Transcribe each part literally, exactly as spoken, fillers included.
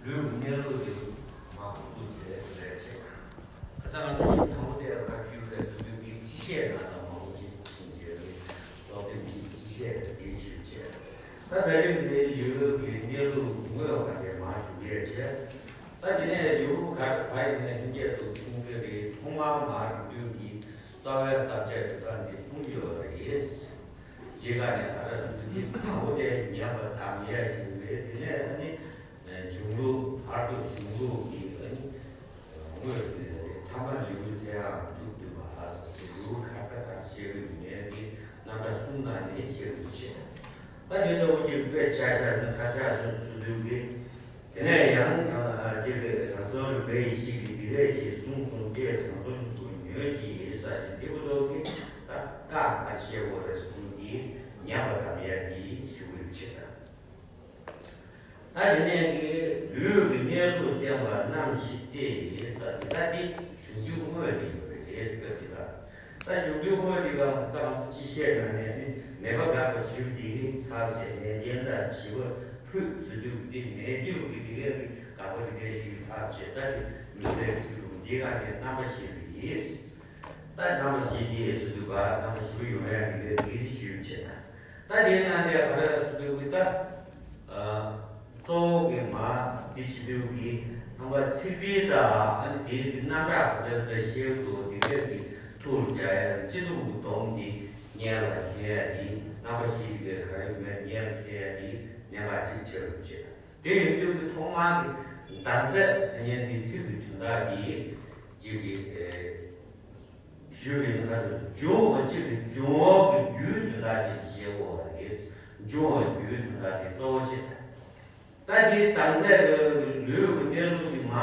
ལུས་ཀྱི་གནས་ལུགས་དེ་མ་འགོ་འཛུགས་བྱས་ལས་བྱེད། ཁ་སང་ང་ཚོ་ཡིན་དང་པོ་དེ་ལ་ཞུས་པའི་བཟོ་ལུས་ཀྱི་སྤྱི་བཤད་ནང་ལ་མང་པོ་ཅིག་ཕྱིན་རྗེས་ཀྱི་ཀློག་འདོན་གྱི་སྤྱི་བཤད་དེ་ཞུས་བྱས། ད་ད་རིང་འདི་ལུས་ཀྱི་གནས་ལུགས་དངོས་པ་དེ་མ་ཞུ་ཡས་བྱས། ད་དེ་ནས་ལུས་པོ་ག་ག་ཡིན་ནས་ལྷན་སྐྱེས་སུ་མཐོང་གི་རེད། ཐོག་མར་མ་རིག་འདུས་ཀྱི་རྩ་བའི་ས་བཅད་དེ་དག་འདི་གསུངས་ཡོད་རེད། ལས་ཀ་ནས་ག་རེ་གསུངས་འདུག་དང་པོ་དེ་ཉམས་པ་དམ་ཡས་ཅིག་རེད། དེ་ནས་ཨ་ནི་གཞུང་ལུགས་བར་དུ་གཞུང་ལུགས་ཀྱི་ཨ་ནི་དངོས་ཀྱི་ཐ་མ་ལུས་པོའི་ཚེ་འམ་མཇུག་བསྡུས་པ་ལ་སོགས་ཀྱི་ལུས་པོ་ག་འདྲ་ག་རེ་བཤད་ཀྱི་ཡོད་མེད་ཀྱི་རྣམ་གྲངས་གསུམ་ནང་ནས་བཤད་དགོས་ཆེ། ད་དེ་ལྟ་བུ་ཅིག་དཔེ་ཆ་བཞག་ན་ཁ་ཆག་ཤོར་ཚུལ་འདུག་གི། དེ་ནས་ཡང་གཅིག་གིས་དྲང་སྲོང་རིག་པའི་ཡེ་ཤེས་ཀྱིས་འདི་སྐད་ཅེས་གསུངས་སོ། ཀྱེ་དྲང་སྲོང་ཆོས་ཀྱི་ཉོན་ཅིག་ཟེར་ཞིང་དེ་བུ་ཏོག་གིས་ད་བཀའ་ག་བཤད་དགོས་རེད་ཟེར་དུས་ཀྱི་ཉམས་པ་དམ་ཡས་ཀྱི་ཞུ་གི་ཆེ། ད་དེ་ནས་ཀྱི་ལུས་ཀྱི་གནས་ལུགས་བསྟན་པ་རྣམ་བཞི་སྟེ་ཟེར་དེ་ད་དེ་གཞུང་རྒྱུན་དངོས་དེ་ཡོད་རེད་སྐབས་དེ་ལ། ད་གཞུང་རྒྱུན་དངོས་འདི་ག་ད་ང་ཚོ་སྤྱི་བཤད་ནང་ནས་ནི་ནད་པ་དགག་པ་ཞུ་འདི་ཚར་བྱས། ནད་ཅན་དང་བྱིས་པ་ཕུད་ཚུལ་འདུག་འདི་ནད་དུག་གི་འདི་གའི་དགག་པ་འདི་གའི་ཞུས་ཚར་བྱས། ད་འདི་མི་ཚེའི་ཚིག་རུ་འདི་ག་ནས་རྣམ་པ་བཞི་རེད། ད་རྣམ་པ་བཞི་འདི་ཡས་སུ་འདུག་ག་རྣམ་པ་བཞི་པོ་ཡོང་ཡ་འདི་གའི་འདི་ཞུས་བྱས་ན། ད་དེའི་ནང་དེ་ག་རེ་སུ་འདུག་གི་ད། གཙོ་བོ་གི་མ་འདི་བྱེད་དུས་ཀྱི་ནང་པ་ཚིག་འགྲེལ་དང་ཨ་ནི་དེའི་གི་རྣམ་གྲངས་ག་འདྲ་འདྲ་ཤེས་འདུག་འདི་འདྲ་གི་ཐུགས་རྒྱ་ཡ་སྤྱི་སྡོམ་གི་སྡོམ་འདི་སྙན་ལ་འཁྱེར་ཡ་འདི་རྣམ་པ་བཞི་འདི་ག་རེ་མེད་སྙན་ལ་འཁྱེར་ཡ་འདི་གནད་འགག་གཅིག་ཆགས་འདུག་ཅེས། དེ་ཡིན་དུས་ཀྱི་ཐོག་མར་གི་གདམས་ཚད་ཟེར་མཁན་འདི་ཚིག་གི་དོན་དག་འདི་གཅིག་གི་ཞུས་པའི་ཁ་ཐུག་འབྱུང་བ་གཅིག་གི་འབྱུང་བ་གི་རྒྱུའི་དོན་དག་ཅིག་བཤད་དགོས་པ་རེད། འབྱུང་བ་རྒྱུའི་དོན་དག་དེ་གཙོ་བོ་ཆེ། ད་དེའི་གདམས་ཚད་ཀྱི་ལུས་ཀྱི་གནས་ལུགས་ཀྱི་མ་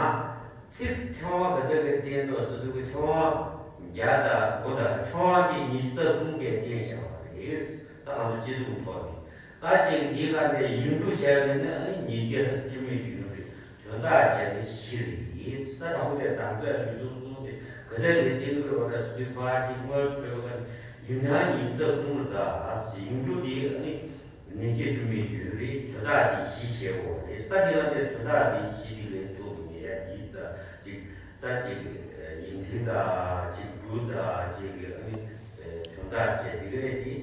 ཚིག་ཕྲེང་བ་ག་ཚད་ཀྱི་བསྟན་ཏོ་ཟེར་དུས་ཀྱི་ཕྲེང་བ་བརྒྱ་དང་དགུ་དང་ཕྲེང་བ་དེ་ཉི་ཤུ་རྩ་གསུམ་གྱིས་བསྟན་བཞག་པ་རེད། ད་ང་ཚོ་སྤྱི་སྡོམ་ཐོག་ནས། ད་ཅིག་འདི་ག་ནས་ཡིག་འབྲུ་བྱས་པས་ན་ཉིས་བརྒྱ་བཅུ་མེད་ཡོད་རེད། དོན་དག་བྱས་ནས་བཞི་རེད། ས་དང་པོ་དེ་དམ་ཚིག་ལུས་སྲོག་ཟུང་དེ་ག་ཚད་ལས་བསྟན་གྱི་ཡོད་རེད་ཟེར་དུས་ཕར་ཅིག་སྔོན་ཚོས་ག་ཡིན་ཀྱང་ཉིས་བརྒྱ་གསུམ་རེད། ད་ཡིག་འབྲུ་དེ་ཨ་ནི་ཉིས་བརྒྱ་བཅུ་མེད་ཡོད་རེད། དོན་དག་དེ་བཞི་བཤད་དགོས་རེད། ད་དེ་ལ་དེ་དོན་དག་དེ་བཞི་དེ་ལས་འདུག་མེད་ཡ་དེ་ད་ཅིག་ད་ཅིག་ཡིག་འབྲུ་དང་ཅིག་འབྲུ་དང་ཅིག་ཨ་ནི་དོན་དག་བྱས་དེ་ག་རེད། དེ་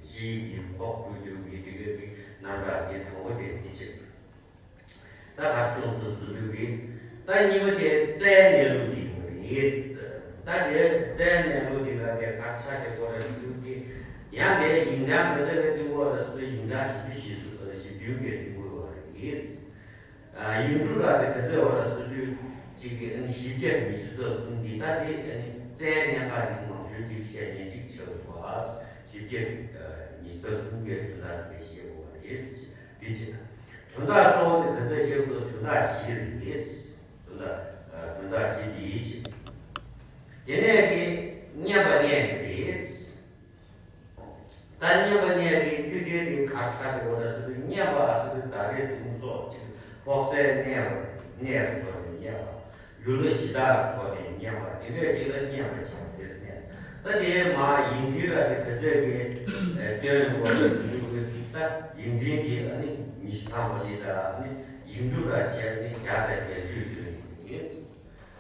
སྤྱིའི་གི་ཁོག་འབུ་རྒྱུ་གི་དེ་གའི་གི་རྣམ་གྲངས་དེ་དང་པོ་དེ་དེ་བྱེད། ད་གར་ཕྱོགས་སུ་སུ་ལུག་གི། ད་གཉིས་པ་དེ་རྩའི་གནས་ལུགས་དེ་ཡོང་གི་རེད། ད་དེ་རྩའི་གནས་ལུགས་དེ་ལ་དེ་གར་ཆ་དེ་གོ་ར་སུ་ལུག་གི། ཡང་དེ་ཡིག་འབྲུ་ག་ཚད་ལ་དེ་གོ་ར་སུ་ཡིག་འབྲུ་བཞི་བཅུ་ཞེ་སུ་བཞི་བདུན་གྱི་དེ་གོ་བ་རེད། ཡིག་འབྲུ་ར་དེ་ག་ཚོད་འོ་ར་སུ་དུས་གཅིག་གི་ཨ་ནི་བཞི་བརྒྱ་ཉི་ཤུ་རྩ་གསུམ་གྱི་ད་དེ་ཨ་ནི་རྩའི་གནས་འགག་དེ་མང་ཤོས་གཅིག་བཤད་ཉན་གཅིག་ཆགས་འདུག་བ། བཞི་བརྒྱ་ཉི་ཤུ་རྩ་གསུམ་གྱི་དོན་དག་དེ་བཤད་དགོས་པ་རེད། འདི་བྱེད་དོན་དག་གཙོ་བོ་དེ་ག་ཚོད་བཤད་དགོས། དོན་དག་བཞི་རེད། དོན་དག་དོན་དག་བཞི་འདི་བྱེད། དེ་ནས་དེ་མཉམ་པ་གནས་རེད། ད་མཉམ་པ་གནས་ཀྱི་ཚིག་འགྲེལ་དེ་གར་ཆགས་ཀྱི་འོ་ད་སུ་དུ་མཉམ་པ་སུ་དུ་ད་རེས་དུང་སོགས་ཀྱི་ཕོག་སའི་གནས་པ་གནས་པའི་ཐོག་ནས་མཉམ་པ། ཡུལ་ལ་གཞི་བདག་གི་ཐོག་ནས་མཉམ་པ་དེ་འདྲས་ཅིག་ལ་མཉམ་པ་ཆགས་པ་རེད་ཟེར་ནས། ད་དེའི་མ་ཡིག་འབྲུ་ར་དེ་ག་ཚོད་ཀྱི་སྟོན་ཡོང་གི་ད་ཡིག་འབྲུ་དེ་ཨ་ནི་ཉི་ཤུ་ཐམ་པ་ལས་ད་ཨ་ནི་ཡིག་འབྲུ་ར་བྱས་ནས་བརྒྱ་དང་བརྒྱད་ཅུ་ཡོད་ཡིན།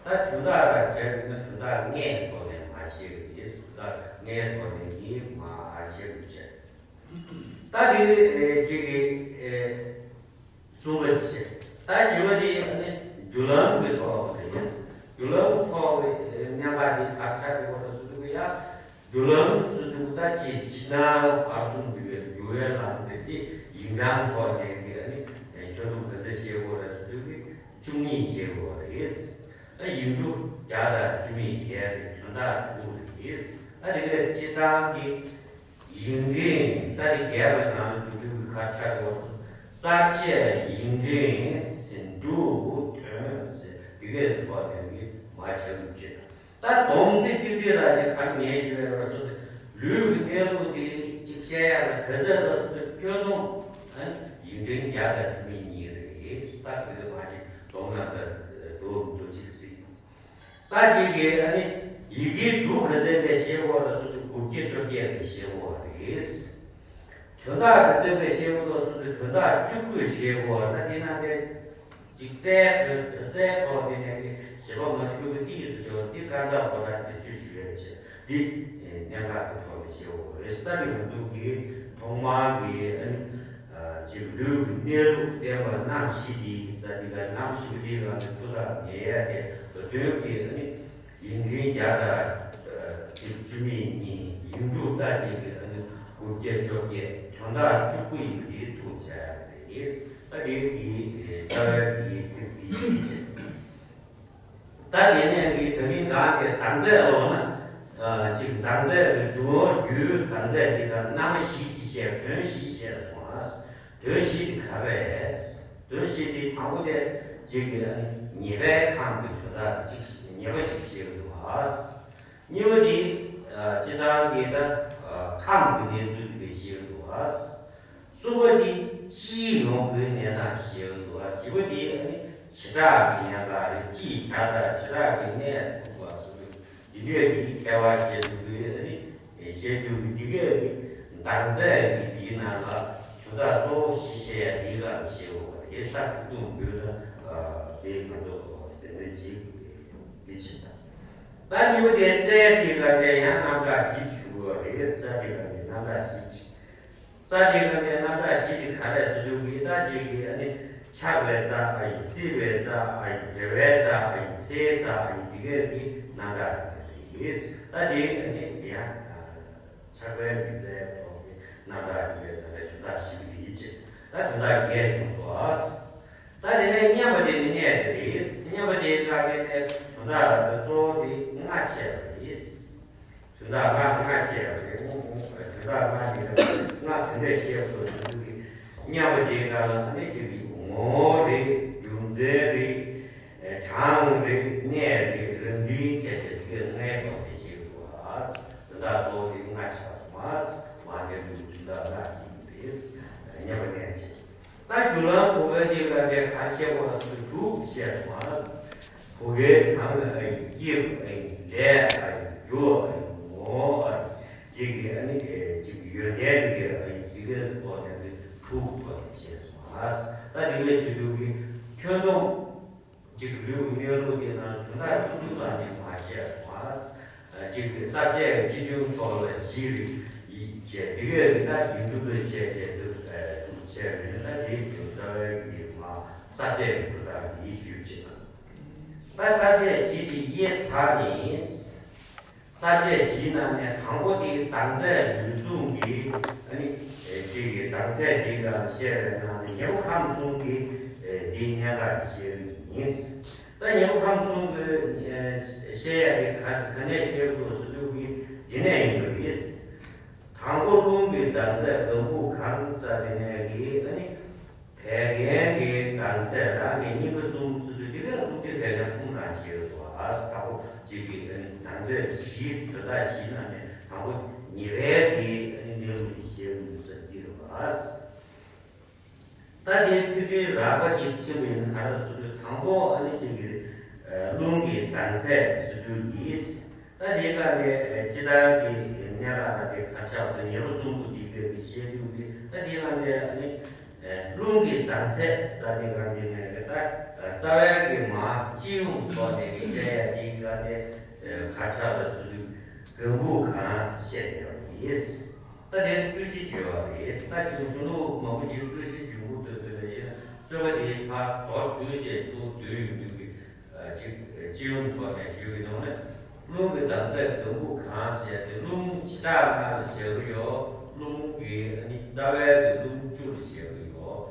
ད་དོན་དག་ལ་བྱས་པ་ན་དོན་དག་ལྔའི་ཐོག་ནས་མ་བཤད་ཀྱི་ཡིན། དོན་དག་ལྔའི་ཐོག་ནས་ཀྱི་མ་བཤད་ཀྱི་བྱས། ད་དེ་ཨེ་གཅིག་གི་ཨེ་གསུམ་པ་བྱས། ད་བཞི་པ་དེ་ཨ་ནི་རྒྱུ་ལམ་གྱི་ཐོག་ནས་ཡིན། རྒྱུ་ལམ་ཐོག་གི་ཨེ་གནད་འགག་དེ་གར་ཆགས་ཀྱི་བར་དུ་སུ་དུ་ཡ། རྒྱུ་ལམ་སུ་དུ་ད་ཅི་ཕྱི་ནང་བར་གསུམ་དུ་ཡོད་རྒྱུ་བའི་ལམ་དེ་དེ་ཡིག་འབྲུ་ཐོག་ནས་ཀྱི་ཨ་ནི་ཨེ་ཁྱོད་ཚོ་ག་ཚོད་བཤད་དགོས་རེད་སུ་དུ་གི་བཅུ་གཉིས་བཤད་དགོས་རེད། ད་ཡིག་འབྲུ་བརྒྱ་དང་བཅུ་མེད་བརྒྱད་རེད། དོན་དག་དྲུག་རེད། ད་དེ་ལས་སྤྱི་བཏང་གི་ཡིག་འབྲུ་ད་དེ་བརྒྱད་པའི་ནང་དུ་འདུ་འདུ་གི་ཁ་ཆག་གོ་གསར་བཅད་ཡིག་འབྲུ་འབྲུ་དོན་ཟེར་དེ་གའི་བར་དོན་གྱི་མ་ཆག་འདུག་ཅེས། ད་སྡོམ་ཚིག་ཏིག་ཏིག་ར་ཅིག་ག་ངས་ཞུ་བའི་བར་སོ་དེ་ལུས་ཀྱི་གནས་ལུགས་དེ་ཅིག་བཤད་ཡག་ལ་ག་ཚད་བར་སོ་དེ་ཁྱོད་ནོ་ཡིག་འབྲུ་བརྒྱ་དང་བཅུ་མེད་གཉིས་རེད། ད་དེ་ག་མ་ཅིག་སྡོམ་ན་ད་སྡོམ་འགྲོ་ཅིག་སྲིད། ད་ཅིག་གིས་ཨ་ནི་ཡི་གེ་འབྲུ་ག་ཚད་ལས་ཤེས་དགོས་ར་སོ་དེ་དགུ་བརྒྱ་བཅོ་བརྒྱད་ལས་ཤེས་དགོས་རེད། དོན་དག་དེ་ཚོའི་བཤད་པ་ལ་སོགས་པའི་དོན་དག་བཅུ་དགུ་བཤད་དགོས་པ་ན། དེ་ན་དེ་གཅིག་རྩའི་དོན་རྩའི་ཐོག་དེ་ནས་ཀྱི་བཞི་པ་ང་ཆུ་གི་ཏིག་ཏུ་ཤོར་ཏེ་ཀ་ཛ་བོ་ད་དེ་ཆུ་ཞུ་ཡ་ཆེ་འདི་གནད་འགག་གི་ཐོག་ནས་བཤད་དགོས་པ་རེད། ད་དེ་ང་ཚོ་གི་ཐོག་མར་གི་ཨ་ནི་ཅིག་ལུས་ཀྱི་གནས་ལུགས་བསྟན་པ་རྣམ་བཞི་འདི་ས་འདི་ལ་རྣམ་བཞི་པོ་འདི་ལ་ནི་ཐུགས་ཐག་ཉེ་ཡ་དེ་དོན་གྱི་ཨ་ནི། ཡིག་ཕྲེང་བརྒྱ་དང་བཅུ་མེད་གཉིས། ཡིག་འབྲུ་ལྟ་ཅན་གྱི་ཨ་ནི་དགུ་བརྒྱ་བཅོ་བརྒྱད། དོན་དག་བཅུ་དགུ་ཡིན་པ་འདི་ཐུགས་འཇགས་རེད། ད་དེ་གི་རྩ་བའི་གི་ཚིག་འདི་ཡིན་ཕྱིར། ད་དེ་ནས་གི་ད་གིན་གང་གི་དམ་རྫས་ལོག་ན། ཅིག་དམ་རྫས་ཀྱི་འབྱུང་བ་རྒྱུའི་དམ་རྫས་འདི་ག་རྣམ་པ་བཞི་ཞིག་བཤད། དོན་བཞི་བཤད་སོང་ཨ། དོན་བཞི་དེ་ག་རེ་རེད། དོན་བཞི་དེ་དང་པོ་དེ་གཅིག་གི་ཉེས་པའི་ཁམས་ཀྱི་དོན་དག་གཅིག་ཉེས་པ་གཅིག་བཤད་ཀྱི་འདུག་ཨ། གཉིས་པ་དེ་སྤྱི་བཏང་གི་ད་ཁམས་ཀྱི་གནས་ཚུལ་དེ་བཤད་ཀྱི་འདུག་ཨ། གསུམ་པ་དེ་སྤྱིའི་ཡོང་སྒོའི་གནས་སྟངས་བཤད་ཀྱི་འདུག་ཨ། བཞི་པ་དེ་བྱེ་བྲག་གི་གནད་འགག་རེད། སྤྱིའི་བྱ་དང་བྱེ་བྲག་གི་གནས་ཐུག་པ་སོགས། དེ་འདྲས་ཀྱི་ཐལ་བ་བཤད་འདུག་གི་ཨ་ནི། བཤད་འདུག་གི་འདི་གས་ཀྱི་དམ་རྫས་ཀྱི་འདིའི་ནང་ལ་དོན་དག་གཙོ་བོ་བཞི་བཤད་ཡ་འདི་ག་བཤད་འོ་རེད། ས་ཁུག་ཏུ་འབུལ་ན་དེའི་ག་ཚོད་དེ་འདྲ་ཅིག་འདི་ཕྱིན་དང་། ད་གཉིས་པ་དེ་རྩའི་འདི་ག་དེ་ཡང་རྣམ་གྲངས་བཞི་ཞུ་དགོས་རེད། རྩ་འདི་ག་དེ་རྣམ་གྲངས་བཞི་ཅིག་རྩ་དེ་ག་ནས་རྣམ་གྲངས་བཞི་དེ་ག་རེ་ཟེར་དུས་ཀྱི་ད་ཅིག་གི་ཨ་ནི་ཆགས་པའི་རྩ་ཨ་ཡིན། སྲིད་པའི་རྩ་ཨ་ཡིན། འབྲེལ་བའི་རྩ་ཨ་ཡིན། ཚེའི་རྩ་ཨ་ཡིན། འདི་གས་ཀྱི་རྣམ་གྲངས་རེད། ད་དེ་ཨ་ནི་དེ་ཡང་ཆགས་པའི་མི་རྩའི་ཐོག་གི་རྣམ་གྲངས་ཡིན་པའི་ད་ལྟའི་དོན་དག་བཞི་པོ་དེ་ཡིན་ཕྱིར། ད་དོན་དག་བརྒྱད་བྱུང་སོང་ཨ། ད་དེ་ནས་མཉམ་པ་དེ་ནི་གནས་དེ་རེད། མཉམ་པ་དེ་ག་གེ་ནས་དོན་དག་གཙོ་བོ་དེ་ལྔ་བཤད་པ་རེད། དོན་དག་ལྔ་ལྔ་བཤད་པ་རེད། དོན་དག་ལྔ་འདི་ལ་ལྔ་དེ་འདྲས་བཤད་དགོས་ཟེར་དུས་ཀྱི་མཉམ་པ་དེའི་སྒང་ལ་ཨ་ནི་གཅིག་གི་ངོ་བོ་རེད། རྒྱུ་མཚན་རེད། གྲངས་རེད། གནས་རེད། རང་འགྲེལ་བྱས་བྱས་དེ་གའི་ལྔའི་ཐོག་ནས་བཤད་དགོས་ཨ། དོན་དག་གཙོ་བོ་དེ་ལྔ་ཆགས་སོང་ཨ། མ་འདས་ལུགས་དོན་དག་ལྔ་ཡིན་པས་མཉམ་པ་གནས་བྱེད། ད་རྒྱུ་ལམ་གོ་བའི་འདི་ལ་དེ་ག་བཤད་དགོས་ལ་སུ་དྲུག་བཤད་སོང་ཨ། གོ་བའི་གྲངས་ཨ་ཡིན། དབྱེ་བ་ཨ་ཡིན། ལས་ཨ་ཡིན། རྒྱུ་ཨ་ཡིན། ངོ་བོ་ཨ་ཡིན། གཅིག་གི་ཨ་ནི་གཅིག་གི་ཡོན་ཏན་གྱི་ཨ་ཡིན། འདི་གའི་ཐོག་ནས་དེ་དྲུག་ཐོག་ནས་བཤད་སོང་ཨ། ད་འདི་གའི་ཆོས་དྲུག་གི་ཁྱོན་བསྡོམས་གཅིག་ལུས་ཀྱི་གནས་ལུགས་དེ་ནང་དོན་དག་ཆུང་ཆུང་ཙམ་ནས་མ་བཤད་སོང་ཨ། གཅིག་གི་ས་བཅད་སྤྱི་ཆུང་ཐོག་ལ་བཞི་རེ་ཡིད་བྱས། འདི་གའི་རིགས་ད་ཡིན་གྲུབ་ལ་བྱས་བྱས་ཚུལ་དྲུག་བྱས་མིན་ན་དེའི་རྩ་བའི་གི་མ་ས་བཅད་ཀྱི་དོན་དག་ཡིད་ཞུ་བྱེད་ན། ད་ས་བཅད་བཞི་དེ་དབྱེ་ཚར་ནས། ས་བཅད་བཞིའི་ནང་ནས་དང་པོ་དེ་དམ་རྫས་ལུས་ཟུངས་ཀྱི་ཨ་ནི་གཅིག་གི་དམ་རྫས་འདི་ལ་བཤད་པའི་ནང་ནས་ཉེ་བ་ཁམས་གསུམ་གྱི་འདི་གནད་འགག་བཤད་ཀྱི་ཡིན། ད་ཉེ་བ་ཁམས་གསུམ་གྱི་བཤད་ཡ་དེ་ག་ག་ནས་བཤད་དགོས་ཟེར་དུས་ཀྱི་འདི་ནས་ཡིན་པ་རེད། དང་པོ་རླུང་གི་དམ་རྫས་སྒམ་པོ་གང་ཟེར་དེ་ནས་ཀྱི་ཨ་ནི། བད་ཀན་གྱི་དམ་རྫས་རང་གི་སྙིང་པོ་གསུམ་ཟེར་དུས་འདི་ག་རླུང་རྟའི་བད་ཀན་གསུམ་རང་བཤད་ཡོད་དོ། ཨ་ས་དང་པོ་གཅིག་གི་དམ་རྫས་བཞི་དོན་དག་བཞི་ནང་ནས་དང་པོ་ཉེ་བའི་གི་གནས་ལུགས་ཀྱི་བཤད་ཡོད་ཟེར་འདི་རེད་པ། ད་དེའི་ཚིག་འགྲེལ་རགས་པ་ཅིག་ཕྱིན་པ་ཡིན་ན་ག་རེ་ཟེར་དུས་དང་པོ་ཨ་ནི་གཅིག་གི་རླུང་གི་དམ་རྫས་ཟེར་དུས་ཀྱི། ད་དེའི་སྒང་ནས་སྤྱི་བཏང་གི་གནད་འགག་ལ་དེ་གར་ཆགས་སུ་ཉེ་བ་གསུམ་པོ་འདི་སྐད་ཀྱི་བཤད་དུས་ཀྱི། ད་དེའི་སྒང་ནས་ཨ་ནི་རླུང་གི་དམ་རྫས་ས་དེ་སྒང་དེ་ནས་ད་རྩ་བའི་གི་མ་སྤྱི་ཡོངས་ཐོག་ནས་ཀྱི་བཤད་ཡ་དེའི་སྒང་ནས་གར་ཆགས་ལ་ཟེར་དུས་སྒམ་པོ་གང་བཤད་ཡོད་པ་ཡིན། ད་དེ་རྩོད་གཞི་བྱས་པ་རེད། ད་ཅིག་གཞུང་ལུགས་མང་པོ་ཅིག་རྩོད་གཞི་འབྱུང་གི་འདུག་དེ་ལ་ཡིན་ན་རྩོད་པ་དེ་ཕར་མདོར་བསྡུས་བྱས་ཚུར་བསྡུས་ཡོང་དུས་ཀྱི་ཅིག་སྤྱི་ཡོངས་ཐོག་ནས་ཞུས་པའི་ནང་ནས་རླུང་གི་དམ་རྫས་སྒམ་པོ་གང་ཟེར་ཏེ་རླུང་བྱེ་བྲག་ལྔ་ལ་བཞག་གི་ཡོད། རླུང་གི་ཨ་ནི་རྩ་བའི་གི་རླུང་བཅུ་ལ་བཞག་གི་ཡོད།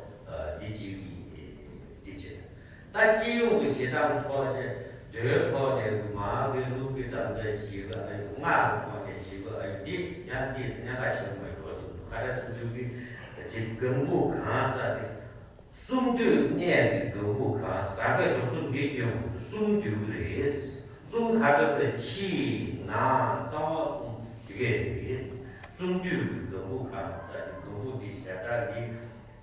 འདི་གཅིག་གི་འདི་བྱེད། ད་སྤྱི་ཡོངས་ཀྱི་བྱེད་སྟངས་ཐོག་ཆེ་མདོའི་ཐོག་ནས་མང་གི་རླུང་གི་དམ་རྫས་བཞི་པ་ཨ་ཡོད། སྔགས་ཀྱི་ཐོག་ནས་བཞི་པ་ཨ་ཡོད། འདི་ཡང་འདི་གནད་འགག་ཆེན་པོ་འགྲོ་བཞིན་འདུག་ག་རེ་ཟེར་དུས་ཀྱི་ཅིག་སྒམ་པོ་གང་ཟེར་ཏེ། གསུམ་འདུས་གནས་ཀྱི་སྒམ་པོ་གང་ཟེར་རང་གི་འཇོག་ཏུ་འདི་སྐྱོན་གསུམ་འདུས་རེད། གསུམ་ག་རེ་ཟེར་ཕྱི་ནང་གསང་བ་གསུམ་འདི་གས་རེད། གསུམ་འདུས་ཀྱི་སྒམ་པོ་གང་ཟེར་ཏེ་སྒམ་པོ་འདི་ཞེ་དྲག་འདི།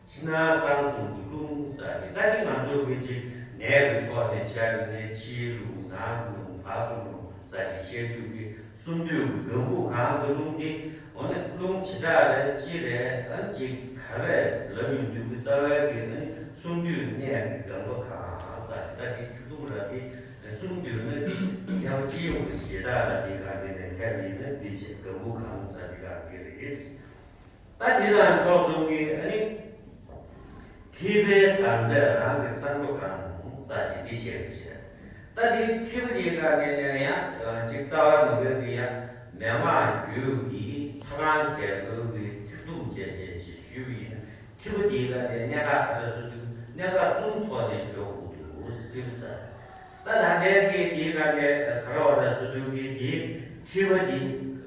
ཕྱི་ནང་གསང་གསུམ་གྱི་རླུང་ཟེར་ཏེ། ད་འདི་ང་ཚོ་གི་ཅིག་ནད་ཀྱི་ཐོག་ནས་བྱས་ནས་ཕྱིའི་རླུང་ནང་གི་རླུང་བར་གྱི་རླུང་ཟེར་ཅིག་བཤད་དུས་ཀྱི་གསུམ་འདུས་ཀྱི་སྒམ་པོ་གང་གི་རླུང་དེ་ འོ་ན་རླུང་བྱེ་བྲག་རེད་ཅི་རེད། ཨ་ནི་ཅིག་ག་རེ་ལབ་ཡོང་དུས་ཀྱི་རྩ་བའི་གི་ཨ་ནི་གསུམ་འདུས་གནས་ཀྱི་སྒང་པ་གང་ཟག་ཅིག་ད་དེ་ཚིག་དུམ་ར་དེ་གསུམ་འདུས་ནི་ཡང་ཅི་ཡོང་གི་ཞེ་དྲག་ལ་དེ་གང་དེ་ནས་ཐེབས་ཡིན་ན་དེ་ཅིག་སྒང་པོ་གང་ཟག་དེ་གང་དེ་རེད། ད་དེ་དང་ཕྱོགས་མཚུངས་ཀྱི་ཨ་ནི། མཁྲིས་པའི་དྭངས་རྩེ་རང་གི་སང་ཕོད་གང་ཟག་ཅིག་འདི་བཤད་རྒྱུ་བྱས། ད་དེ་མཁྲིས་པ་དེའི་སྒང་ནས་ནས་ཡང་ཅིག་རྩ་བ་ནུབ་པའི་གི་ཡང་མན་ངག་རྒྱུད་ཀྱི་ཚ་གྲང་རྒྱལ་པོའི་གི་ཚིག་དུམ་བཅས་བཅས་ཅིག་ཞུས་པ་ཡིན་ན། མཁྲིས་པ་དེའི་སྒང་ནས་གནད་འགག་ག་རེ་ཟེར་དུས་གནད་འགག་གསུམ་ཐོག་ནས་འཇོག་དགོས་འདུག་མཁྲིས་པ་ཟེར། ད་ད་ལྟའི་གི་དེའི་སྒང་ནས་ག་རེ་བ་རེད་ཟེར་དུས་གི་དེ་མཁྲིས་པ་དེ་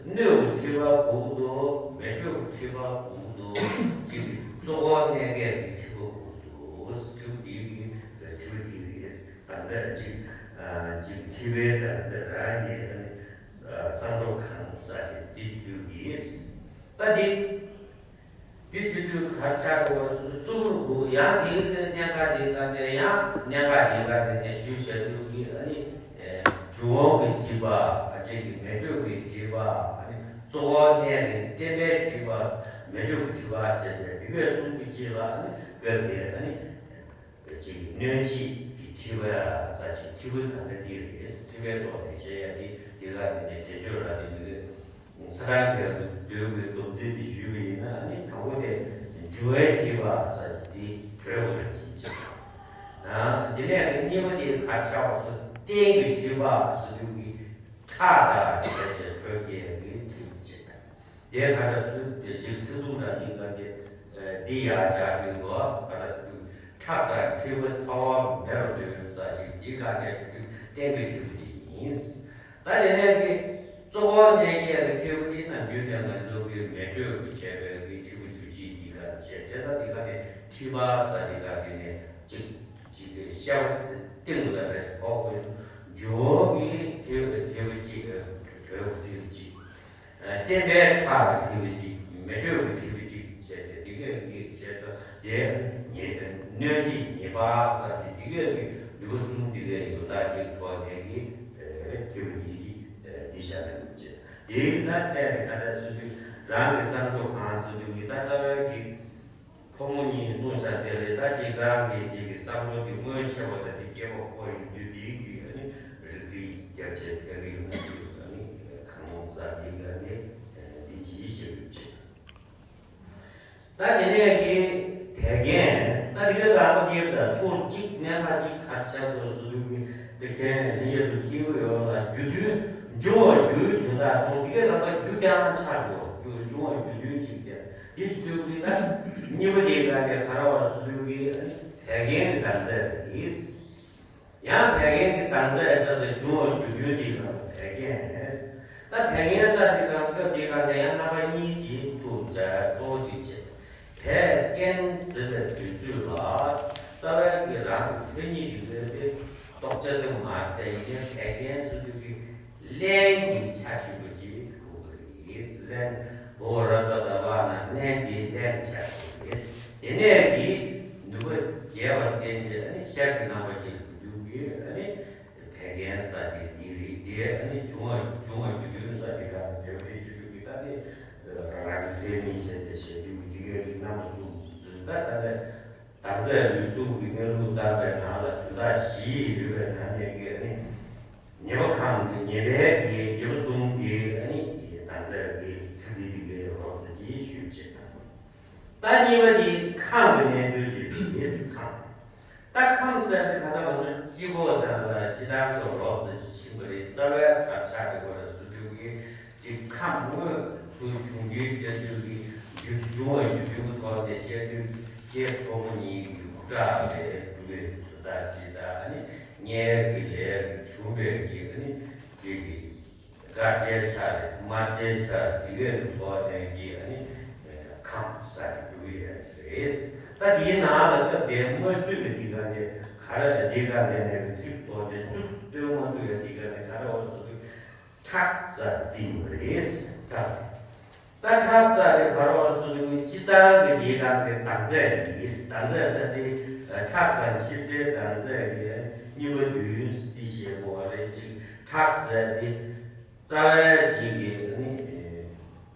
སྣོད་ཀྱི་མཁྲིས་པ་དགོས་འདུག་མེ་དྲོད་ཀྱི་མཁྲིས་པ་དགོས་འདུག་ཅིག་གཙོ་བོ་གནས་སྐབས་ཀྱི་མཁྲིས་པ་དགོས་འདུག་མཁྲིས་པ་དེའི་གི་མཁྲིས་པ་དེ་རེད། དྭངས་རྩེ་གཅིག་གཅིག་མཁྲིས་པའི་དྭངས་རྩེ་རང་ཉིད་ནི་སང་ཕོད་གང་ཟག་ཅིག་འདི་ཚུལ་གྱིས། ད་འདི་འདི་ཚུལ་དུས་གར་ཆགས་འགྲོ་བ་སུ་སུ་རུ་དགོས། ཡང་འདིའི་གནད་འགག་འདི་ག་དེ་ཡང་གནད་འགག་འདི་ག་དེ་ནས་ཞུ་བྱ་དུས་ཀྱི་ཨ་ནི་འབྱུང་བ་གི་མཁྲིས་པ། ཨ་ཅེ་གི་མེ་དྲོད་ཀྱི་མཁྲིས་པ། ཨ་ནི་གཙོ་བོ་གནས་ཀྱི་བརྟེན་པའི་མཁྲིས་པ། མེ་དྲོད་ཀྱི་མཁྲིས་པ་བཅས་བཅས་འདི་གས་གསུམ་གྱི་རྗེས་ལ་ཨ་ནི་སྐབས་དེ་ཨ་ནི། ཅིག་གནོད་བྱེད་ཀྱི་མཁྲིས་པ་ཟེར་ཅིག་མཁྲིས་པའི་གང་ག་འདི་རེད། མཁྲིས་པའི་ཐོག་ནས་བཤད་ཡ་འདི་འདི་ག་འདི་ནས་འགྲེལ་བརྗོད་ར་འདི་འདུག་ཚ་གྲང་གི་འདོད་པའི་སྡོམ་ཚིག་འདི་ཞུས་པ་ཡིན་ན་ནི་དང་པོ་དེ་འབྱུང་བའི་མཁྲིས་པ་ཟེར་ཅིག་འདི་གྲོལ་དགོས་པ་ཅིག་བྱེད། དེ་ནས་གཉིས་པ་དེ་ག་ཆགས་སུ་རྟེན་གྱི་མཁྲིས་པ་ཟེར་དུས་ཀྱི་ཁྲག་དང་བཅས་བཅས་དྲོད་སྐྱེད་ཀྱི་མཁྲིས་པ་བྱེད། དེ་ག་རེ་ཟེར་དུས་ཅིག་ཚིག་དུམ་ར་འདི་ག་གེ་འདི་ཡར་བཅར་གྱི་འདུག་ག་རེ་ཟེར་དུས་ཁྲག་དང་མཁྲིས་པ་ཚ་བ་མེ་རུ་སྡོད་ས་ཅིག་འདི་ག་གེ་ཟེར་དུས་རྟེན་གྱི་མཁྲིས་པ་འདི་ཡིན། ད་དེ་ནས་ཀྱི་གཙོ་བོ་གནས་སྐབས་ཀྱི་མཁྲིས་པ་འདི་ནམ་རྒྱུན་ནས་ང་ཚོ་གི་མེ་དྲོད་ཀྱི་བྱས་པའི་གི་མཁྲིས་པ་འཇུ་བྱེད་འདི་ག་བྱས་བྱས་ད་འདི་ག་ནས་མཁྲིས་པ་ཟེར་འདི་ག་འདི་ནས་ཅིག་ཅིག་གི་ཤ་བ་སྟེང་དུ་ལ་རེ་ཕོག་པའི་འཇུ་བ་གི་མཁྲིས་པ་མཁྲིས་པ་ཅིག་གྲོད་ཁོག་མཁྲིས་པ་ཅིག་བརྟེན་པའི་ཁྲག་གི་མཁྲིས་པ་གཅིག་མེ་དྲོད་ཀྱི་མཁྲིས་པ་གཅིག་བྱས་ཏེ་འདི་གས་འདི་བྱས་ཏེ་དེ་ཉེས་གནོད་བྱེད་ཉེས་པ་ཟེར་ཏེ་འདི་གས་ཀྱི་ནུས་པ་གསུམ་འདི་གས་ཡོད་མདོག་ཅིག་ཐོག་ནས་ཀྱི་མཁྲིས་པ་འདི་འདི་བཞག་ནས་འདུག་ཅེས། དེ་ཡིན་ན་ཚད་ནས་ག་འདྲ་ཟེར་དུས་རང་གི་སང་ཕོད་གང་ཟེར་དུས་ཀྱི་ད་རྩ་བའི་གི་ཕོ་མོ་གཉིས་གསུངས་བཞག་དེ་ལས་ད་ཅིག་རང་གི་ཅིག་གི་བསམ་བློ་འདི་སྔོན་ཆད་པ་དང་འདི་སྐྱེས་པ་ཕོ་ཡིན་དུས་འདིའི་གི་ཨ་ནི་རིགས་འདི་རྒྱབ་བྱས་ཕལ་གི་ཡོད་ན་ཅིག་ཨ་ནི་གང་རུང་ཟ་འདི་ག་ནི་འདི་ཅིག་བཤད་ཡོད་ཅིག་ད་དེ་ནས་གི་བད་ཀན་ས་འདི་ག་ལ་ཁོ་སྐྱེས་པ་དང་ཐུར་གཅིག་གནས་ཁ་གཅིག་ཁ་ཆག་ཏུ་སུ་དུ་གི་བད་ཀན་ཡིན་ཡ་དུ་སྐྱེས་བུ་ཡོད་ལ་རྒྱུ་དུས་འབྱུང་བ་རྒྱུའི་དོན་དག་མཐོང་འདི་གའི་ལ་ཁ་རྒྱུ་རྐྱང་ཆག་དགོས་རྒྱུ་འབྱུང་བ་རྒྱུ་དུས་གཅིག་ཀྱང་། དེ་སུ་དུས་ཀྱི་ད་གཉིས་པ་དེ་ག་དེ་ག་ར་བ་སུ་དུས་ཀྱི་བད་ཀན་གྱི་དྭངས་རྩེ་རེད། ཡང་བད་ཀན་གྱི་དྭངས་རྩེ་ཟེར་ཏེ་འབྱུང་བ་རྒྱུ་དུས་དེ་ག་བད་ཀན་རེད། ད་བད་ཀན་ཟེར་དེ་ག་སྐབས་དེ་ག་ནས་ཡང་རྣམ་པ་གཉིས་ཀྱིས་ཐུག་བྱ་གཙོ་བོ་གཅིག་བྱས། བད་ཀན་ཟེར་བའི་དུས་ཚོད་ལ་རྩ་བའི་གི་རང་གི་མཚན་ཉིད་ཀྱི་ལས་དེ་རྟོགས་བྱ་དེ་མ་བད་ཀན་བད་ཀན་ཟེར་དུས་ཀྱི་རླན་གྱི་ཆ་ཞིག་པ་ཅིག་གོ་གི་རེད། རླན་བོ་ར་ཏ་བཏགས་བ་ན་རླན་འདི་རླན་གྱི་ཆ་ཞིག་རེད། དེ་ནས་འདི་ནུས་པ་རྒྱས་པར་བརྟེན་བྱས་ཨ་ནི་ཤར་གྱི་རྣམ་པ་ཅིག་འདུག་གི་ཨ་ནི་བད་ཀན་ཟེར་དེ་འདི་རེད། དེ་ཨ་ནི་འབྱུང་བ་འབྱུང་བ་རྒྱུ་དོན་ཟེར་དེ་ག་ནས་འབྲས་བུ་དེ་བྱེད་དུས་ཀྱི་ད་དེ་རང་གི་ལས་མིན་བྱས་བྱས་བྱས་དུས་འདི་གའི་རྣམ་པ་གསུམ་ད་ད་ལྟ། དྭངས་རྩེ་ལུས་གསུམ་གྱི་གནས་ལུགས་བརྟག་པའི་ནང་ལ་དོན་དག་བཞི་ཡོད་པའི་ནང་ནས་ཀྱི་ཨ་ནི། ཉེས་པ་ཁམས་ཀྱི་ཉེས་པའི་གི་ཉེས་པ་གསུམ་གྱི་ཨ་ནི་དྭངས་རྩེ་གི་ཚིག་འདི་འདི་གའི་རོབ་ཙམ་ཅིག་ཞུས་བྱེད་དང་། ད་གཉིས་པ་འདི་ཁམས་ཀྱི་གནས་ཚུལ་གྱི་རིགས་ཁམས། ད་ཁམས་ཟེར་ཏེ་ཁ་ཚ་ང་ཚོ་སྤྱི་ཁོག་དང་ལ་སྤྱི་བཏང་ཚོ་རོབ་ཙམ་ཕྱིན་པ་རེད། རྩ་བའི་གར་ཆགས་ཀྱི་བར་སུ་དུས་ཀྱི། ཅིག་ཁམས་དངོས་སུ་འབྱུང་འགྱུར་བྱ་དུས་ཀྱི་རྒྱུ་འབྱུང་བ་རྒྱུ་དུས་ཀྱི་ཐོག་ནས་བཤད་དུས་སྐྱེས་ཕོ་མོ་གཉིས་ཀྱི་རྒྱུ་འབྲས་ལས་གྲུབ་པའི་དོན་དག་ཅིག་དང་ཨ་ནི་མངལ་གྱི་ལས་བྱུང་བའི་གི་ཨ་ནི་ཅིག་གི་དགའ་བྱའི་ཆ་རེད། མ་བྱའི་ཆ་རེད། དེ་གའི་ཐོག་ནས་ཀྱི་ཨ་ནི་ཁམས་ཟེར་གྱི་འགྲོ་གི་ཡ་ཅིག་རེད། ད་དེའི་ནང་ལ་སྐབས་དེ་སྔོན་ཚུད་ཀྱི་འདི་ག་དེ་ག་རེ་འདི་ག་དེ་ནས་ཚིག་ཐོག་དེ་ཚིགས་སུ་བཏོན་མ་ཐུབ་ཡ་འདི་ག་དེ་ག་རེ་འོ་ཟེར་དུས། ཁྲག་ཟེར་དེ་ཡོད་རེད། ཁྲག་ད་ཁྲག་ཟེར་དེ་ག་རེ་བ་སུ་ལུགས་སྤྱི་བཏང་གི་ལས་དང་གི་དྭངས་རྩེ་ཡིན། དྭངས་རྩེ་ཟེར་དེ་ཁྲག་དང་ཕྱི་གསལ་དྭངས་རྩེ་གི་གཉིས་པ་བདུན་འདི་བཤད་དགོས་པ་རེད། ཅིག་ཁྲག་ཟེར་དེ་རྩ་བའི་གཅིག་གི་ནི་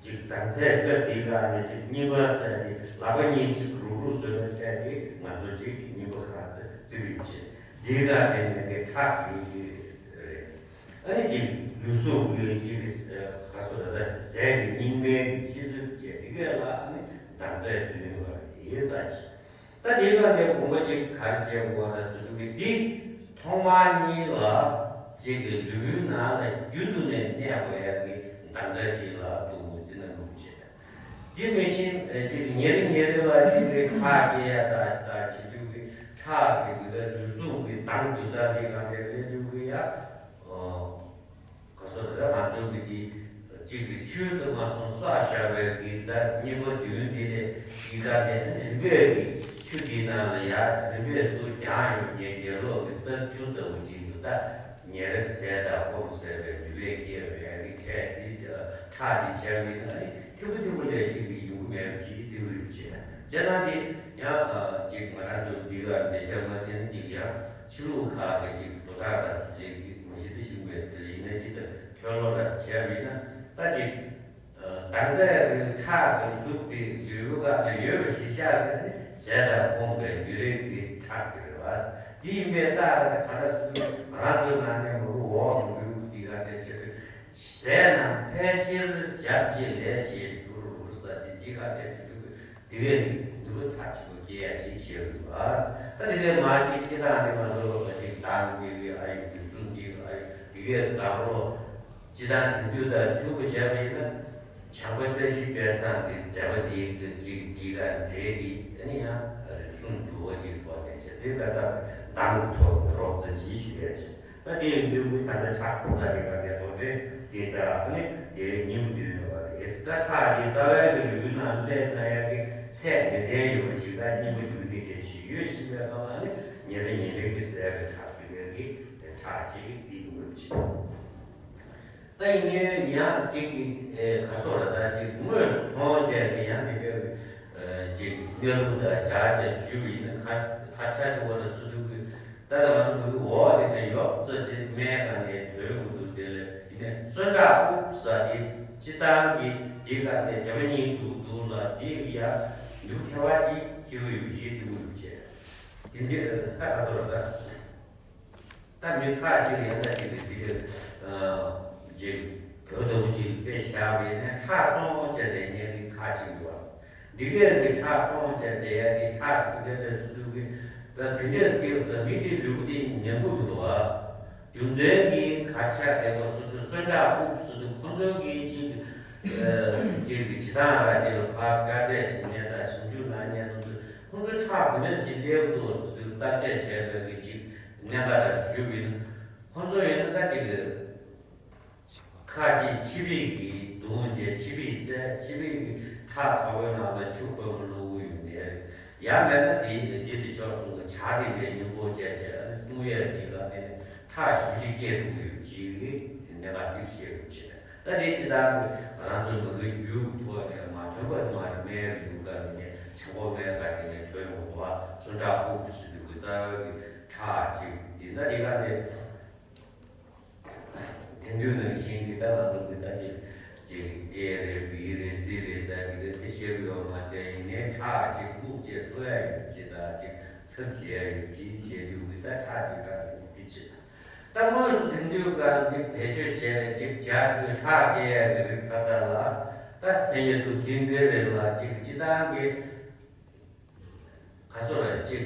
ཅིག་དམ་ཚིག་སྐབས་འདི་ག་ནས་ཅིག་གཉིས་པ་ཟེར་ཏེ་ལག་པ་གཉིས་ཅིག་རུག་རུག་བཟོས་པའི་ཚད་དེ་ང་ཚོ་ཅིག་གཉིས་པ་ག་ཚོད་བརྩི་གི་ཡོད་ཅེས་འདི་ག་ནས་ནས་ཀྱི་ཁྲག་ཡིན་གྱི་རེད། ཨ་ནི་ཅིག་ལུས་ཟུངས་ཀྱི་ཅིག་ག་ཚོད་ལ་ད་ཟས་ཀྱི་སྙིགས་མའི་གི་འཆི་གསོད་བྱས་འདི་གས་ལ་ཨ་ནི་དམ་ཚིག་བསྟུན་ཡོད་རེད་ཟེར་ཅིག་ད་དེའི་སྐབས་དེ་དགོངས་པ་གཅིག་ག་རེ་བཞེས་དགོས་པ་ཟེར་དུས་ཀྱི་འདི་ཐོག་མར་གཉིས་ལ་གཅིག་གི་ལུས་པོའི་ནང་ལ་རྒྱུན་དུ་ནས་གནས་དགོས་ཡག་གི་གདམས་ངག་ཅིག་ལ་གཏུག་དགོས་ཟེར་ན་འདུག་བྱས། འདི་མི་ཤེས་གཅིག་ཉེ་རིང་ཉེ་རིང་ལ་གཅིག་གི་ཁྲག་སྐྱེ་ཡ་ད་ད་བྱེད་དུས་ཀྱི་ཁྲག་གི་གི་ལུས་ཟུངས་ཀྱི་དྭངས་སྒྲིབ་དག་དེ་གང་དེ་སླེབས་དུས་ཀྱི་ཡ། ག་སོ་རེད་ང་ཚོའི་གི་འདི་གཅིག་གི་ཆུ་དུ་མ་སོང་བསགས་བཞག་པའི་གི་ད་གཉིས་པ་བདུན་འདི་ལས་འདི་ག་ནས་རིམ་པས་གི་ཆུ་འདི་ནང་ལ་ཡར་རིམ་པས་ཚུར་རྒྱང་ཡོང་ཉེ་རྒྱལ་ལོག་གི་རྟགས་ཆུ་ལྟ་བུ་ཅིག་ཏུ་ད་ཉེ་རེ་ཟས་དང་སྐོམ་ཟས་པའི་ནུས་པས་སྐྱེ་བའི་གི་ཁྲག་འདི་ཁྲག་འདི་བྱ་བའི་ནང་ནས་ཐིབས་པོ་ཐིབས་པོ་ལས་གཅིག་གི་ཡོང་གི་མེད་པ་ཅིག་འདི་རུ་བྱས་ན་བྱས་ན་འདི་ཡང་གཅིག་ང་རང་ཚོ་འདི་ག་འགྲེལ་བཤད་མ་བྱས་ན་གཅིག་ཡང་ཕྱི་ལུགས་ཁག་གི་གཅིག་འགྲོ་སྟངས་དང་ཚུལ་ལས་ཀྱི་མ་གཞི་འདི་ཤིང་བའི་དེ་ལ་ཡིན་ན་ཅི་ལྟར་ཐོས་ལོ་ར་བྱས་པ་ཡིན་ན་ད་ཅིག་དར་རྩྭའི་རིགས་ཁྲག་གི་གཟུགས་དེ་ལུས་པོ་ཁ་ལ་ཡོད་པ་གཞི་བཞག་གི་ནི་ཟས་དང་སྐོམ་པའི་བརྒྱུད་རིམ་གྱི་ཁྲག་གི་རེད་བ། འདི་ཡིན་པའི་རྟགས་རེད་ག་ལ་སུ་ང་རང་ཚོའི་ནང་ནས་མི་བུ་འོག་མི་བུ་འདི་ག་དེ་བྱེད་དུས་ཟས་རྣམས་ཕལ་ཆེར་ཞབས་ཀྱིས་ལས་བྱེད་འགྱུར་ཟེར་ཏེ་འདི་ག་དེ་བྱེད་དུས། དེ་གའི་ནུས་པ་མཐའ་གཅིག་པ་སྐྱེ་ཡ་ཅིག་བྱེད་དགོས་པ། ད་དེ་གའི་མ་གཅིག་སྐྱེ་སྟངས་དེ་ང་ཚོ་ལ་གཅིག་དང་དེ་གའི་ཨ་ཡི་ལུས་ཟུངས་དེ་ཨ་ཡི་དེ་གའི་དག་རོ་སྤྱི་དང་དེང་དུས་དང་མཐུན་པ་བྱས་པ་ཡིན་ན་བྱམས་པ་བཀྲ་ཤིས་དཔལ་བཟང་གི་མཛད་པ་དེའི་གཅིག་འདི་ག་འབྲེལ་དེ་ཨ་ནི་ཡང་རེ་ཟུང་འགྱུར་བ་དེའི་ཐོག་ནས་བྱས་དེ་ད་ལྟ་མདང་གི་ཐོག་ནས་རོབ་ཙམ་ཅིག་ཞུ་ཡ་བྱས། ད་དེ་ཡི་འདོད་དགུའི་ད་ལྟ་ཁྲག་ཁོང་ས་རེ་ག་དེ་དོ་དེ་དེ་ད་ནི་དེ་ཉིན་བདུན་ཡོད་པ་རེད། ད་ཁྲག་དེ་རྩ་བའི་གི་ལུས་ནང་སླེབས་ན་ཡ་གི་ཚད་དེ་ལྡན་ཡོད་པ་ཅིག་ད་ཉིན་བདུན་ནི་དེ་ཅིག་ཡོད་ཤི་བའི་སྒང་ལ་ནི་ཉེ་རེ་ཉེ་རེ་གི་ཟས་གི་ཁྲག་དེ་གའི་གི་དེ་ཁྲག་ཅིག་གི་དེ་ཡོད་ཅིག་ད་ཡིན་ཡང་ཅིག་གི་ག་སོགས་ལ་ད་ཅིག་དངོས་སུ་མཐོང་བྱས་ཏེ་ཡང་དེ་གའི་ཅིག་གནས་ལུགས་དང་སྦྱར་བྱས་ཞུས་པ་ཡིན་ན་ཁ་ཁ་ཆ་དེ་བ་ལ་སུ་དུ་གི་ད་ལྟ་ང་ཚོ་འོག་དེ་ནས་ཡོག་ཙམ་ཅིག་སྨད་ག་ནས་དོན་དགོས་འདུག་དེ་ལས་ཡིན་ནས་གསོན་ཁྲག་དབུགས་ཟ་དེ་སྤྱི་བཏང་གི་འདི་ག་དེ་འདྲ་བ་གཉིས་འདུག་འདུག་ལ་དེ་ཡ་འདུག་ཐེ་བ་ཅིག་ཁྱེར་གི་ཡོད་ཞེས་འདུག་ཡོད་ཅེས་དེ་འདི་ད་ག་ཚོད་རེད་ད། ད་མི་ཁག་ཅིག་ཡང་ན་ཅིག་གི་འདི་ག་ཅིག་བོད་ལྟ་བུ་ཅིག་དཔེ་བཞག་པ་ཡིན་ན་ཁྲག་བཙོང་བྱས་ཏེ་ཉལ་མཁན་ཁག་ཅིག་འདུག་བ། འདི་གས་ཀྱི་ཁྲག་བཙོང་བྱས་ཏེ་ཡ་གི་ཁྲག་ཚུ་ལས་ལས་སུ་དུ་གི་ད་དེ་འདྲས་སྐྱེས་སུ་མི་དེའི་ལུས་པོ་དེ་ཉལ་དགོས་འདུག་བ། རྒྱུ་མཚན་གྱིས་ཁ་ཆ་དེ་ག་སུ་དུ་གསོན་ཁྲག་ཕུབ་སུ་དུ་ཁོ་ཚོའི་གི་ཅིག་ཅིག་གི་བྱེད་སྟངས་ལ་ཅིག་ལ་ཕར་དཀའ་སྤྱད་བྱེད་མཁན་དང་ཞིབ་འཇུག་གནང་མཁན་ཚོ་ཚོ་ཁོ་ཚོའི་ཁྲག་དེ་འདྲས་ཅིག་ལས་འདུག་སུ་དུ་བརྟག་དཔྱད་བྱས་པའི་གི་ཅིག་གནད་འགག་ལ་ཞུས་པ་ཡིན། ཁོ་ཚོ་ཡིན་ན་ད་ཅིག་གི་ཁ་ཅིག་ཆི་བིག་གི་བརྡུངས་རྗེས་ཆི་བིག་བསད་ཆི་བིག་གི་ཁྲག་ཚ་བོའི་ནང་ལ་ཆུ་ཁོལ་མོ་བླུགས་ཡོང་དེ་ཡང་མེད་ན་དེ་འདི་དེ་ཆོག་གསུང་གི་ཇ་དེ་ལས་སྙིང་པོ་བཅད་བྱས་བཏུང་ཡས་འདི་ག་དེ་ནས་ཁྲག་ཞིབ་ཅིག་སྐྱེས་ཐུབ་ཀྱི་ཡོད་ཅིག་གི་གནད་འགག་ཅིག་བཤད་དགོས་བྱས་ད་དེ་ཅི་ལྟར་ང་རང་ཚོ་མི་གི་རྒྱུད་ཐོག་ནས་མ་ཐོན་པ་དེ་མ་རེད་སྨན་རིགས་ཀ་ནས་ཆང་ཁོག་སྨན་ཁ་དེ་ནས་ཐོན་ཡོང་བ་གསོན་ཁྲག་ཕུབ་ཟེར་དུས་ཀྱི་རྩ་བའི་གི་ཁྲག་ཅིག་དེ་ན་དེ་ག་ནས། དེང་དུས་ནང་བཞིན་གྱི་ད་ང་ཚོ་གི་ད་ཅིག་ཅིག་ཨེ་རེད་བི་རེད་སི་རེད་ཟེར་གི་རེད་དེ་བཤད་གི་ཡོད་མ་རེད། ཡིན་ནའི་ཁྲག་ཅིག་བླུགས་བྱས་གསོ་ཡ་ཡོད་ཅིག་ད་ཅིག་ཚབ་བྱེད་ཡ་ཡོད་ཅིག་བྱེད་དུས་གི་ད་ཁྲག་ཅིག་ད་དེ་ཅིག་ད་དངོས་སུ་དེང་དུས་གང་ཅིག་བེད་སྤྱོད་བྱས་ནས་ཅིག་སྦྱར་དུས་ཁྲག་སྐྱེ་ཡ་གི་རིགས་ད་ལྟ་ལ་ད་ཐེ་ཡ་དུ་དེ་འདྲའི་རེད་ལ་ཅིག་སྤྱི་བཏང་གི་ཁ་སོ་ར་གཅིག་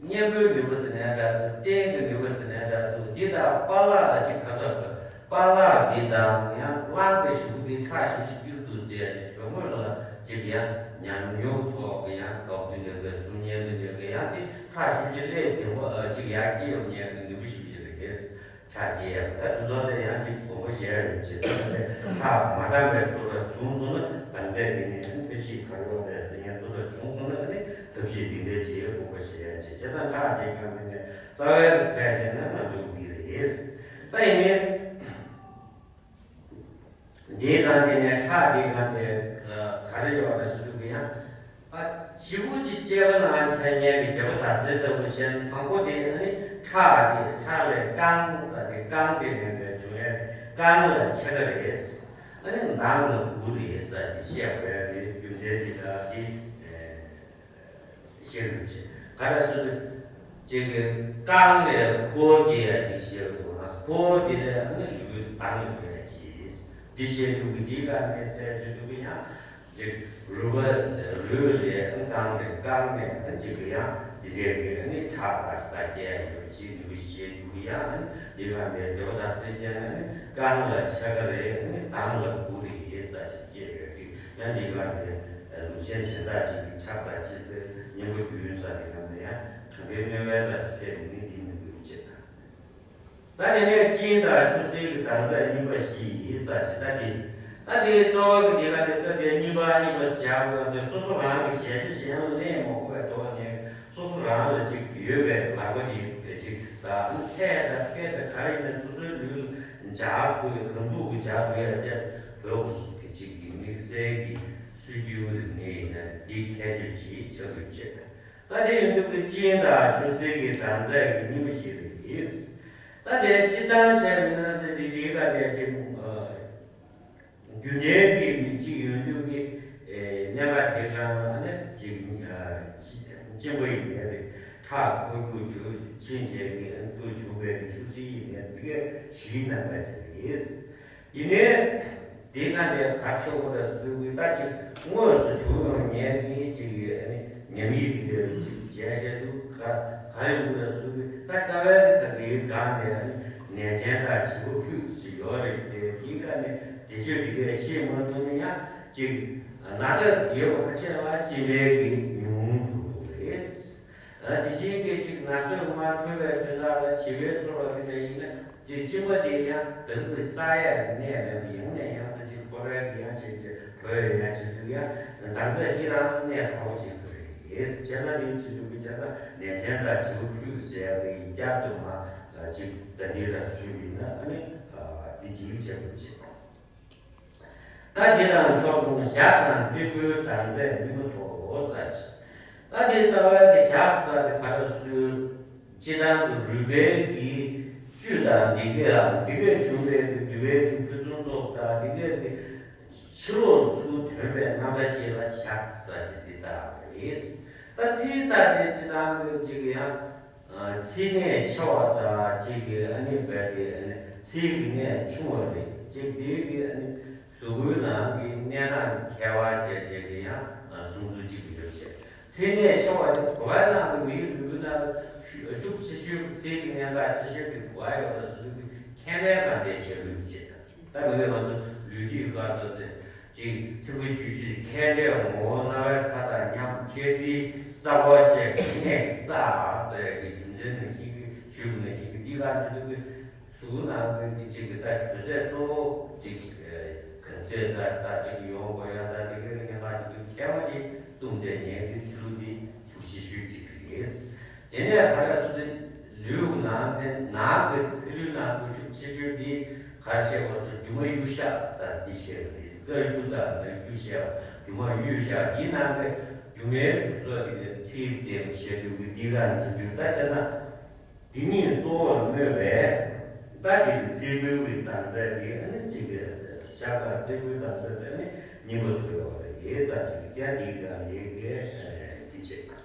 གཉེན་པོའི་ནུས་པ་ཟེར་ནའི་འདྲ་འདུག་རྟེན་གྱི་ནུས་པ་ཟེར་ནའི་འདྲ་འདུག་འདི་དང་པཱ་ལགས་ལ་གཅིག་ཁ་སོ་ར་པཱ་ལགས་འདི་དང་ཡང་གླང་གི་ཞུགས་འདི་ཁྲག་ཞིབ་ཞིབ་ཀྱི་འདུག་ཟེར་ཡ་དེ་དོན་དངོས་ལ་གཅིག་ཡང་ཉམས་མྱོང་ཐོག་གི་ཡང་དགའ་བོ་འདི་འདྲ་གི་གསུང་སྙན་འདི་འདྲ་གི་ཡང་དེ་ཁྲག་ཞིབ་ཞིབ་སླེབས་དེ་མོ་གཅིག་ཡར་སྐྱེ་ཡོང་ཉན་གི་ནུས་པ་ཞིབ་ཞིབ་རེད། ཁྲག་སྐྱེ་ཡག་ད་དུ་ཚོགས་དེ་ཡང་གཅིག་དགོངས་པ་བཞེས་ཡོད་ཅེས་ད་ནི་ཁྲག་མ་འདང་བའི་བཟོ་འདྲ་བྱུང་སོང་ན་གང་ཚད་དེ་ནས་ཐབས་ཤེས་ག་རེ་ཡོད་པས་ཟེར་ཡང་བཟོ་འདྲ་བྱུང་སོང་ན་ནི་ཐབས་ཤེས་འདི་འདྲའི་བྱེད་དགོངས་པ་བཞེས་ཡ་ཅེས་བྱས་ཙང་ཁྲག་དེ་གང་དེ་ནས་རྩ་བའི་ཚད་བྱས་ན་ང་ཚོ་འདི་རེད། ད་ཡིན་ནའི། འདིའི་སྒང་དེ་ནས་ཁྲག་འདིའི་སྒང་དེ་ག་རེ་ཡོད་རེད་ཟེར་དུས་ཀྱི་ཡང་ཨ་བྱིའུ་གཅིག་སྐྱེས་པ་ནང་བཞིན་ཉལ་གྱི་རྒྱལ་པོ་དར་སེར་ལྟ་བུ་བཞིན་དང་པོ་དེ་ཨ་ནི་ཁྲག་དེ་ཁྲག་ལས་རྐང་ཟ་དེ་རྐང་དེ་ནས་ནས་བྱུང་ཡས་རྐང་ལ་ཕྱེད་ཀ་རེད། ཨ་ནི་མདངས་ལ་དགུ་རེད་ཟེར་ཏེ་བཤད་དགོས་ཡ་རེད། རྒྱུ་མཚན་དེ་ལྟར་དེ་བཤད་དགོས་བྱས། ག་རེ་ཟེར་ན། ཅིག་གི་རྐང་ལས་ཁོ་དེ་ཡ་ཅིག་བཤད་དགོས་ན། ཁོ་དེ་ལས་ཨ་ནི་ལུས་པོའི་མདངས་ཡོད་པ་ཅིག་འདི་བཤད་དགོས་གི། འདི་ག་ནས་ཚད་བྱེད་དགོས་གི་ཡང་། ཅིག་རུས་པ་རུས་ལས་རྐང་རེད། རྐང་ནས་ཅིག་ཡང་འདི་འདྲའི་གི་ནི་ཁྲག་ལ་ལྟ་སྐྱེ་ཡོད་ཅེས་འདུག་བཤད་འདུག་ཡང་འདི་ག་ནས་འདྲ་བ་དག་སེ་བྱས་ན་ནི་རྐང་ལ་ཕྱེད་ཀ་རེད། ནི་མདངས་ལ་དགུ་རེད་ཟེར་ཅིག་སྐྱེ་ཡོད་ཀི། ཡང་འདི་ག་ནས་ལུགས་ཅན་གཞན་དག་ཅིག་གི་ཁྲག་དང་ཅི་ཟེར་གཉེན་པོ་རྒྱུན་ཟེར་དེ་ག་ནས་ཡང་གང་གའི་གནོད་པའི་དག་ཅིག་ཕེབས་ནི་འདི་མི་འདུག་ཅེས་དང་། ད་དེ་ནས་གཅིན་དང་ཆུ་སེར་གྱི་དྭངས་རྩ་གཉིས་པ་བཞི་ཡིན་ཟེར་གྱི། ད་དེ་ད་དེ་གཙོ་བོ་གི་དེ་ག་དེ་ད་དེ་གཉིས་པ་གཉིས་པ་བྱ་དགོས་ཏེ། སོ་སོ་རང་གི་ཞལ་ཆ་གཞན་ལ་གནས་མ་དགོས་པའི་ཐོག་ནས། སོ་སོ་རང་ལ་ཅིག་ཡོད་པའི་ལག་པ་དེ་ཅིག་ད་ཚད་དང་ཕལ་པའི་ག་རེ་ཡིན་ན་སོ་སོའི་ལུས་ལ་འཇགས་དགོས། གང་ཐུབ་ཀྱིས་འཇགས་དགོས་ཡ་དེ་བོད་སྐུ་གཟུགས་ཀྱི་ཅིག་གི་དམིགས་བསལ་གྱི་སྲོལ་རྒྱུན་རིག་གནས་ཡིན་ན་འདི་ཁྱད་ཆོས་ཅིག་ཆགས་ཡོད་ཅེས། ད་དེ་ཡིན་དུས་ཀྱི་གཅིན་དང་ཆུ་སེར་གྱི་དྭངས་རྩ་གི་གཉིས་པ་ཞིག་རེད། ད་དེ་སྤྱིར་བཏང་བྱས་པ་ན་དེ་དེ་དེའི་ཁ་ནས་ཅིག་རྒྱུ་རྐྱེན་གྱི་མི་གཅིག་ཡོང་དུས་ཀྱི་གནད་འགག་དེ་གང་ལ་ནི་ཅིག་གཅིན་པ་ཡིན་ནའི་རེད། ཁྲག་འཁོར་རྒྱུག་ཆུ་གཅིན་བྱས་ཀྱི་ཚུར་བྱུང་བའི་ཆུ་སེར་ཡིན་ནའི་དེ་གའི་བཞིའི་རྣམ་པ་ཅིག་རེད། ཡིན་ནའི། དེའི་ནང་ནས་ག་ཆེ་བོ་རེད་ཟེར་དུས་ཀྱི་ད་ཅིག་དངོས་སུ་བྱུང་ཡོང་མཁན་གྱི་ཅིག་གི་ཨ་ནི་ཉམས་ཡིག་འདི་འདྲ་ཅིག་མཇལ་བྱས་འདུག་ག་ག་ཡོང་གི་རེད་ཟེར་དུས་ཀྱི་ད་རྩ་བའི་ད་དེའི་སྒང་ནས་ཨ་ནི་ནད་ཅན་དང་བྱིས་པ་ཕུད་ཅིག་ཡོད་རེད་དེ། དེའི་ཁ་ནས་དེ་ཆོས་འདི་གས་ཤེས་མ་ཐུབ་ན་ཡང་ཅིག་ན་ཚ་ཡོད་པ་ཁ་ཤས་ལ་གཅིན་པའི་གི་ཉུང་འགྲོ་གི་རེད། དེ་བཞིན་གྱི་ཅིག་ན་ཚོད་མ་ཐོན་པའི་དུས་ལ་བྱིས་པའི་སོ་ལ་དེ་འདྲ་ཡིན་ན། དེ་གཅིན་པ་དེ་ཡང་དེ་ཚོ་གི་ས་ཡ་གི་གནས་མེད་པ་ཡང་ནས་ཡང་དུ་ཅིག་ཁོ་རའི་གི་ཡང་བྱེད་ཅིག་བོད་ཡང་བྱེད་དུས་ཡང་དྭངས་རྩ་ཞིག་རང་གནས་ཁག་པོ་ཅིག་ཏུ་རེད། བྱས་ན་དེ་བྱེད་དུས་ཀྱི་བྱས་ན་ནད་ཅན་དང་བྱིས་པ་ཕུད་ཟེར་ཡ་གི་བསྐྱར་དུ་མ་ཅིག་ད་འདི་ར་ཞུས་ཡིན་ན་ཨ་ནི་འདི་ཅིག་བྱེད་དགོས་བྱེད། ད་འདི་དང་ཕྱོགས་མཚུངས་ཞག་དང་ཚེས་པོའི་དྭངས་རྩའི་སྙིང་པོ་དོ་ཟེར་གྱི། ད་འདི་རྩ་བའི་གི་ཞག་ཟེར་གྱི་ག་རེ་ཟེར། སྤྱིར་བཏང་གི་རུས་པའི་གི་བཅུད་དང་འདི་གའི་འདི་གའི་བྱུང་བའི་གི་རུས་པའི་གི་ཕུན་སུམ་ཚོགས་དང་འདི་གའི་གི་ཕྱི་ལོགས་ཚུར་ཐོན་པའི་རྣམ་པ་ཅིག་ལ་ཞག་ཟེར་གྱི་འདི་ལྟ་བུ་རེད། ད་ཚེས་ཟེར་དེ་སྤྱིར་བཏང་གི་ཅིག་ཡང་། ཚེས་གནས་ཆེ་བ་དང་གཅིག་གི་ཨ་ནི་རྦད་དེ་ཨ་ནི་ཚེས་ཀྱི་གནས་ཆུང་བ་རེད། གཅིག་དེའི་གི་ཨ་ནི་གཟུགས་པོའི་ནང་གི་གནས་སྟངས་ཁྱད་པར་བྱས་བྱས་ཀྱི་ཡང་གསུང་ཚུལ་གཅིག་ཡོད་བྱས། ཚེས་གནས་ཆེ་བ་དེ་གོ་བའི་ནང་གི་མིའི་ལུས་པོའི་ནང་ཤུགས་ཆེ་ཤོས་ཚེས་ཀྱི་གནས་སྟངས་ཆེ་ཤོས་ཀྱི་གོ་བ་ཡོད་ལ་སོ་སོའི་གི་ཁེ་ནས་དང་དེ་བཤད་ལུགས་བྱས། ད་མི་ལས་ང་ཚོ་ལུས་དེའི་ཁ་ཐོག་དེ་ཅིག་ཚིག་པ་བཅུ་བཞི་ཁས་འདྲེན་ངོ་བོ་རྣ་བའི་ཁ་དང་མཉམ་ཁྱད་ཚིག་རྩ་བ་བཅས་ཀྱི་གནས་རྩ་ཟེར་གྱི་རྒྱུ་མཚན་ནང་བཞིན་གྱི་ཞུས་པ་ནང་བཞིན་གྱི་འདི་ག་འདི་ཚོ་གི་གཟུགས་ནང་གི་འདི་ཅིག་གི་ད་དྲོད་ཚད་གཙོ་བོ་ཅིག་ག་ཚད་ད་ད་ཅིག་ཡོང་དགོས་ཡ་ད་འདི་གའི་ཉེན་ཁ་འདི་ཚོ་ཁྱད་པར་གྱི་སྟོང་དེ་ཉན་གྱི་ཚིག་ལུགས་འདི་ཤུགས་ཆེ་ཤོས་ཅིག་རེད། དེ་ནས་ག་རེ་ཟེར་ཏེ་ལུས་ནང་ནས་ནང་གི་ཚིལ་ལུས་ནང་གི་ཤུགས་ཆེ་ཤོས་དེ་ག་རེ་བཤད་པ་སོགས་རྒྱུ་མ་གཡུ་ཞགས་ཟེར་འདི་བཤད་པ་རེད། རྩ་རྒྱུ་དང་ནང་གཡུ་ཞགས་རྒྱུ་མ་གཡུ་ཞགས་འདི་ནང་གི་རྒྱུ་མའི་གྲུབ་ཚོགས་དེ་གའི་ཚིལ་ལྟ་བུ་བཤད་དུས་ཀྱི་འདི་ག་འདི་འདུག་ད་བྱས་ན་འདི་གཉིས་གཙོ་བོར་སྨོས་པས་ད་ཅིག་གི་ཚིལ་བུའི་གི་དྭངས་རྩ་དེ་ཨ་ནི་གཅིག་གི་ཞགས་དང་ཚིལ་བུའི་དྭངས་རྩ་དེ་ཨ་ནི་གཉིས་པ་དུ་ཡོད་པ་རེད་ཟེར་ཅིག་ཀྱང་འདི་ག་ལས་ཀའི་འདི་བྱེད།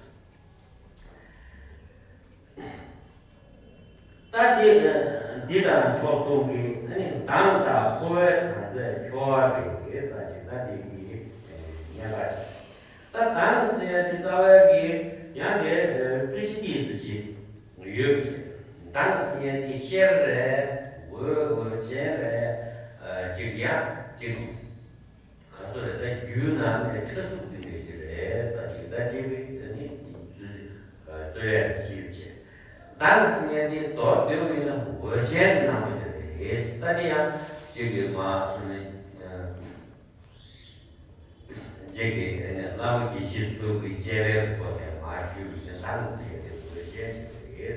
ད་འདི་འདི་དང་ཕྱོགས་མཚུངས་ཀྱི་ཨ་ནི་མདངས་དང་ཕོ་བའི་དྭངས་རྩའི་ཁྱོ་བ་རེད་ཟེར་ཅིག་ད་འདི་གི་ཉེན་ཁ་ཅིག་ད་མདངས་ཟེར་ཡ་དེ་རྩ་བའི་གི་ཡང་དེ་རྩོད་གཞི་ཏིག་ཙི་ཅིག་ཡོད་པ་ཅིག་མདངས་ཟེར་ཡ་དེ་ཤེལ་རེད། འོད་འོད་ཅན་རེད། ཅིག་ཡང་ཅིག་ག་སོ་རེད། ད་རྒྱུའི་ནང་ནས་ཕྲ་གཟུགས་འདི་འདྲ་ཞིག་རེད་ཟེར་ཅིག་ད་ཅིག་གི་ནི་རྩོད་ཡ་ཞིག་བྱས། མདངས་ཟེར་མཁན་འདི་མདོར་བསྡུས་པ་ཡིན་ན་འོད་ཅན་གྱི་རྣམ་པ་ཅིག་རེད། ད་འདི་ཡང་ཅིག་གི་མ་ཟེར་ནས་ཅིག་གི་བླ་མ་དགེ་བཤེས་ཚོ་གི་དཔྱད་པའི་སྒོ་ནས་མ་ཞུས་པའི་མདངས་ཟེར་མཁན་འདི་འོད་ཅན་ཅིག་རེད།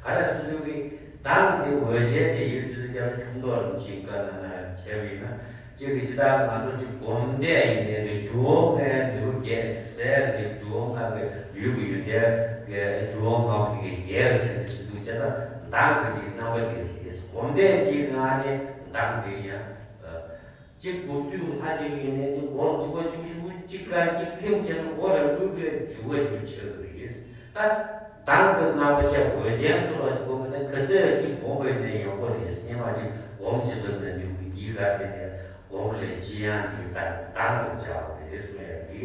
ག་རེ་ཟེར་དུས་ཀྱི་མདངས་འདི་འོད་ཅན་དེ་ཡོད་དུས་རྒྱ་མཚོ་ཁྱུང་ཐོག་རིན་ཆེན་བཀའ་ན་ན་བྱས་པ་ཡིན་ན་ཅིག་གི་ཇི་ལྟར་ང་ཚོ་ཅིག་སྒོམ་བཟླས་ཡིན་ནའི་འདྲ་འཇུག་ངོགས་ལྔའི་ལེའུ་བརྒྱད་ཟེར་ཏེ་འཇུག་ངོགས་ལྔ་གི་ལུས་ཀྱི་ཡོན་ཏན་གྱི་འཇུག་ངོགས་ལྔ་པོ་དེ་གའི་རྒྱས་པ་བྱས་ཏེ་ཞུ་དུས་ཇི་ལྟར་མདངས་ཀྱི་དེའི་རྣམ་པ་དེ་རེད། སྒོམ་བཟླས་ཅིག་ངང་ནས་མདངས་དེ་ཡང་ གཅིག་དགུ་བཅུ་ལྷག་ཅིག་ཡིན་ནའི་གཅིག་སྒོར་གཅིག་པ་གཅིག་ཤུ་གཅིག་དཀར་གཅིག་ཐིམ་བྱས་ན་སྒོ་ར་འགུལ་གི་འཇུག་པ་ཞིག་ཆགས་ཀྱི་རེད། ད་དང་གི་རྣམ་པ་ཅན་འོད་ཅན་སོགས་ལ་ཞིག་གོ་མིན་ན་ག་ཚོད་གཅིག་སྒོམ་པ་ཡིན་ནའི་ཡག་པོ་རེད། སྙན་མ་གཅིག་སྒོམ་བྱེད་པ་ན་འདུག་གི་འདི་ག་དེ་ནས་སྒོམ་ལས་ཅི་ཡང་གི་དང་དང་དུ་བྱ་བ་རེད་གསུང་ཡ་གི་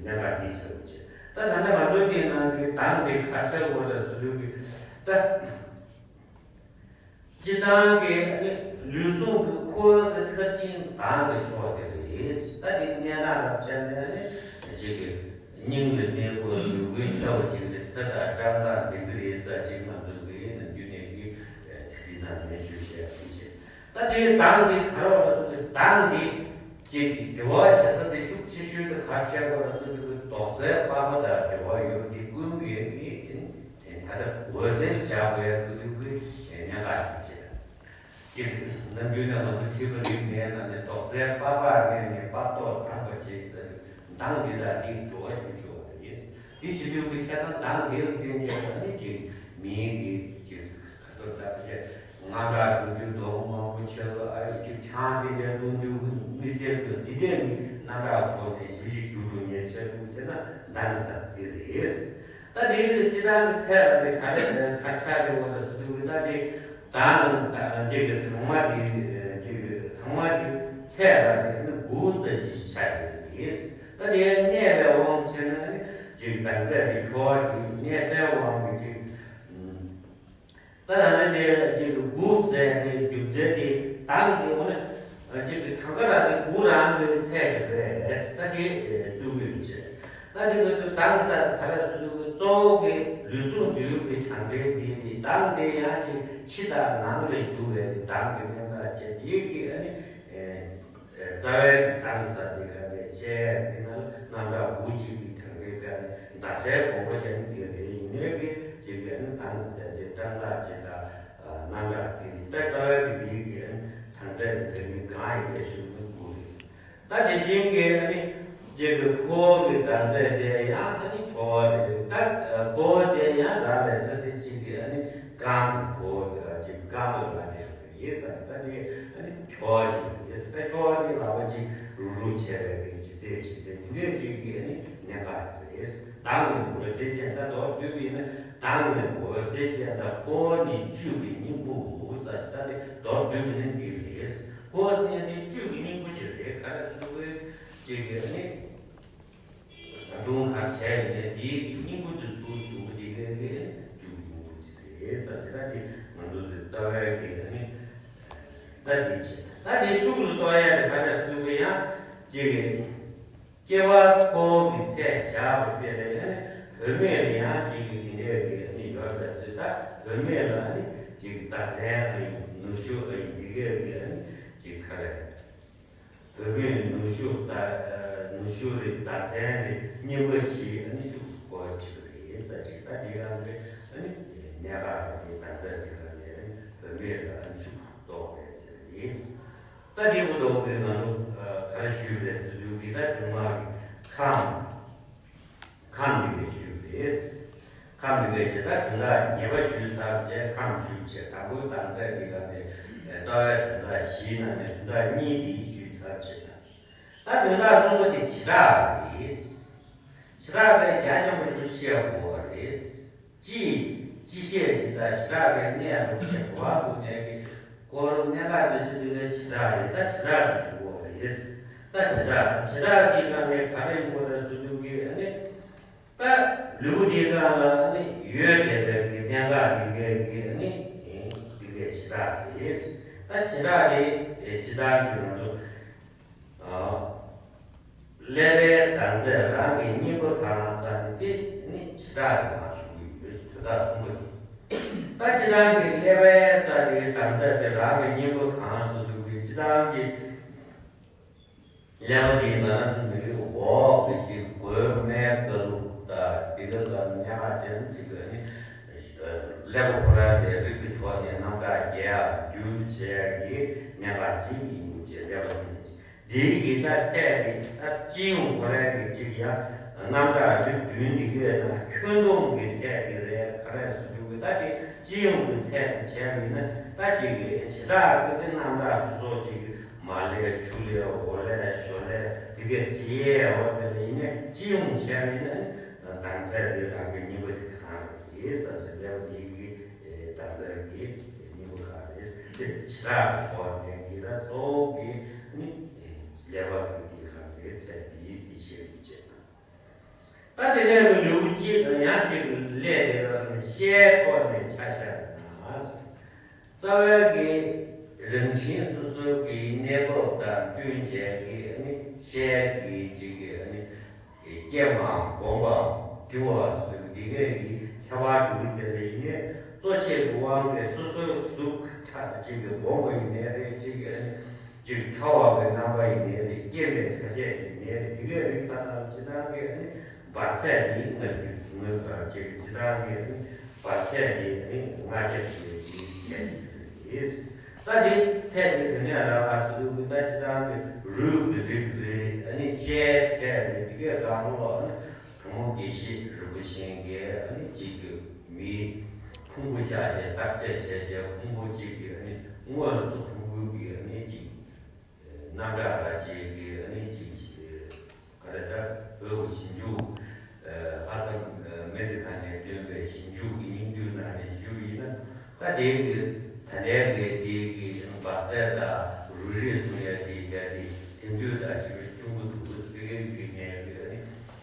གནད་འགག་འདི་ཆགས་ཀྱི་བྱས། ད་ད་ལྟ་ང་ཚོ་འདི་ནང་གི་དང་འདི་ག་ཚོད་འོ་ལ་སུ་ལུག་གི་ད། སྤྱིར་བཏང་གི་ཨ་ནི་ལུས་ཟུངས་ཀྱི་འཁོར་བ་གི་མཐར་ཕྱིན་དང་གི་ཕྱོགས་དེ་རེད། ད་དེ་གནས་སྟངས་ལ་བྱས་ནས་ཨ་ནི་གཅིག་གི་སྙིང་ལ་གནས་སྐོར་ལུས་ཀུན་ཚ་བ་གཅིག་གི་ཚེ་དང་བཀྲག་མདངས་ལྡན་གྱི་རེད་ས་གཅིག་ང་ཚོ་གི་ནམ་རྒྱུན་ནས་ཀྱི་ཚིག་འདི་ནང་ནས་ཞུ་བྱས་ཡག་ཅིག་བྱས། ད་དེ་དང་དེ་ག་རེ་བ་ལ་སོགས་པའི་དང་དེ་གཅིག་གི་དྲི་བ་བྱེད་ས་དེ་ཤུགས་ཆེ་ཤོས་དེ་ག་བྱས་པ་ལ་སོགས་པའི་དོགས་སེལ་དཔག་པ་དང་འབྲེལ་བ་ཡོད་པ་དེ་ཀུན་གྱི་ཡོད་ཀྱི་དེ། ད་ལྟ་འོད་གསལ་བྱ་དགོས་ཡག་ཀུན་གྱི་གནད་འགག་ཡིན་ཅེས། དེ་ནམ་རྒྱུན་ནས་ང་ཚོ་ཁྲིད་པ་རིག་གནས་ནང་ནས་དོགས་སེལ་དཔག་པ་ངེས་ནས་དཔག་རྟོགས་དམ་པ་བྱེད་ཟེར་དང་འདི་དག་འདི་འགྲོ་བ་ཞུ་ཆོག་པ་རེད། དེ་བྱེད་དུས་ཀྱི་ཆ་ཚང་དང་འདིར་བསྟན་བྱས་པ་ནི་ཅིག་མིའི་གི་ཅིག་ག་ཚོད་ལྟ་བྱས་རྔམ་དྲག་བྱུང་དུས་མདོག་མང་པོ་ཆེ་ལ་ཨ་ཡོད་ཅིག་ཆང་འདི་འདྲ་བཏུང་དུས་མི་སེར་གྱི་འདི་འདྲའི་གི་རྣམ་གྲངས་སྐོར་ནས་ཞིབ་ཞིབ་རྒྱུ་འགྲོ་ཉེར་ཆེ་ཐུག་ཅེ་ན་འདང་ཚར་འདི་རེད། ད་དེ་ཡི་སྤྱི་བཏང་གི་ཚད་ལ་དེ་ག་རེ་ཟེར་ག་ཆགས་ཀྱི་འོ་ལ་སུ་དུ་གི་ད་དེ་དང་ཅིག་གི་དང་མ་དེ་ཅིག་གི་དང་མ་དེ་ཚད་ལ་དེ་ནི་དགུ་ཙམ་ཅིག་ཆགས་ཀྱི་རེད། ད་དེ་གནས་པའི་དབང་ཆེ་ན་ནི་ཅིག་དང་ཚད་དེ་ཁྱོ་བ་དེ་གནས་སའི་དབང་གི་ཅིག་ད་ད་ནི་དེ་ཅིག་གི་དགུ་ཟེར་དེ་རྒྱུ་མཚན་དེ་དང་དེ་འོ་ན་ཅིག་གི་དང་ག་ར་དེ་དགུ་རང་གི་ཚད་དེ་རེད། ད་དེ་བཙུགས་ཡོད་ཅེ། ད་དེ་ང་ཚོ་དང་ས་ག་ལ་སུ་དུ་གཙོ་བོ་གི་ལུས་ཟུངས་འདུས་ཀྱི་དང་འབྲེལ་དེ་དེ་དང་དེ་ཡང་ཅིག་ཕྱི་དང་ནང་ལས་རྒྱུ་བའི་གི་དང་གི་གནས་སྟངས་བཅས་དེ་གི་ཨ་ནི་རྩ་བའི་གི་དང་ས་དེ་ག་ནས་བཅས་དེ་ན་རྣམ་གྲངས་དགུ་གཅིག་གི་དང་འབྲེལ་ག་ནས་ཟླ་ཚེས་དགོངས་པ་བཞེས་ནི་དེ་རེད། ཡིན་ནའི་གི་ཅིག་གི་ཨ་ནི་དང་ས་ཅིག་སྤྲང་ལ་ཅིག་ལ་རྣམ་གྲངས་དེ་ནི་ད་རྩ་བའི་གི་དེ་གི་ཨ་ནི་དང་ས་དེ་གི་གང་ཡིན་པའི་ཤུགས་ནི་དགུ་རེད། ད་དེ་བཞིན་གྱི་ཨ་ནི་ཅིག་གི་ཁོ་བོ་གི་དང་ཚད་དེ་ཡང་ཨ་ནི་ཁྱོ་བ་རེད། ད་ཁོ་བོ་དེ་ཡང་ར་ལས་ས་དེ་ཅིག་གི་ཨ་ནི་རྐང་གི་ཁོ་བོ་དེ་ཅིག་རྐང་ལ་ལ་དེ་ཡིན་ས་ད་དེ་ཨ་ནི་ཁྱོ་བ་ཅིག་ཡིན་ས་ད་ཁྱོ་བ་དེ་ལག་པ་ཅིག་རུ་རུ་བྱས་པའི་གི་ཅི་ཚད་ཅིག་དེ་འདི་འདྲས་ཅིག་གི་ཨ་ནི་གནད་འགག་རེད། དང་ནི་འོད་གསལ་ཅན་ད་མདོར་བསྡུས་པ་ཡིན་ན་དང་ནི་འོད་གསལ་ཅན་ད་ཁོ་བོ་ནི་བཅུད་ཀྱི་སྙིང་པོའོ་ས་ཅིག་ད་དེ་མདོར་བསྡུས་པ་ཡིན་ན་འདི་རེད། ཁོ་བོ་ཟེར་ཡ་དེ་བཅུད་ཀྱི་སྙིང་པོ་ཅིག་རེད། ག་རེ་ཟེར་ན་ཁོའི་ཅིག་གི་ཨ་ནི། བཟའ་བཏུང་ག་བྱས་ཡིན་ནའི་དེའི་སྙིང་པོ་དེ་ཚུར་བྱུང་བ་དེ་གའི་གི་བཅུད་ཀྱི་སྙིང་པོ་ཅིག་རེད་ཟེར་ཅིག་ད་དེ་ང་ཚོ་དེ་རྩ་བའི་གི་ཨ་ནི་ད་དེ་བྱས་ད་དེ་ཤུགས་ལ་གཏོང་ཡ་དེ་ག་རེ་ཟེར་ན་ཡང་ཅིག་གི་སྐྱེ་བ་ཁོ་བོ་གི་ཚད་བཞག་པ་དེ་ལས་ཨ་ནི་བུད་མེད་ལ་ཡང་ཅིག་གི་དེ་འདྲའི་གི་ཨ་ནི་ཡོད་པའི་ཚུལ་ད་བུད་མེད་ལ་ཨ་ནི་ཅིག་གི་ཟླ་མཚན་ཨ་ཡིན་ནུ་ཞོ་ཨ་ཡིན་དེ་གའི་གི་ཨ་ནི་ཅིག་ག་རེ། བུད་མེད་ནུ་ཞོ་ད་ནུ་ཞོ་རེ་ཟླ་མཚན་རེ་གཉིས་པ་བཞི་ཨ་ནི་ཤུགས་སུ་གོ་ཅིག་རེད་ས་ཅིག་ད་དེ་རང་རེ་ཨ་ནི་གནད་འགག་རེད། དེ་ད་ལྟ་དེ་ག་ནས་བུད་མེད་ལ་ཨ་ནི་ཤུགས་རྟོགས་པའི་ཅིག་རེད། ད་དེ་འུ་ཐོག་གི་ང་ཚོ་ག་རེ་ཞུས་རེད་ཟེར་དུས་དེ་ད་དུང་མ་གི་ཁམས། ཁམས་འདི་གའི་ཞུས་རེད། ཁམས་འདི་གའི་ཞེ་དྲག་དོན་དག་ཉེས་པ་ཞུས་ཚར་བྱས་ཁམས་ཞུས་བྱས་དང་པོའི་དང་ཚད་འདི་ག་དེ་རྩ་བའི་དོན་དག་བཞིའི་ནང་ནས་དོན་དག་གཉིས་འདི་ཞུས་ཚར་བྱས་ད་དོན་དག་གསུམ་པ་དེ་བྱེ་བྲག་རེད། བྱེ་བྲག་དེ་རྒྱ་ཆེན་པོ་ཞིག་བཤད་དགོས་པ་རེད། སྤྱི། སྤྱི་བཤད་ཅིག་དང་བྱེ་བྲག་གི་གནས་ལུགས་ཀྱི་གོ་བ་བསྡུ་ནས་ཀྱི་སྐོར་གནད་འགག་ཅིག་ཞིག་འདི་གའི་བྱེ་བྲག་རེད། ད་བྱེ་བྲག་གི་ཞུ་གོ་རེད། ད་བྱེ་བྲག་བྱེ་བྲག་འདི་ག་ནས་ག་རེ་ཡིན་པ་རེད་ཟེར་དུས་ཀྱི་ཨ་ནི། ད་ལུས་པོ་འདི་ག་ལ་ཨ་ནི་ཡོད་བསྡད་པའི་གི་གནད་འགག་འདི་གའི་གི་ཨ་ནི་འདི་གའི་བྱེ་བྲག་རེད། ད་བྱེ་བྲག་རེད་ཇི་ལྟར་གྱི་ང་ཚོ། ཀླད་པའི་དྭངས་རྩེ་རང་གི་སྙིང་པོ་གང་ཟེར་ནི་དེ་ནི་བྱེ་བྲག་གི་མ་ཞུ་གི་ཡོད། དོན་དག་གསུམ་པོ་དེ། ད་སྤྱིར་བཏང་གི་ཀླད་པའི་ས་དེའི་དྭངས་རྩེ་དེ་རང་གི་སྙིང་པོ་གང་ཟེར་དུས་ཀྱི་སྤྱིར་བཏང་གི་ཀླད་པ་དེའི་ང་རང་ཚོ་མི་རིགས་འོག་གི་ཅིག་མགོའི་སྨད་ཀ་ལུག་དང་དེ་ག་ལ་ཉག་ཅན་ཅིག་གི་ནི་ཀླད་པ་ཁོ་རང་ལས་རིགས་ཀྱི་ཐོག་ནས་རྣམ་གྲངས་བརྒྱད་ཡང་རྒྱུན་དུ་བྱས་ཀྱི་གནད་འགག་ཅིག་ཡིན་ཅེས་ཀླད་པ་ཟེར་ནས། འདིའི་ཡིག་ཆ་ཚད་དེ་ད་སྤྱི་ཡོངས་ཁོ་རའི་གི་གཅིག་ཡང་རྣམ་གྲངས་རིགས་བདུན་འདི་གའི་ནང་ཁྱོན་བསྡོམས་ཀྱི་ཚད་དེ་རེད། ག་རེ་ཟེར་དུས་ད་དེ་སྤྱི་ཡོངས་ཀྱི་ཚད་དེ་བྱས་པ་ཡིན་ན་ད་གཅིག་གི་བྱེ་བྲག་གི་དེ་རྣམ་གྲངས་སོ་སོ་གཅིག་གི་ མར་ལས་ཆུ་ལས་འོག་ལས་ཞོ་ལས་འདི་གས་ཅི་ཡས་འོ་དེ་ལ་ཡིན་ནས་ཅི་ཡོང་བྱས་ཡིན་ན་ནི་དང་ཚད་འདི་རང་གི་གཉིས་པ་དེ་གང་རེད་ཟེར་ཟེར་ལས་འདི་གི་དང་ཚད་ཀྱི་གཉིས་པ་གང་རེད་དེ་ཕྱི་རག་གི་འོ་དེ་གི་ད་གཙོ་བོ་གི་ནི་ལས་པ་གི་དེ་གང་རེད་ཚད་འདི་འདི་བཤད་དགོས་བྱས། ད་དེ་ནས་ལེའུ་གཅིག་ཡང་གཅིག་ལས་དེ་ལ་ཤའི་ཐོག་ནས་ཆ་བཞག་ན། རྩ་བའི་གི་རང་བཞིན་སོ་སོའི་གི་གནས་བབ་དང་བསྟུན་བྱས་ཀྱི་ཨ་ནི་ཤའི་གི་གཅིག་གི་ཨ་ནི་སྐྱེ་བའམ་སྦོམ་པའམ་འབྲིང་བ་སོགས་འདི་གས་ཀྱི་ཁྱད་པར་དྲུག་དེ་ལ་ཡིན་ནས་གཙོ་ཆེ་གི་དབང་གིས་སོ་སོའི་གཟུགས་ཁྲ་གཅིག་གི་སྦོམ་པ་ཡིན་ནའི་རེད་གཅིག་གི་ཨ་ནི། ཅིག་ཕྲ་བ་གི་རྣམ་པ་ཡིན་ནའི་རེད། སྐྱེ་བའི་ཆ་ཤས་ཤིག་ཡིན་ནའི་རེད། དེ་གའི་རིགས་མཐའ་དག་ཇི་ལྟར་གི་ནི་འབར་ཚད་ནི་ལྔ་བཅུ་ང་བཅུ་ཅིག་ཇི་ལྟར་གི་ནི་འབར་ཚད་ནི་ནི་ལྔ་བརྒྱ་ཞིག་ཡོད་ཅེས་བཤད་ཀྱི་ཡོད། ད་དེ་ཚད་དེ་དེ་ནས་རག་པ་སུ་དུ་གི་ད་ཇི་ལྟར་གི་རུས་ཀྱི་རིགས་རེད། ཨ་ནི་ཤའི་ཚད་རེད། དེ་གའི་སྒང་ལོགས་ཨ་ནི་གྲོ་མོ་དགེ་བཤེས་རིན་པོ་ཆེ་གིས་ཨ་ནི་གཅིག་གི་མིའི་ཕུང་པོ་བཞག་བྱས་བརྟག་དཔྱད་བྱས་བྱས་ཕུང་པོ་གཅིག་གི་ཨ་ནི་དངོས་སུ་ཕུང་པོ་གི་ཨ་ནི་གཅིག་རྣམ་གྲངས་ལ་བྱེད་ཀྱི་ཨ་ནི་ཅིག་ག་རེ་ད་བོད་ཀྱི་ཞིབ་འཇུག་ཧ་ཙམ་མི་དེ་ཚང་ནས་སྟོན་པའི་ཞིབ་འཇུག་གི་སྙིང་བསྡུས་ནང་ནས་ཞུས་ཡིན་ན་ད་དེ་གི་ད་ལྟའི་གི་དེ་གི་འབར་རྫས་དང་རུས་རིས་གསུང་ཡ་དེ་ཡ་དེ་དེང་དུས་དང་ཞིབ་འཇུག་ཆུང་ངུ་དུ་ཚིག་གི་ཉན་ཡོད་ཨ་ནི་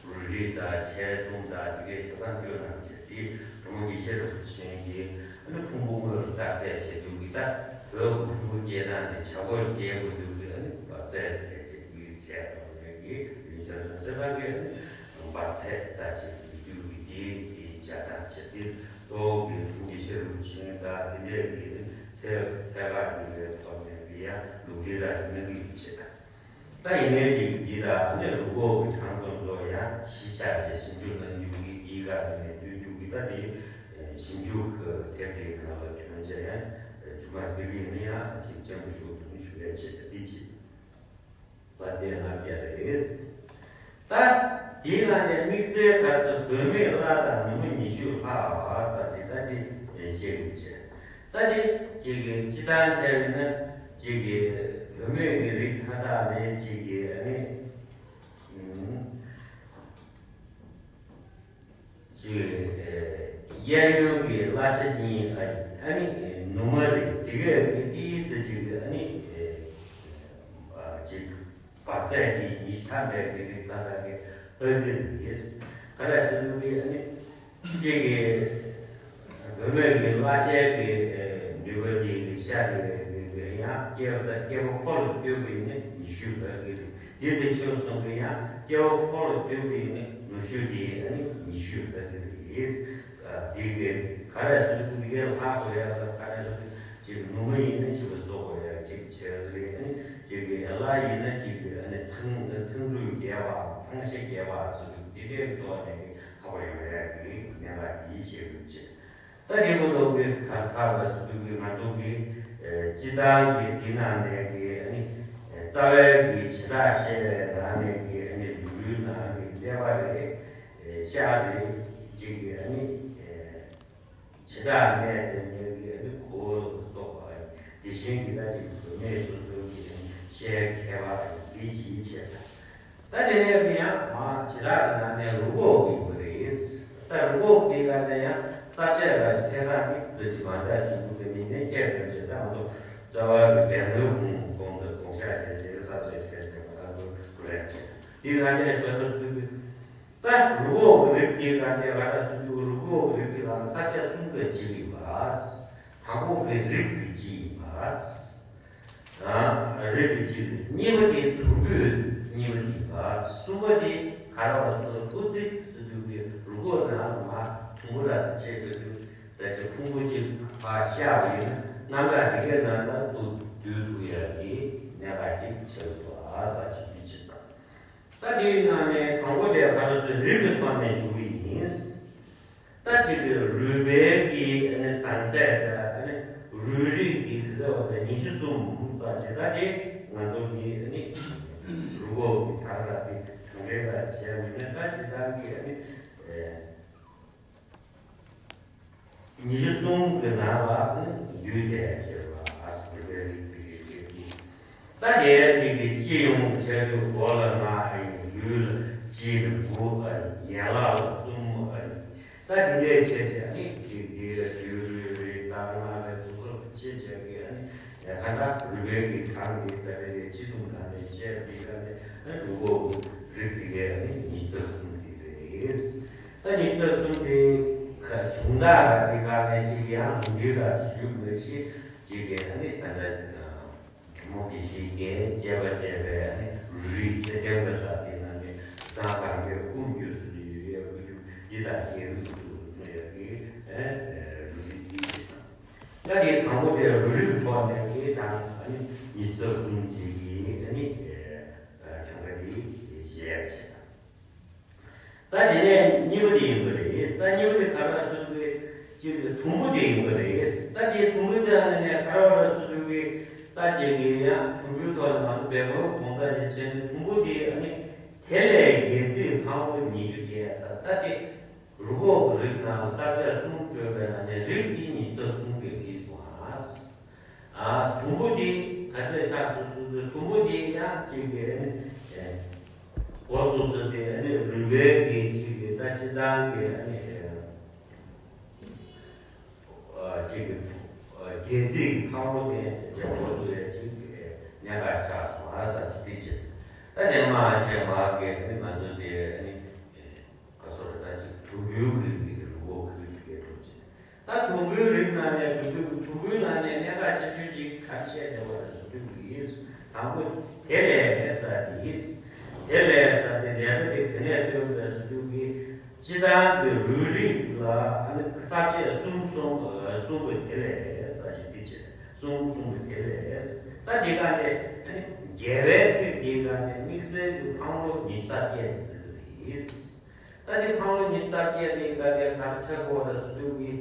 རུས་རིས་དང་ཆེ་ཆུང་དང་དེ་གའི་ཆ་ཚང་སྟོན་གནང་བྱས་དེ་གྲོང་གི་ཤེས་རབ་ཆེན་གྱི་ཨ་ནི་ཕུང་པོ་དངོས་ལ་བརྟག་དཔྱད་བྱེད་དུས་ཀྱི་ད་བོད་ཀྱི་ཕུང་པོ་སྐྱེ་སྟངས་དེ་བྱ་སྒོ་སྐྱེལ་དགོས་དུས་ཀྱི་ཨ་ནི་འབར་རྫས་བྱས་བྱས་ཀྱི་བྱས་དང་རེད་ཀྱི་ཡུལ་ཆ་ཚང་ཆ་ཚང་གི་ཨ་ནི་འབར་རྫས་ས་ཆའི་ཡུལ་དུས་ཀྱི་དེའི་དེའི་བྱ་སྟངས་བྱེད་དུས་གཙོ་བོ་གི་ཕུང་པོ་ཤེས་རབ་ཆེན་དང་དེ་འདྲས་ཀྱི་ཚད་ཚད་བཀག་དེ་ལས་ཐོག་ནས་ཀྱི་ཡང་ལུགས་འདི་ར་གནང་གི་ཡོད་ཅེས་དང་། ད་ཡིན་ནའི་ཅིག་འདི་དག་ནི་རུས་ཁོག་གི་གྲངས་ཙམ་ཚོ་ཡང་གཞི་བཞག་བྱས་ཞིབ་འཇུག་གནང་རྒྱུ་གི་འདིའི་སྒང་ནས་སྟོན་རྒྱུ་གི་ད་དེ་ཞིབ་འཇུག་གི་དེབ་དེའི་ནང་ལ་ཐོན་བྱས་ཡང་རྗེས་མ་གཟིགས་ཡིན་ན་ཡང་ཅིག་སྤྱན་དུ་ཞུགས་འདུག་ཞུ་ཡ་ཆེད་དུ་འདི་ཅིག་བ་དེ་ལྔ་བརྒྱ་རེད། ད་དེའི་ནང་ནས་དམིགས་བསལ་ག་ཚོད་བུད་མེད་བླ་དང་ནུ་མོ་ཉི་ཤུ་ལྷག་བ་ཙམ་ཅིག་ད་དེ་བཤད་དགོས་བྱས། ད་དེ་གཅིག་གི་སྤྱི་བཏང་བྱས་ཡིན་ན་གཅིག་གི་བུད་མེད་ཀྱི་རིགས་མཐའ་དག་ནས་གཅིག་གི་ཨ་ནི་ཨུམ་གཅིག་གཡས་གཡོན་གྱི་བླ་ཤ་གཉིས་ཨ་ནི་ནུ་མ་རེད། དེ་གའི་གི་ཏི་ཙི་གཅིག་གི་ཨ་ནི་གཅིག་བར་ཚད་ཀྱི་ཉི་ཤུ་ཐམ་པའི་གི་རིགས་མཐའ་དག་གི་ཨ་གི་རེད། ག་རེ་ཟེར་དུས་ཨ་ནི། གཅིག་གིས་བུད་མེད་ཀྱི་བླ་ཤའི་གི་ནུས་པ་དེ་གི་ཤ་དེ་གི་ཡང་སྐྱེ་བ་དང་སྐྱེ་བ་ཕོ་ལ་ལྟོས་པ་ཡིན་ན་ཉི་ཤུ་ལྷག་གི་རེད། དེ་དེ་ཆུང་སོང་གི་ཡང་སྐྱེ་བ་ཕོ་ལ་ལྟོས་པ་ཡིན་ན་ནུ་ཤུ་དེ་ཨ་ནི་ཉི་ཤུ་ལྷག་གི་རེད། དེ་གི་ག་རེ་ཟེར་དུས་དེ་གའི་ལྷག་དགོས་ཡ་དང་ག་རེ་ཟེར་དུས་ཅིག་ནུ་མ་ཡིན་ན་གཅིག་པ་བཟོ་དགོས་ཡ་གཅིག་བྱས་རེད། ཨ་ནི་དེ་གི་བླ་ཡིན་ན་གཅིག་གི་ཨ་ནི་ཚང་ཚང་ཁྲུས་རྒྱས་པའམ་ཚང་ཤ་རྒྱས་པ་ཟེར་དུས་དེ་འདྲའི་ཐོག་ནས་ཁག་པོ་ཡོང་ཡ་གི་གནད་འགག་དེ་ཤེས་དགོས་ཆེ། ད་རིང་པོ་ལོག་གི་ཚར་ཚར་བ་སུ་དུ་གི་ང་ཚོ་གི་སྤྱི་བཏང་གི་དེ་ནང་ནས་གི་ཨ་ནི་རྩ་བའི་གི་བྱེ་བྲག་བཤད་པའི་ནང་ནས་གི་ཨ་ནི་ལུས་ནང་གི་ཀླད་པ་རེད། ཤ་རེད། གཅིག་གི་ཨ་ནི་བྱེ་བྲག་སྨད་དེ་ནས་གི་ཨ་ནི་གོ་ལ་སོགས་པ་དེ་བཞིན་གི་ད་ཅིག་བུད་མེད་སོ་སོའི་གི་ཤའི་ཁྱད་པར་འདི་ཇི་བྱས་པ། ད་དེ་ནས་ཡང་མ་བྱེ་བྲག་གི་ནང་ནས་རུས་ཁོག་གི་ཡོད་རེད། ད་རུས་ཁོག་དེ་ག་ནས་ཡང་ས་བཅད་ལ་ཐད་ཀར་ནི་ཙི་ཅི་མ་འདྲ་བྱུང་གི་མི་ནས་སྐད་དོད་བྱེད་སྟངས་དུ་རྩ་བ་གི་རྒྱ་མོའི་ཁུངས་གོང་དུ་གོང་བཤད་བྱས་རྗེས་ས་བཅད་ཐད་ཀར་ཨ་རུ་རུ་རེད་བྱེད། དེ་ག་ནས་བྱ་དུ་སུ་གི་ད་རུས་ཁོག་གི་རིགས་དེ་ག་ནས་ག་ད་སུ་གི་རུས་ཁོག་གི་རིགས་དེ་ག་ན་ས་བཅད་གསུམ་ག་ཅིག་ཡིན་པ། དང་པོ་གི་རིགས་དེ་ཅི་ཡིན་པ། རིགས་ཀྱི་གཅིག་གཉིས་པ་དེ་དུམ་བུས་གཉིས་པ་ཡིན་པ། གསུམ་པ་དེ་ག་ར་བ་སོ་སྐུ་ཚིགས་སུ་དུ་གི་རུས་ཁོག་ནང་ལ་མ་དུམ་བུ་ར་ཆེད་དུ་དུ་ད་ཅི་ཕུང་པོ་གཅིག་ཕར་བཤགས་པ་ཡིན་ན་རྣམ་གྲངས་དེ་གའི་ནང་ལ་ཚུར་བསྡུ་ཐུབ་ཡ་གི་གནད་འགག་ཅིག་ཆགས་འདུག་ཨ་ས་ཅིག་དུས་ཆེད་དང་། ད་དེའི་ནང་ནས་དང་པོ་དེ་ག་ར་ཚོ་རིགས་ཀྱི་ཐོག་ནས་ཞུ་གི་ཡིན། ད་ཅིག་གི་རུས་སྦལ་གྱི་ཨ་ནི་དྭངས་ཚད་དང་ཨ་ནི་རུས་རིགས་ཀྱི་དེ་ལ་བ་དང་ཉི་ཤུ་གསུམ་ཙམ་ཅིག་ད་དེ་ང་ཚོ་གི་ཨ་ནི་རུས་ཁོག་གི་གྲངས་ལ་དེ་གྲངས་འདྲེན་ལ་བྱས་མི་ནས་ད་ཅི་ད་གི་ཨ་ནི་ཉི་ཤུ་གསུམ་གི་ནང་ལ་ཨ་ནི་རྒྱུད་དེ་བྱས་པ་ཨ་སི་རུས་སྦལ་རིགས་ཀྱི་རིགས་ཀྱི། ད་དེ་གཅིག་གི་སྤྱི་ཡོངས་བྱས་ཏེ་མགོ་ལ་ལྔ་ཨ་ཡིན། ལུས་ལ་གཅིག་ལ་དགུ་ཨ་ཡིན། ཡན་ལག་ལ་གསུམ་ཨ་ཡིན། ད་དེ་འདྲའི་བྱས་བྱས་ཨ་ནི་གཅིག་དེ་སྦྲུལ་རིགས་ད་ལྔ་རེ་སོ་སོར་བྱས་བྱས་ཀྱི་ཨ་ནི་ཁ་ན་རུས་པའི་གི་གྲངས་དེ་ད་དེ་ནས་སྤྱི་གཙུག་ནང་ནས་བཤད་པའི་ཀ་ནས་ཨ་ནི་རུས་ཁོག་རིགས་དེ་གའི་ཨ་ནི་ཉི་ཤུ་རྩ་གསུམ་དེ་རེད། ད་ཉི་ཤུ་རྩ་གསུམ་དེ་ཁ་བྱུང་ད་ར་དེ་ག་ནས་གཅིག་ཡང་ལུང་འདྲེན་ལ་ཞུགས་མ་ཤེས་གཅིག་གི་ཨ་ནི་ད་ལྟ། མོ་གི་ཞིག་གིས་བཅད་པ་བཅད་པའི་རུས་རིགས་ཚེ་བརྟན་པ་ཟེར་དེ་ནང་ནས་བཟའ་གང་གའི་ཁུངས་བརྗོད་སུ་ཡོད་ཡོད་ཀྱི་འདུག་འདི་དང་འགལ་འདུ་འདུག་གསུང་ཡོད་ཀྱི་རུས་རིགས་འདི་ཞེས་དང་། ད་དེ་དང་པོ་དེ་རུས་རིགས་ཐོག་ནས་ཀྱི་དང་ཉི་ཤུ་རྩ་གསུམ་ཅིག་གི་གྲངས་ཀ་འདི་བཤད་ཡ་བྱེད་དང་། ད་དེ་ནས་གཉིས་པ་དེ་ཡིན་པ་རེད། ད་གཉིས་པ་དེ་ག་རེ་ཟེར་དུས་གཅིག་དུམ་བུ་དེ་ཡིན་པ་རེད། ད་དེ་དུམ་བུ་དེ་ནས་ག་རེ་བ་ཟེར་དུས་ད་གཅིག་གི་ཡང་དུམ་བུའི་ཐོག་ནས་ང་ཚོ་འབད་བར་གོང་ལྟར་ནས་བྱས་ནས་དུམ་བུ་དེ་ཨ་ནི་དེ་ལས་སྒལ་ཚིགས་འཕང་ལོ་ཉི་ཤུ་བརྒྱད་ཟེར། ད་དེ་རུས་ཁོག་གི་རིགས་ནང་ལ་ས་བཅད་གསུམ་བགྲོད་པའི་ནང་ནས་རིགས་དེ་ཉི་ཤུ་རྩ་གསུམ་གྱིས་བྲིས་སོང་ཨ། ཨ། དུམ་བུ་འདི་ག་ཚོད་ཆགས་སོང་ཟེར་དུས་དུམ་བུ་འདི་ཡང་གཅིག་གི་ཨ་ནི་འགོ་བཙུགས་ས་དེ་ཨ་ནི་རུས་པའི་གི་གཅིག་གི་ད་སྤྱི་བཏང་གི་ཨ་ནི་ཨ་གཅིག་གི་ཨ་སྒལ་ཚིགས་ཀྱི་འཕང་ལོ་དེ་བྱས་བྱས་འགོ་བཙུགས་ཡས་གཅིག་གི་གནད་འགག་ཆགས་སོང་ཨ་ཟེར་གྱི་དེ་བྱས། ད་དེ་མ་བྱས་མ་གི་ཨ་ནི་ང་ཚོ་དེ་ཨ་ནི། ག་སོགས་རེད། ད་ཅིག་དུམ་བུའི་རིགས་ཀྱི་རུས་ཁོག་གི་རིགས་ཀྱི་གྲུབ་ཅིང་། ད་དུམ་བུའི་རིགས་ནང་ནས་གྲུབ་དུས་དུམ་བུའི་ནང་ནས་གནད་འགག་ཆེ་ཤོས་ཅིག་ག་རེ་བཤད་བསྡད་པ་རེད་ཟེར་དུས་ཀྱི། དང་པོ་དེ་ལས་ཟེར་དེ་ཡིན། དེ་ལས་ཟེར་དེ་ལས་ཀ་དེ་ག་ནས་ཐོན་པ་རེད་ཟེར་དུས་ཀྱི། སྤྱི་བཏང་གི་རུས་རིགས་ལ་ཨ་ནི་ས་བཅད་གསུམ་གསུམ་གསུམ་པོ་དེ་ལས་ཟེར་ཞིག་དེ་བྱས་གསུམ་གསུམ་པོ་དེ་ལས། ད་དེ་ག་ནས་ཨ་ནི་རྒྱལ་བའི་ཚིག་དེ་ག་ནས་དམིགས་བསལ་གྱི་འཕང་ལོ་ཉི་ཤུ་རྩ་བརྒྱད་ཟེར་གྱི་རེད། ད་འདི་འཕང་ལོ་ཉི་ཤུ་རྩ་བརྒྱད་དེ་ག་དེ་གར་ཆགས་དགོས་རེད་ཟེར་དུས་ཀྱི།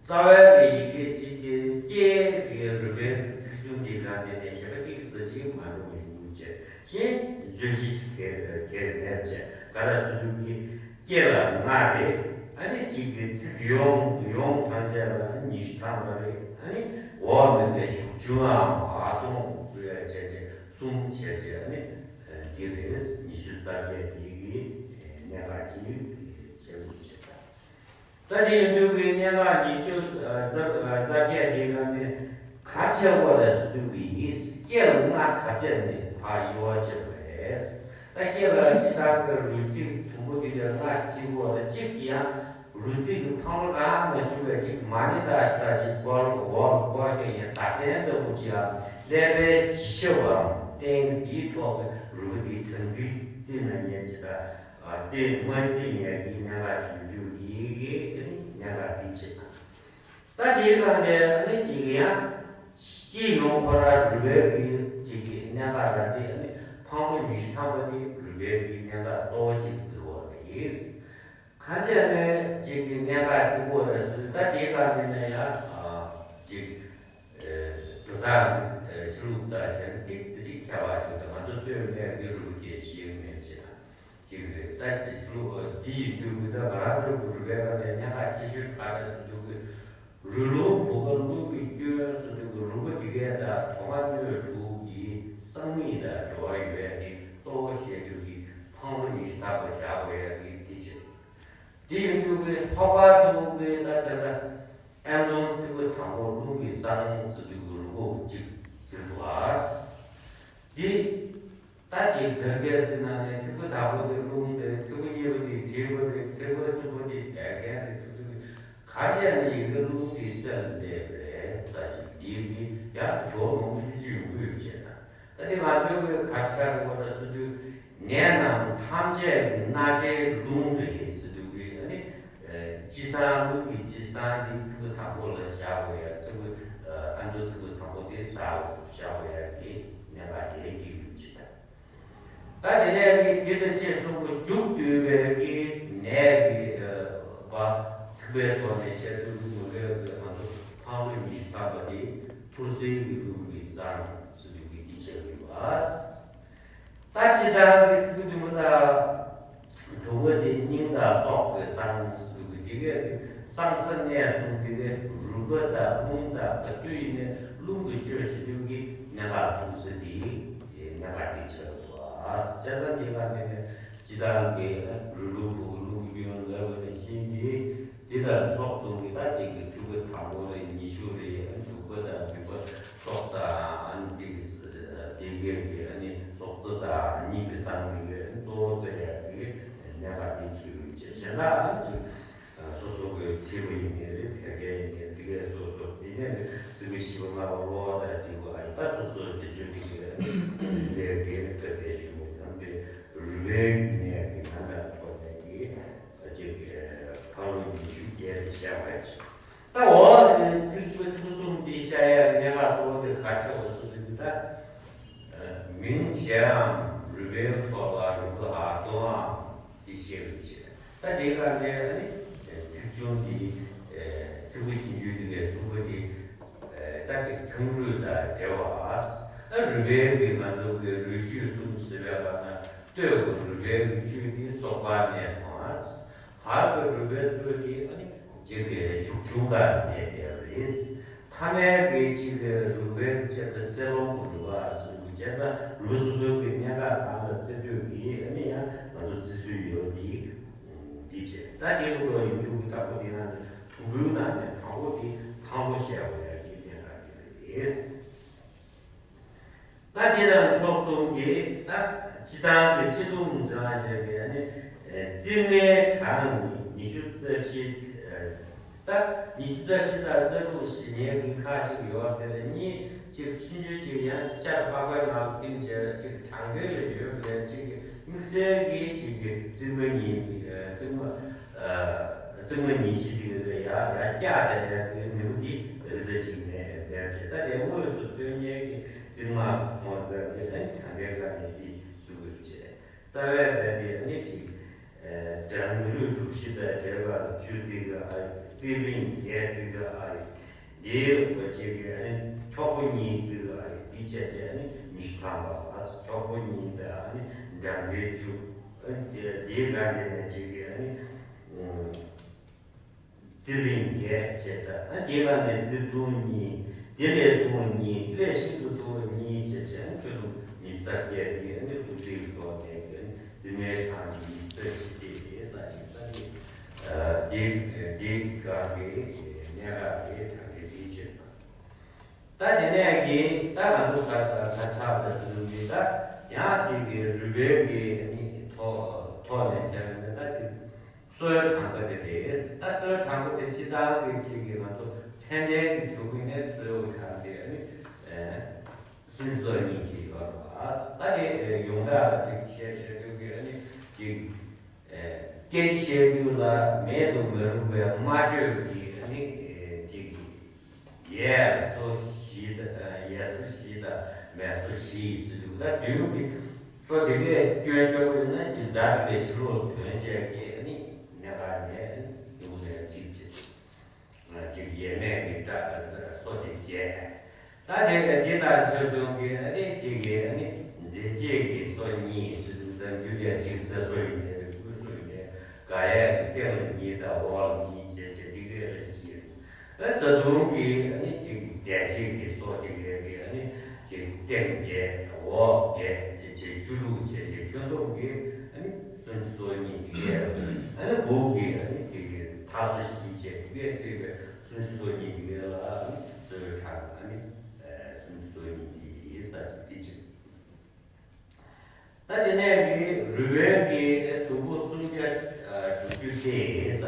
རྩ་བའི་ཡི་གེ་གཅིག་གི་སྐད་ཀྱི་རུས་པའི་ཚིག་ཆུང་འདི་ག་དེ་ནས་ཞེ་པོ་ཏིག་ཙམ་ཅིག་མ་འགྲོ་མི་འདུག་ཅེས་ཤིང་མཛོད་གཞི་ཞིག་གལ་གལ་མེད་ཅེས་ག་རེ་ཟེར་དུས་ཀྱི་སྐད་ལ་ལྔ་རེད། ཨ་ནི་གཅིག་གི་ཚིག་ཡོངས་ཡོངས་ཐམས་ཅད་ལ་ཉི་ཤུ་ཐམ་པ་རེད། ཨ་ནི་འོག་མིན་པའི་ཞུགས་ཆུང་ངམ་ཨ་སྟོང་ཟེར་ཡ་བྱས་བྱས་གསུམ་བྱས་བྱས་ཨ་ནི། འདི་རེད། ཉི་ཤུ་རྩ་བརྒྱད་འདི་གི་གནད་འགག་ཅིག་བྱེད་དགོས་ཅེས་དང་། ད་དེ་ཡིན་དུས་ཀྱི་གནད་འགག་ཉི་ཤུ་རྩ་རྩ་བརྒྱད་འདི་ག་ནས་ག་ཆེ་བ་ལ་ཟེར་དུས་ཀྱི་ཡིན། སྐད་ལྔ་ག་ཆེ་ནས་ཕར་དབྱེ་བ་ཕྱེ་བ་རེད། ད་སྐད་ལ་སྤྱི་བཏང་གི་རུས་ཚིགས་དུམ་བུ་འདི་ལ་ལྔ་གཅིག་བ་ལ་གཅིག་ཡང་རུས་ཚིགས་ཀྱི་འཕང་ལོ་རང་མ་བྱུང་བའི་ཅིག་མ་ཎི་བཏགས་ཤིང་ད་ཅིག་སྐོར་འོག་ལ་སྐོར་ཞིག་ཡང་བདག་རྟེན་ལྟ་བུ་ཅིག་ལ་ཀླད་པའི་ལྗིད་ཤུགས་པའམ་རྟེན་འདིའི་ཐོག་གི་རུས་པ་འདི་གྲང་འདུས་རྩི་ན་ཉན་ཅིག་ད་རྩི་མ་རྩི་ཉན་གྱི་གནད་འགག་ཅིག་འདུག་ཡི་གེ་གནད་འགག་འདི་ཅིག་དང་། ད་འདིའི་སྒང་ནས་ཨ་ནི་ཅིག་ཡང་སྤྱི་ཡོངས་ཁོ་རང་རུས་པའི་གི་ཅིག་གི་གནད་འགག་ད་འདི་ཨ་ནི་འཕང་ལོ་ཉི་ཤུ་ཐམ་པ་འདི་རུས་པའི་གི་གནད་འགག་གཙོ་བོ་ཅིག་བརྩི་བ་རེད། གང་བྱས་ནས་ཅིག་གི་གནད་འགག་གཅིག་པོ་རེད་ཟེར། ད་དེའི་སྒང་ནས་ནས་ཡང་ཅིག་འགྲོ་སྟངས་ཆོས་ལུགས་དང་བྱས་ན་ཏིག་ཙི་ཅིག་ཁྱད་པར་ཞིག་དང་ང་ཚོ་ལྟོས་མེད་ཀྱི་རུས་པ་སྐྱེ་ཤེས་མེད་ཅེས་དང་ཅིག་རེད། ད་ཅིག་ཆོས་ལུགས་འདི་ཡིན་དུས་ཀྱི་ད་ང་རང་ཚོ་གི་རུས་པའི་སྒང་ནས་གནད་འགག་ཆེ་ཤོས་ག་རེ་ཟེར་དུས་ཀྱི། རུས་ལུང་བུ་ག་རླུང་གི་སྐྱོན་ཟེར་དུས་ཀྱི་རུས་པ་འདི་གའི་ད་དོ་མ་སྣོད་དྲུག་གི་སྲང་མིག་དང་འབྲེལ་བ་ཡོད་པའི་འདི་གཙོ་བོ་བཤད་དུས་ཀྱི་འཕང་ལོ་ཉི་ཤུ་ཐམ་པ་བཞག་དགོས་ཡ་གི་འདི་བྱེད། དེ་ཡིན་དུས་ཀྱི་ཐོག་པ་དུ་གི་ད་ཆ་ད་ཨན་ལུང་ཚིགས་པ་དང་པོ་རླུང་གི་སྲང་ཟེར་དུས་ཀྱི་རུས་ཁོག་གཅིག་ཟེར་དུས་ཨ། འདི་ད་ཅིག་བོད་སྐད་ཟེར་ན་ནི་ཚིགས་པ་དང་པོ་དེ་རླུང་རེད། ཚིགས་པ་གཉིས་པ་དེ་དྲེག་པ་རེད། ཚིགས་པ་གསུམ་པ་དེ་བད་ཀན་རེད་ཟེར་དུས་ག་བྱས་ན་ཡི་གེ་རླུང་དེ་རྩལ་འདེབས་རེད། ད་ཅིག་འདི་གི་ཡང་ཇོ་མང་པོ་ཞིག་ཅིག་ཡོང་གི་ཡོད་ཅེ་ན། ད་དེ་ང་ཚོའི་གི་ག་ཆ་རེད་བ་ལ་ཟེར་དུས་ནད་རྣམས་ཐམས་ཅད་ཀྱི་སྣ་སྒྲའི་རླུང་རེད་ཟེར་དུས་ཀྱི་ཨ་ནི། སྤྱི་བསང་རླུང་གི་སྤྱི་བསང་འདི་ཚིགས་པ་དང་པོ་ལ་བཞག་དགོས་ཡ། ཚིགས་པ་ཨ་མདོ་ཚིགས་པ་དང་པོ་དེ་ཟ་བཞག་དགོས་ཡ་གི་གནད་འགག་དེ་གི་ཡོད་ཅི་ད། ད་དེ་ནས་གི་དེ་དང་ཕྱེད་གསུམ་པོ་མཇུག་བསྡུས་པའི་གི་ནད་ཀྱི་བ་ཚིགས་པའི་ཐོག་ནས་བཤད་དུས་ཀྱི་ངོ་སྤྲོད་ཀྱི་ང་ཚོ་འཕང་ལོ་ཉི་ཤུ་ཐམ་པ་དེ་ཐུར་སེལ་གྱི་རླུང་གི་བསང་ཟེར་དུས་ཀྱི་འདི་བཤད་ཀྱི་ཡོད་པ། ད་ཇི་ལྟར་གྱི་ཚིག་བདུན་པོ་དང་། དྲུག་པོ་དེ་སྙིང་དང་སྲོག་གི་བསང་ཟེར་གྱི་དེ་གའི་བསང་ས་གནས་གསུམ་དེ་གའི་རུས་པ་དང་རླུང་དང་ག་དུས་ཡིན་ནའི་ རླུང་གི་བཅུད་ཟེར་དུས་ཀྱི་གནད་འགག་ལ་ཐུག་ས་དེ་གནད་འགག་དེ་ཆགས་འདུག་ཨ། བྱས་ཙང་དེ་ག་ནས་ནས་སྤྱི་བཏང་གི་རུས་རླུང་བུ་གུ་རླུང་གི་རྒྱུན་ལ་བ་ནས་བཞིན་གྱི་དེ་དང་ཕྱོགས་མཚུངས་ཀྱི་ད་ཅིག་གི་ཚིགས་པ་དང་པོ་རེད། ཉི་ཤུ་རེད། དྲུག་པ་དང་བདུན་པ་སྲོག་དང་དེ་གི་དེ་གའི་གི་སྲོག་རྩ་དང་གཉིད་ཀྱི་སང་དེ་གི་གཙོ་བོ་རྩེ་ཡག་གི་གནད་འགག་དེ་འཁྱེར་ཡོད་ཅེས་གཞན་དག་ཅིག་སོ་སོ་གི་ཁྲིད་པ་ཡིན་ནའི་རེད། བོད་སྐད་ཡིན་ནའི་རེད། དེ་གས་སོ་སོ་དེ་ནས་རེད། ཚིགས་མི་ཤི་བ་ལྔ་པ་གློ་བ་དང་དེ་གོ་ཨ་ཡི་ད་སོ་སོ་དེ་ཚོའི་རིགས་ཀྱི་ལས་རྒྱལ་རིགས་པ་དེ་བྱུང་བའི་ཙམ་པའི་རུས་པའི་གནས་ཀྱི་ནང་ལ་ཐོག་ནས་ཀྱི་ཅིག་ཕ་ལོ་ཉི་ཤུ་བརྒྱད་དེ་བཤད་པ་ཅིག་ད་འོ་ཚིགས་བཅད་ཚིགས་གསུམ་དེ་བཤད་ཡ་གནད་འགག་གཙོ་བོ་དེ་ག་ཆགས་པ་སོ་སོ་གི་ད་མིང་བྱེད་ཨམ་རུས་པའི་ཐོག་ལ་རུས་པ་ཨ་སྟོང་ཨམ་དེ་བཤད་རུས་བྱེད། ད་དེའི་སྒང་ནས་ཨ་ནི་ཚིག་ཆུང་འདི་ཚིག་པ་ཆུང་ཆུང་འདི་གའི་གསུམ་པ་འདི་ད་ཅིག་མཚམས་རུས་དང་འབྲེལ་བ། ཨ་རུས་པའི་གི་ང་ཚོ་གི་རུས་བཅུད་གསུམ་ཟེར་བའི་བར་ན་སྟོད་ཀྱི་རུས་པའི་རུས་བཅུད་འདི་སོ་པ་ནས་མཐོང་། བར་གྱི་རུས་པའི་ཚོས་འདི་ཨ་ནི་ཅིག་གི་བྱུག་ཆུང་དང་ལྡན་པའི་རེད། ཐ་མའི་གི་གཅིག་གི་རུས་པའི་ཆེད་དུ་སེ་ལོང་གི་རུས་པ་ཟེར་དུས་བྱས་ཙང་རུས་སོ་སོའི་གི་གནད་འགག་སྒང་ལ་བརྩི་འདོད་ཀྱི་ཨ་ནི་ཡང་ང་ཚོ་བརྩི་སྲོལ་ཡོད་འདི་འདི་བྱས། ད་དེ་ལུགས་ཡིན་རྒྱུ་གི་དང་པོ་དེ་ནང་ནས་དུམ་བུའི་ནང་ནས་དང་པོ་དེ་དང་པོ་བཤད་དགོས་ཡ་གི་གནད་འགག་དེ་རེད། ད་དེ་དང་ཕྱོགས་མཚུངས་ཀྱི་ད་སྤྱི་བཏང་གི་སྤྱི་སྡོམ་ཟེར་བ་ཞིག་གི་ཨ་ནི་རྩིབས་ལྔའི་གྲངས་ཉི་ཤུ་རྩ་བཞི། ད་ཉི་ཤུ་རྩ་བཞི་དང་རྩ་དྲུག་ཞེས་ཉེ་གི་ཁག་ཅིག་ཡོད་དེ་ལ་གཉིས་ཅིག་ཆུང་ཆུང་ཅིག་ཡང་ཤར་འཕགས་པའི་ནང་ཐིམ་བྱས་ཅིག་གྲངས་ཀའི་ལ་ཡོད་པའི་ཅིག་དམིགས་བསལ་གྱི་ཅིག་གི་རྩིབས་ལྔ་ཉི་རྩིབས་ལྔ་རྩིབས་ལྔ་ཉི་ཤུ་དེ་གི་ཡ་ཡ་བཀྱག་དེ་ཡ་གི་ནུས་པ་དེ་རི་ད་ཅིག་ནས་བསྡད་བྱས། ད་དེ་དངོས་སུ་ཐོན་མཁན་གྱི་རྩིབས་ལྔ་སོང་ཙང་དེ་ནས་གྲངས་ཀའི་སྒང་ནས་དེ་བཟོ་དགོས་བྱས། རྩ་བའི་བར་དེ་ཨ་ནི་གཅིག་གྲངས་རུས་གྲུ་བཞི་དང་བྲལ་བ་ཆུ་བརྩི་གི་ཨ་ཡི། རྩིབས་རིམ་བརྒྱད་བརྩི་གི་ཨ་ཡི། དེའི་འོག་གཅིག་གི་ཨ་ནི་འཁྱོག་པོ་གཉིས་བརྩི་གི་ཨ་ཡི། དེ་བྱས་བྱས་ཨ་ནི་ཉི་ཤུ་ཐམ་པ། འཁྱོག་པོ་གཉིས་དང་ཨ་ནི་འགྲམ་འདྲེ་བཅུ། ཨ་ནི་དེའི་སྒང་དེ་ནས་གཅིག་གི་ཨ་ནི། རྩིབས་རིམ་བརྒྱད་བྱས་ད། ཨ་དེའི་སྒང་ནས་རྩིབས་ཐུང་གཉིས། དེ་ལས་ཐུང་གཉིས། དེ་ལས་ཤིན་ཏུ་ཐུང་བ་གཉིས་བྱས་བྱས་ཨ་ཁྱོན་བསྡོམས་ཉི་ཤུ་རྩ་བརྒྱད། དེ་ཨ་ནི་ལྷུ་ཚིགས་ཐོག་ནས་ཀྱི་ཨ་ནི་རྩིབས་ལྔའི་གྲངས་ཀྱི་རྩ་བཞི་སྟེ་དེ་ས་ཅིག་ས་ནི། དེ་དེ་སྒང་གི་གནད་འགག་དེ་ད་གི་དེ་བྱས་པ། ད་དེ་ནས་ཀྱི་ད་ང་ཚོ་ད་ད་ཆགས་པའི་ཚུལ་འདི་ད་ཡང་གཅིག་གི་རུས་པའི་གི་ཨ་ནི་ཐོག་ཐོག་ནས་བྱས་པ་ནི་ད་ཅིག་གསོའི་གྲངས་ཀ་དེ་རེད། ད་གསོའི་གྲངས་ཀ་དེ་སྤྱི་བཏང་གི་གཅིག་གི་ང་ཚོ་མཚན་ལྡན་གྱི་མཆོད་མེ་ནས་གསོའི་གྲངས་དེ་ཨ་ནི་སུམ་ཅུ་སོ་གཉིས་ཅིག་ཡོད་རེད་པ། ད་དེ་ཡོངས་གྲགས་ལ་གཅིག་བཤད་བཤད་དུས་ཀྱི་ཨ་ནི་གཅིག་སྐད་ཆ་བཤད་དུས་ལ་མེད་དུ་མི་རུང་བའི་སྨྲ་བརྗོད་ཀྱི་ཨ་ནི་གཅིག་ཡས་སོ་བཞི་དང་། ཡས་སོ་བཞི་དང་མས་སོ་བཞི་ཟེར་དུས་ད་བདུན་གྱི་སོ་དེ་གས་སྐྱོན་ཤོར་ཡོད་ན་གཅིག་སྒྲ་དེ་གས་ཕྱི་ལོགས་ཐོན་བྱས་ཀྱི་ཨ་ནི་གནད་འགག་ནས་ཨ་ནི་ཡོང་ནས་གཅིག་བྱེད། གཅིག་ཡས་མས་ཀྱི་སྒྲ་སོ་དེ་བརྒྱད། ད་དེ་འདི་དང་ཕྱོགས་མཚུངས་ཀྱི་ཨ་ནི་གཅིག་གི་ཨ་ནི་མཛེས་བྱེད་ཀྱི་སོ་གཉིས་ཟེར་དུས་ད་རྒྱུ་དེ་གཅིག་ཟེར་སོ་ཡིན་ནའི་རེད། སྐུད་སོ་ཡིན་ནའི་ག་ཡས་ཀྱི་སྟེང་ལ་གཉིས་དང་འོག་ལ་གཉིས་བྱས་བྱས་འདི་གས་ལ་བཞི། ཨ་བཟའ་བཏུང་གི་ཨ་ནི་གཅིག་བདེ་བྱེད་ཀྱི་སོ་དེ་གས་ཀྱི་ཨ་ནི་གཅིག་སྟེང་བརྒྱད་འོག་བརྒྱད་བྱས་བྱས་བཅུ་དྲུག་བྱས་བྱས་ཁྱོན་བསྡོམས་ཀྱི་ཨ་ནི་སུམ་ཅུ་སོ་གཉིས་འདི་གས་ལ། ཨ་ནི་དགུ་གི་ཨ་ནི་དེ་གའི་མཐའ་སོ་བཞི་བྱས་འདི་གས་བརྩིས་པའི་སུམ་ཅུ་སོ་གཉིས་འདི་གས་ལ་ཨ་ནི་གསོའི་གྲངས་ཨ་ནི་སུམ་ཅུ་སོ་གཉིས་ཀྱི་ས་ཀྱི་དེ་བྱས། ད་དེ་ནས་ཀྱི་རུས་པའི་གི་དུམ་བུ་སུམ་བརྒྱ་དྲུག་ཅུ་སྟེ་ས་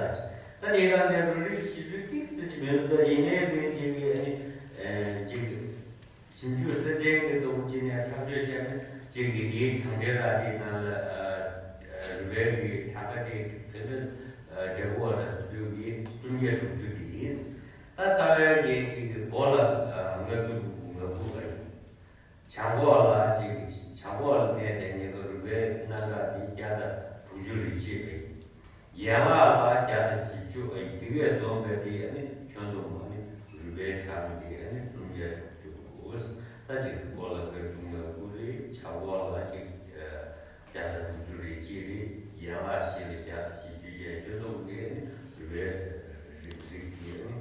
ཀྱི། ད་དེ་ག་ནས་རུས་རིགས་ཤེས་ཚུལ་ཏིག་ཙི་ཅིག་མི་འདུག་ད་ཡིན་ནའི་གི་གཅིག་གི་ཨ་ནི་གཅིག་གི་ཞིབ་འཇུག་སེ་བསྟན་གྱི་སྟོབས་ཀྱིས་ནས་ཐག་གཅོད་བྱས་ན་གཅིག་གི་དེའི་གྲངས་འདྲེན་ར་དེའི་ནང་ལ་རུས་པའི་གི་གྲངས་ཀ་དེ་ག་འདྲ་འགྲེལ་དགོས་ར་ཟེར་དུས་ཀྱི་སུམ་བརྒྱ་དྲུག་ཅུ་དེ་ཡིན། ད་རྩ་བའི་གི་གཅིག་གི་མགོ་ལ་ལྔ་བཅུ་ང་དགུ་ལ་ཡིན། བྱང་ཁོག་ལ་གཅིག་གི་བྱང་ཁོག་ལ་གནས་དེ་ཉེ་གི་རུས་པའི་རྣམ་གྲངས་དེ་བརྒྱ་དང་དྲུག་ཅུ་རེ་གཅིག་རེད། ཡན་ལག་ལ་བརྒྱ་དང་བཞི་བཅུ། ཨ་ཡི་དེ་གས་བསྡོམས་པས་དེ་ཨ་ནི་ཁྱོན་བསྡོམས་ཨ་ནི་རུས་པའི་གྲངས་དེ་ཨ་ནི་སུམ་བརྒྱ་དྲུག་ཅུ། ད་ཅིག་མགོ་ལ་ལྔ་བཅུ་ང་དགུ་རེད། བྱང་ཁོག་ལ་ཅིག་བརྒྱ་དང་དྲུག་ཅུ་རེ་གཅིག་རེད། ཡན་ལག་བཞི་ལ་བརྒྱ་དང་བཞི་བཅུ་བྱས་ཁྱོན་བསྡོམས་དེ་ཨ་ནི་རུས་པའི་རིགས་རིགས་དེ་ཨ་ནི་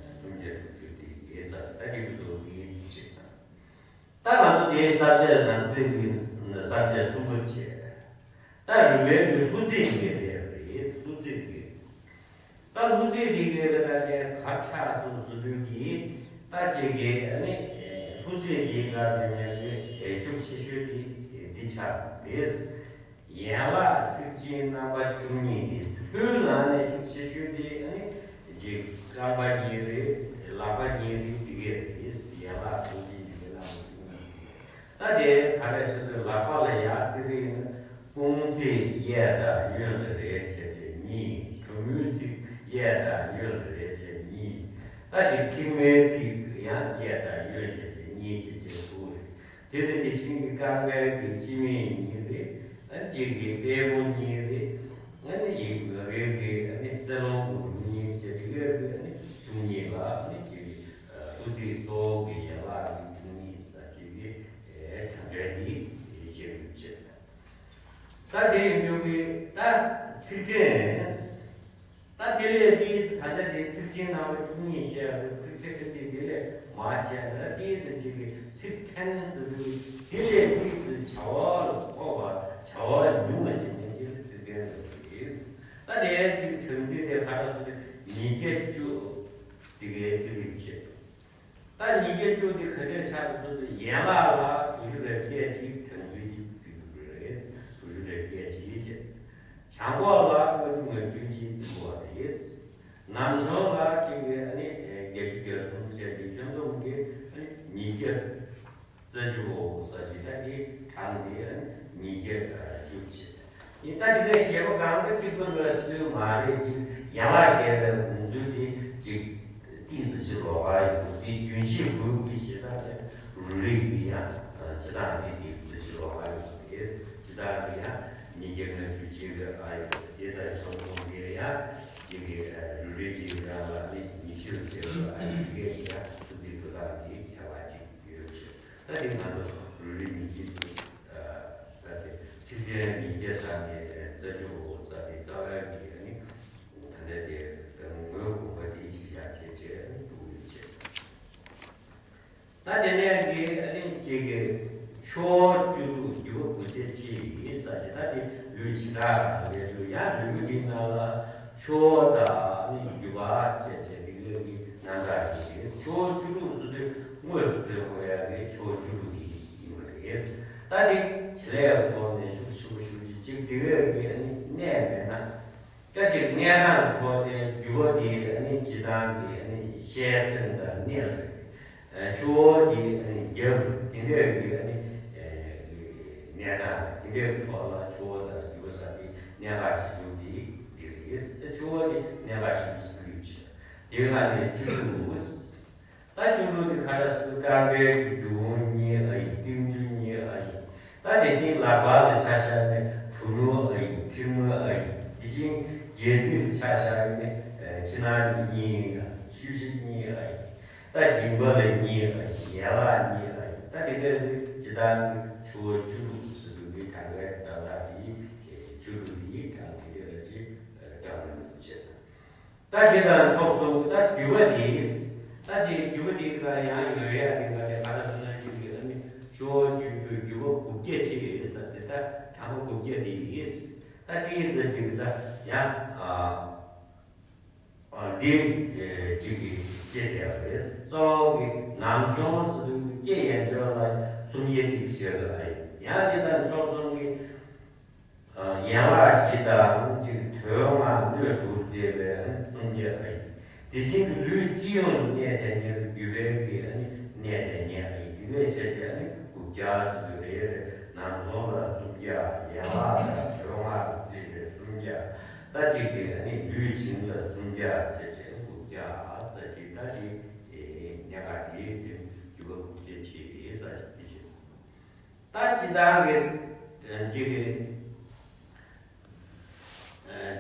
སུམ་བརྒྱ་དྲུག་ཅུ་དེ་ཡིན་ས། ད་དེ་གི་ལོ་དེའི་ དེའི་ས་བཅད་ནང་གསེས་ཀྱི་ས་བཅད་གསུམ་པོ་བྱས། ད་རུས་པའི་གི་ལྷུ་ཚིགས་འདི་གས་རེད། ལྷུ་ཚིགས་འདི། ད་ལྷུ་ཚིགས་འདི་གས་ལ་ད་ལྟའི་གར་ཆགས་སུ་བཟོ་དུས་ཀྱི་ད་ཅིག་གི་ཨ་ནི་ལྷུ་ཚིགས་འདི་ག་ཟེར་ཉན་གི་ཤུགས་ཆེ་ཤོས་འདི་འདི་ཆགས་རེད། ཡན་ལག་ཚིགས་ཆེན་རྣམ་པ་བཅུ་གཉིས་ཏེ། ལྷོའི་ནང་ནས་ཤུགས་ཆེ་ཤོས་དེ་ཨ་ནི་ཅིག་རྐང་པ་གཉིས་རེད། ལག་པ་གཉིས་རེད། དེ་གས་རེད། ཡན་ལག་ཚིགས་ཆེན་དེ་གས་རྣམ་པ་བཅུ་གཉིས་རེད། ད་དེ་ག་རེ་ཟེར་དུས་ལག་པ་ལ་ཡར་ཚིགས་རིས་ནི་དཔུང་ཚིགས་གཡས་དང་གཡོན་ལ་རེ་བྱས་བྱས་གཉིས། གྲུ་མོའི་ཚིགས་གཡས་དང་གཡོན་ལ་རེ་བྱས་གཉིས། ད་ཅིག་མཁྲིག་མའི་ཚིགས་ཡང་གཡས་དང་གཡོན་བྱས་བྱས་གཉིས་བྱས་བྱས་དྲུག་རེད། དེ་ནི་དེ་བཞིན་གྱི་རྐང་པའི་གི་སྤྱི་མིང་གཉིས་རེད། ཨ་གཅིག་གི་པད་མོ་གཉིས་རེད། ཨ་ནི་ཡིག་ངག་གི་ཨ་ནི་སེ་ལོང་གི་རུ་གཉིས་བྱས་དེ་གའི་གི་ཨ་ནི་བཅུ་གཉིས་ལ་ཨ་ནི་གཅིག་གི་ལྷུ་ཚིགས་གཙོ་བོ་གི་ཡན་ལག་གི་བཅུ་གཉིས་ས་གཅིག་གི་གྲངས་ཀའི་གི་བཤད་རྒྱུ་བྱས། ད་དེ་ཡིན་རྒྱུ་གི་ད་ཚིག་ཕྲད། ད་དེ་ལས་དེའི་ཚེ་ད་ལྟ་དེ་ཚིགས་ཆེན་རྣམ་པ་བཅུ་གཉིས་བཤད་ཡག་གི་ཚིགས་ཕྲད་དེ་དེ་ལས་མར་བཤད་ན་དེའི་ཚེ་གཅིག་གི་ཚིག་ཕྲན་ཟེར་དུས་དེ་ལས་དེའི་ཚེ་བྱ་བ་ལ་གོ་བ་བྱ་བ་ཉུང་བ་ཅིག་ནས་གཅིག་གི་ཚིག་ཕྲན་ཟེར་གི་རེད། ད་དེའི་གཅིག་གི་གྲངས་ཚིག་དེ་ག་རེ་ཟེར་དུས་ཉིས་བརྒྱ་བཅུ་དེ་གའི་ཚིག་གི་བྱེད། ད་ཉིས་བརྒྱ་བཅུ་དེ་ག་འདྲས་ཆགས་སོང་ཟེར་དུས་ཡན་ལག་ལ་དྲུག་ཅུ་རེ་བརྒྱད་ཅིག་གྲངས་ཚིག་ཅིག་བརྩི་དགོས་རེད། དྲུག་ཅུ་རེ་བརྒྱད་ཅིག་བྱས། བྱང་ཁོག་ལ་ལྔ་བཅུ་ང་བདུན་ཅིག་བརྩི་དགོས་པ་རེད། ནམ་བྱང་ལ་གཅིག་གི་ཨ་ནི་བརྒྱད་ཅུ་གྱ་གསུམ་བྱས་ཏེ་ཁྱོན་བསྡོམས་ཀྱི་ཨ་ནི་ཉིས་བརྒྱ་རྩ་བཅུ་ས་ཅིག་ད་དེ་གྲངས་དེ་ཨ་ནི་ཉིས་བརྒྱ་བཅུ་བྱས། ཡིན་ད་དེ་གའི་བཤད་པ་གང་ག་གཅིག་པ་ལ་སུས་མ་རེད། ཅིག་ཡན་ལག་བརྒྱད་པའི་དགོངས་ཚུལ་དེ་ཅིག་ཏིང་ཙི་ཅི་ལོག་ག་ཡོད་དེ་རྒྱུན་ཆད་དགོས་ཀྱི་ཞེ་དྲག་དེ་རུ་རིགས་ཀྱི་ཡང་ཅི་དང་དེ་ཏིང་ཙི་ཅི་ལོག་ག་ཡོད་དེ་ཅི་དང་དེ་ཡང་ཉིས་བརྒྱ་ང་བཅུ་ཅིག་ག་ཡོད་དེ་ད་ཚོགས་ཚོགས་དེ་ཡང་ཅིག་གི་རུ་རིགས་ཀྱི་ཡང་ལ་ནི་ཉི་ཤུ་ལ་བྱས་པ་ཨ་ནི་དེ་གའི་ཡང་ཐུགས་ཚིག་ཐུགས་ཐག་དེ་ཁྱད་པར་ཅིག་ཡོད་ཅེས། ད་དེ་ང་ཚོ་རུ་རིགས་ཉིས་བརྒྱ་ཅིག་ད་དེ་ཚིག་ཕྲད་ཉིས་བརྒྱ་ས་ནས་རྩ་བཅུ་ས་དེ་རྩ་བའི་གི་ཨ་ནི་ད་ལྟ་དེ་ངོས་དགོངས་པ་དེ་གཞི་བཞག་བྱས་བྱས་ཨ་ནི་འདུག་ཡོད་ཅེས། ད་དེ་ནས་གི་ཨ་ནི་གཅིག་གི་ཆུ་བོ་བཅུ་དྲུག་རྒྱུ་བ་དགུ་བརྒྱ་ཅིག་ཡིན་ས་ཅིག་ད་དེ་ལུས་བྱེ་བྲག་གི་ལས་སུ་ཡང་ལུས་པོ་འདི་ནང་ལ་ཆུ་བོ་དང་ཨ་ནི་རྒྱུ་བ་བྱས་བྱས་དེ་གའི་གི་རྣམ་གྲངས་ཅིག་རེད། ཆུ་བོ་བཅུ་དྲུག་ཟེར་དུས་དངོས་སུ་ཐོན་དགོས་ཡ་གི་ཆུ་བོ་བཅུ་དྲུག་གི་ཡིན་པ་རེད། ད་དེ་བྱེད་ལས་ཐོག་ནས་ཤུགས་ཆེན་པོ་ཞེ་པོ་ཅིག་གཅིག་དེ་གའི་གི་ཨ་ནི་གནས་མེད་ན། སྐད་ཅིག་གནས་སྟངས་ཐོག་ནས་རྒྱུ་བ་དེ་ཨ་ནི་སྤྱི་བཏང་གི་ཨ་ནི་ཤའི་སེམས་དང་གནས་ལ་ཆུ་བོ་དེ་ཨ་ནི་རྒྱབ་དེ་འདྲའི་གི་ཨ་ནི་གནས་སྟངས་དེ་འདྲའི་ཐོག་ལ་ཆུ་བོ་དང་རྒྱུ་བ་ས་དེ་གནས་སྐབས་ཤིག་ཡོད་དེ་དེ་རེད། ཆུ་བོ་དེ་གནས་སྐབས་ཤིག་སུ་ཡོད་ཅེས་དེ་ལ་ནི་བཅུ་དྲུག་ད་བཅུ་དྲུག་དེ་ག་རེ་ཟེར་རྐང་པའི་རྒྱུ་བོ་གཉིས་ཨ་ཡིན། རྟིང་མཇུག་གཉིས་ཨ་ཡིན། ད་དེ་བཞིན་ལག་པ་ལ་ཆ་བཞག་ནས་གྲུ་མོ་ཨ་ཡིན། མཁྲིག་མ་ཨ་ཡིན། དེ་བཞིན་སྒལ་ཚིགས་ལ་ཆ་བཞག་ནས་ཕྱི་ནང་གཉིས་ཨ་ཡིན། ཤུལ་བཞི་གཉིས་ཨ་ཡིན། ད་མཇིང་པ་ལ་གཉིས་ཨ་ཡིན། ཡན་ལག་གཉིས་ཨ་ཡིན། ད་དེ་འདྲ་ནི་སྤྱི་བཏང་གི་ཆུ་བོ་བཅུ་དྲུག་ཟེར་དུས་ཀྱི་གྲངས་ཀའི་གྲངས་ཐག་དེ་བཅུ་དྲུག་དེའི་གྲངས་དེ་འདྲ་ལ་ཅིག་གྲངས་མི་འདུག་ཅེས། ད་དེ་དང་ཕྱོགས་མཚུངས་ཀྱི་ད་རྒྱུ་བ་དེ། ད་དེ་རྒྱུ་བ་དེ་ག་ཡང་ཡོད་ཡ་དེ་ག་དེ་ག་ད་སོང་ན་ཅིག་གི་ཨ་ནི་ཆུ་བོ་བཅུ་དྲུག་རྒྱུ་བ་དགུ་བརྒྱ་ཅིག་ཡོད་ས་དེ་ད་གྲངས་པ་དགུ་བརྒྱ་དེ་ཡིན། ད་དེའི་ཚེ་ཅིག་གི་ད་ཡང་ཨ་ཨ་འདི་ཅིག་གི་བྱེད་དེ་ཡ་རེད། གཙོ་བོ་གི་ནམ་བྱུང་ཟེར་དུས་སྐྱེ་ཡན་ཆོད་ལ་སུམ་བརྒྱ་ཅིག་བཤད་ཀྱི་ཨ་ཡིན། ཡང་དེ་དང་ཕྱོགས་མཚུངས་ཀྱི་ཡན་ལག་བཞི་དང་གཅིག་དོན་ལྔ་སྣོད་དྲུག་བརྩིས་པའི་སུམ་བརྒྱ་ཨ་ཡིན། དེ་བཞིན་གྱི་ལུས་སྤྱི་ཡོངས་ལ་གནས་བརྟན་ཉེར་རྒྱུ་བའི་གི་ཨ་ནི་གནས་བརྟན་ཉེར་ཨ་ཡིན། དེ་འདྲས་བྱས་ཏེ་ཨ་ནི་དགུ་བརྒྱ་ཟེར་དུས་རེ་རེ་ནམ་བྱུང་ལ་སུམ་བརྒྱ། ཡན་ལག་དང་དོན་ལྔ་བརྩིས་པའི་སུམ་བརྒྱ། ད་གཅིག་གི་ཨ་ནི་ལུས་བྱིངས་ལ་སུམ་བརྒྱ་བྱས་ཏེ་དགུ་བརྒྱ་ཟེར་ཅིག་ད་དེ་གནས་སྐབས་དེའི་རྒྱུ་བ་དགུ་བརྒྱ་བྱས་ཏེ་ཟེར་ཞིག་དེ་བྱས། ད་སྤྱི་བཏང་གི་ཅིག་གི་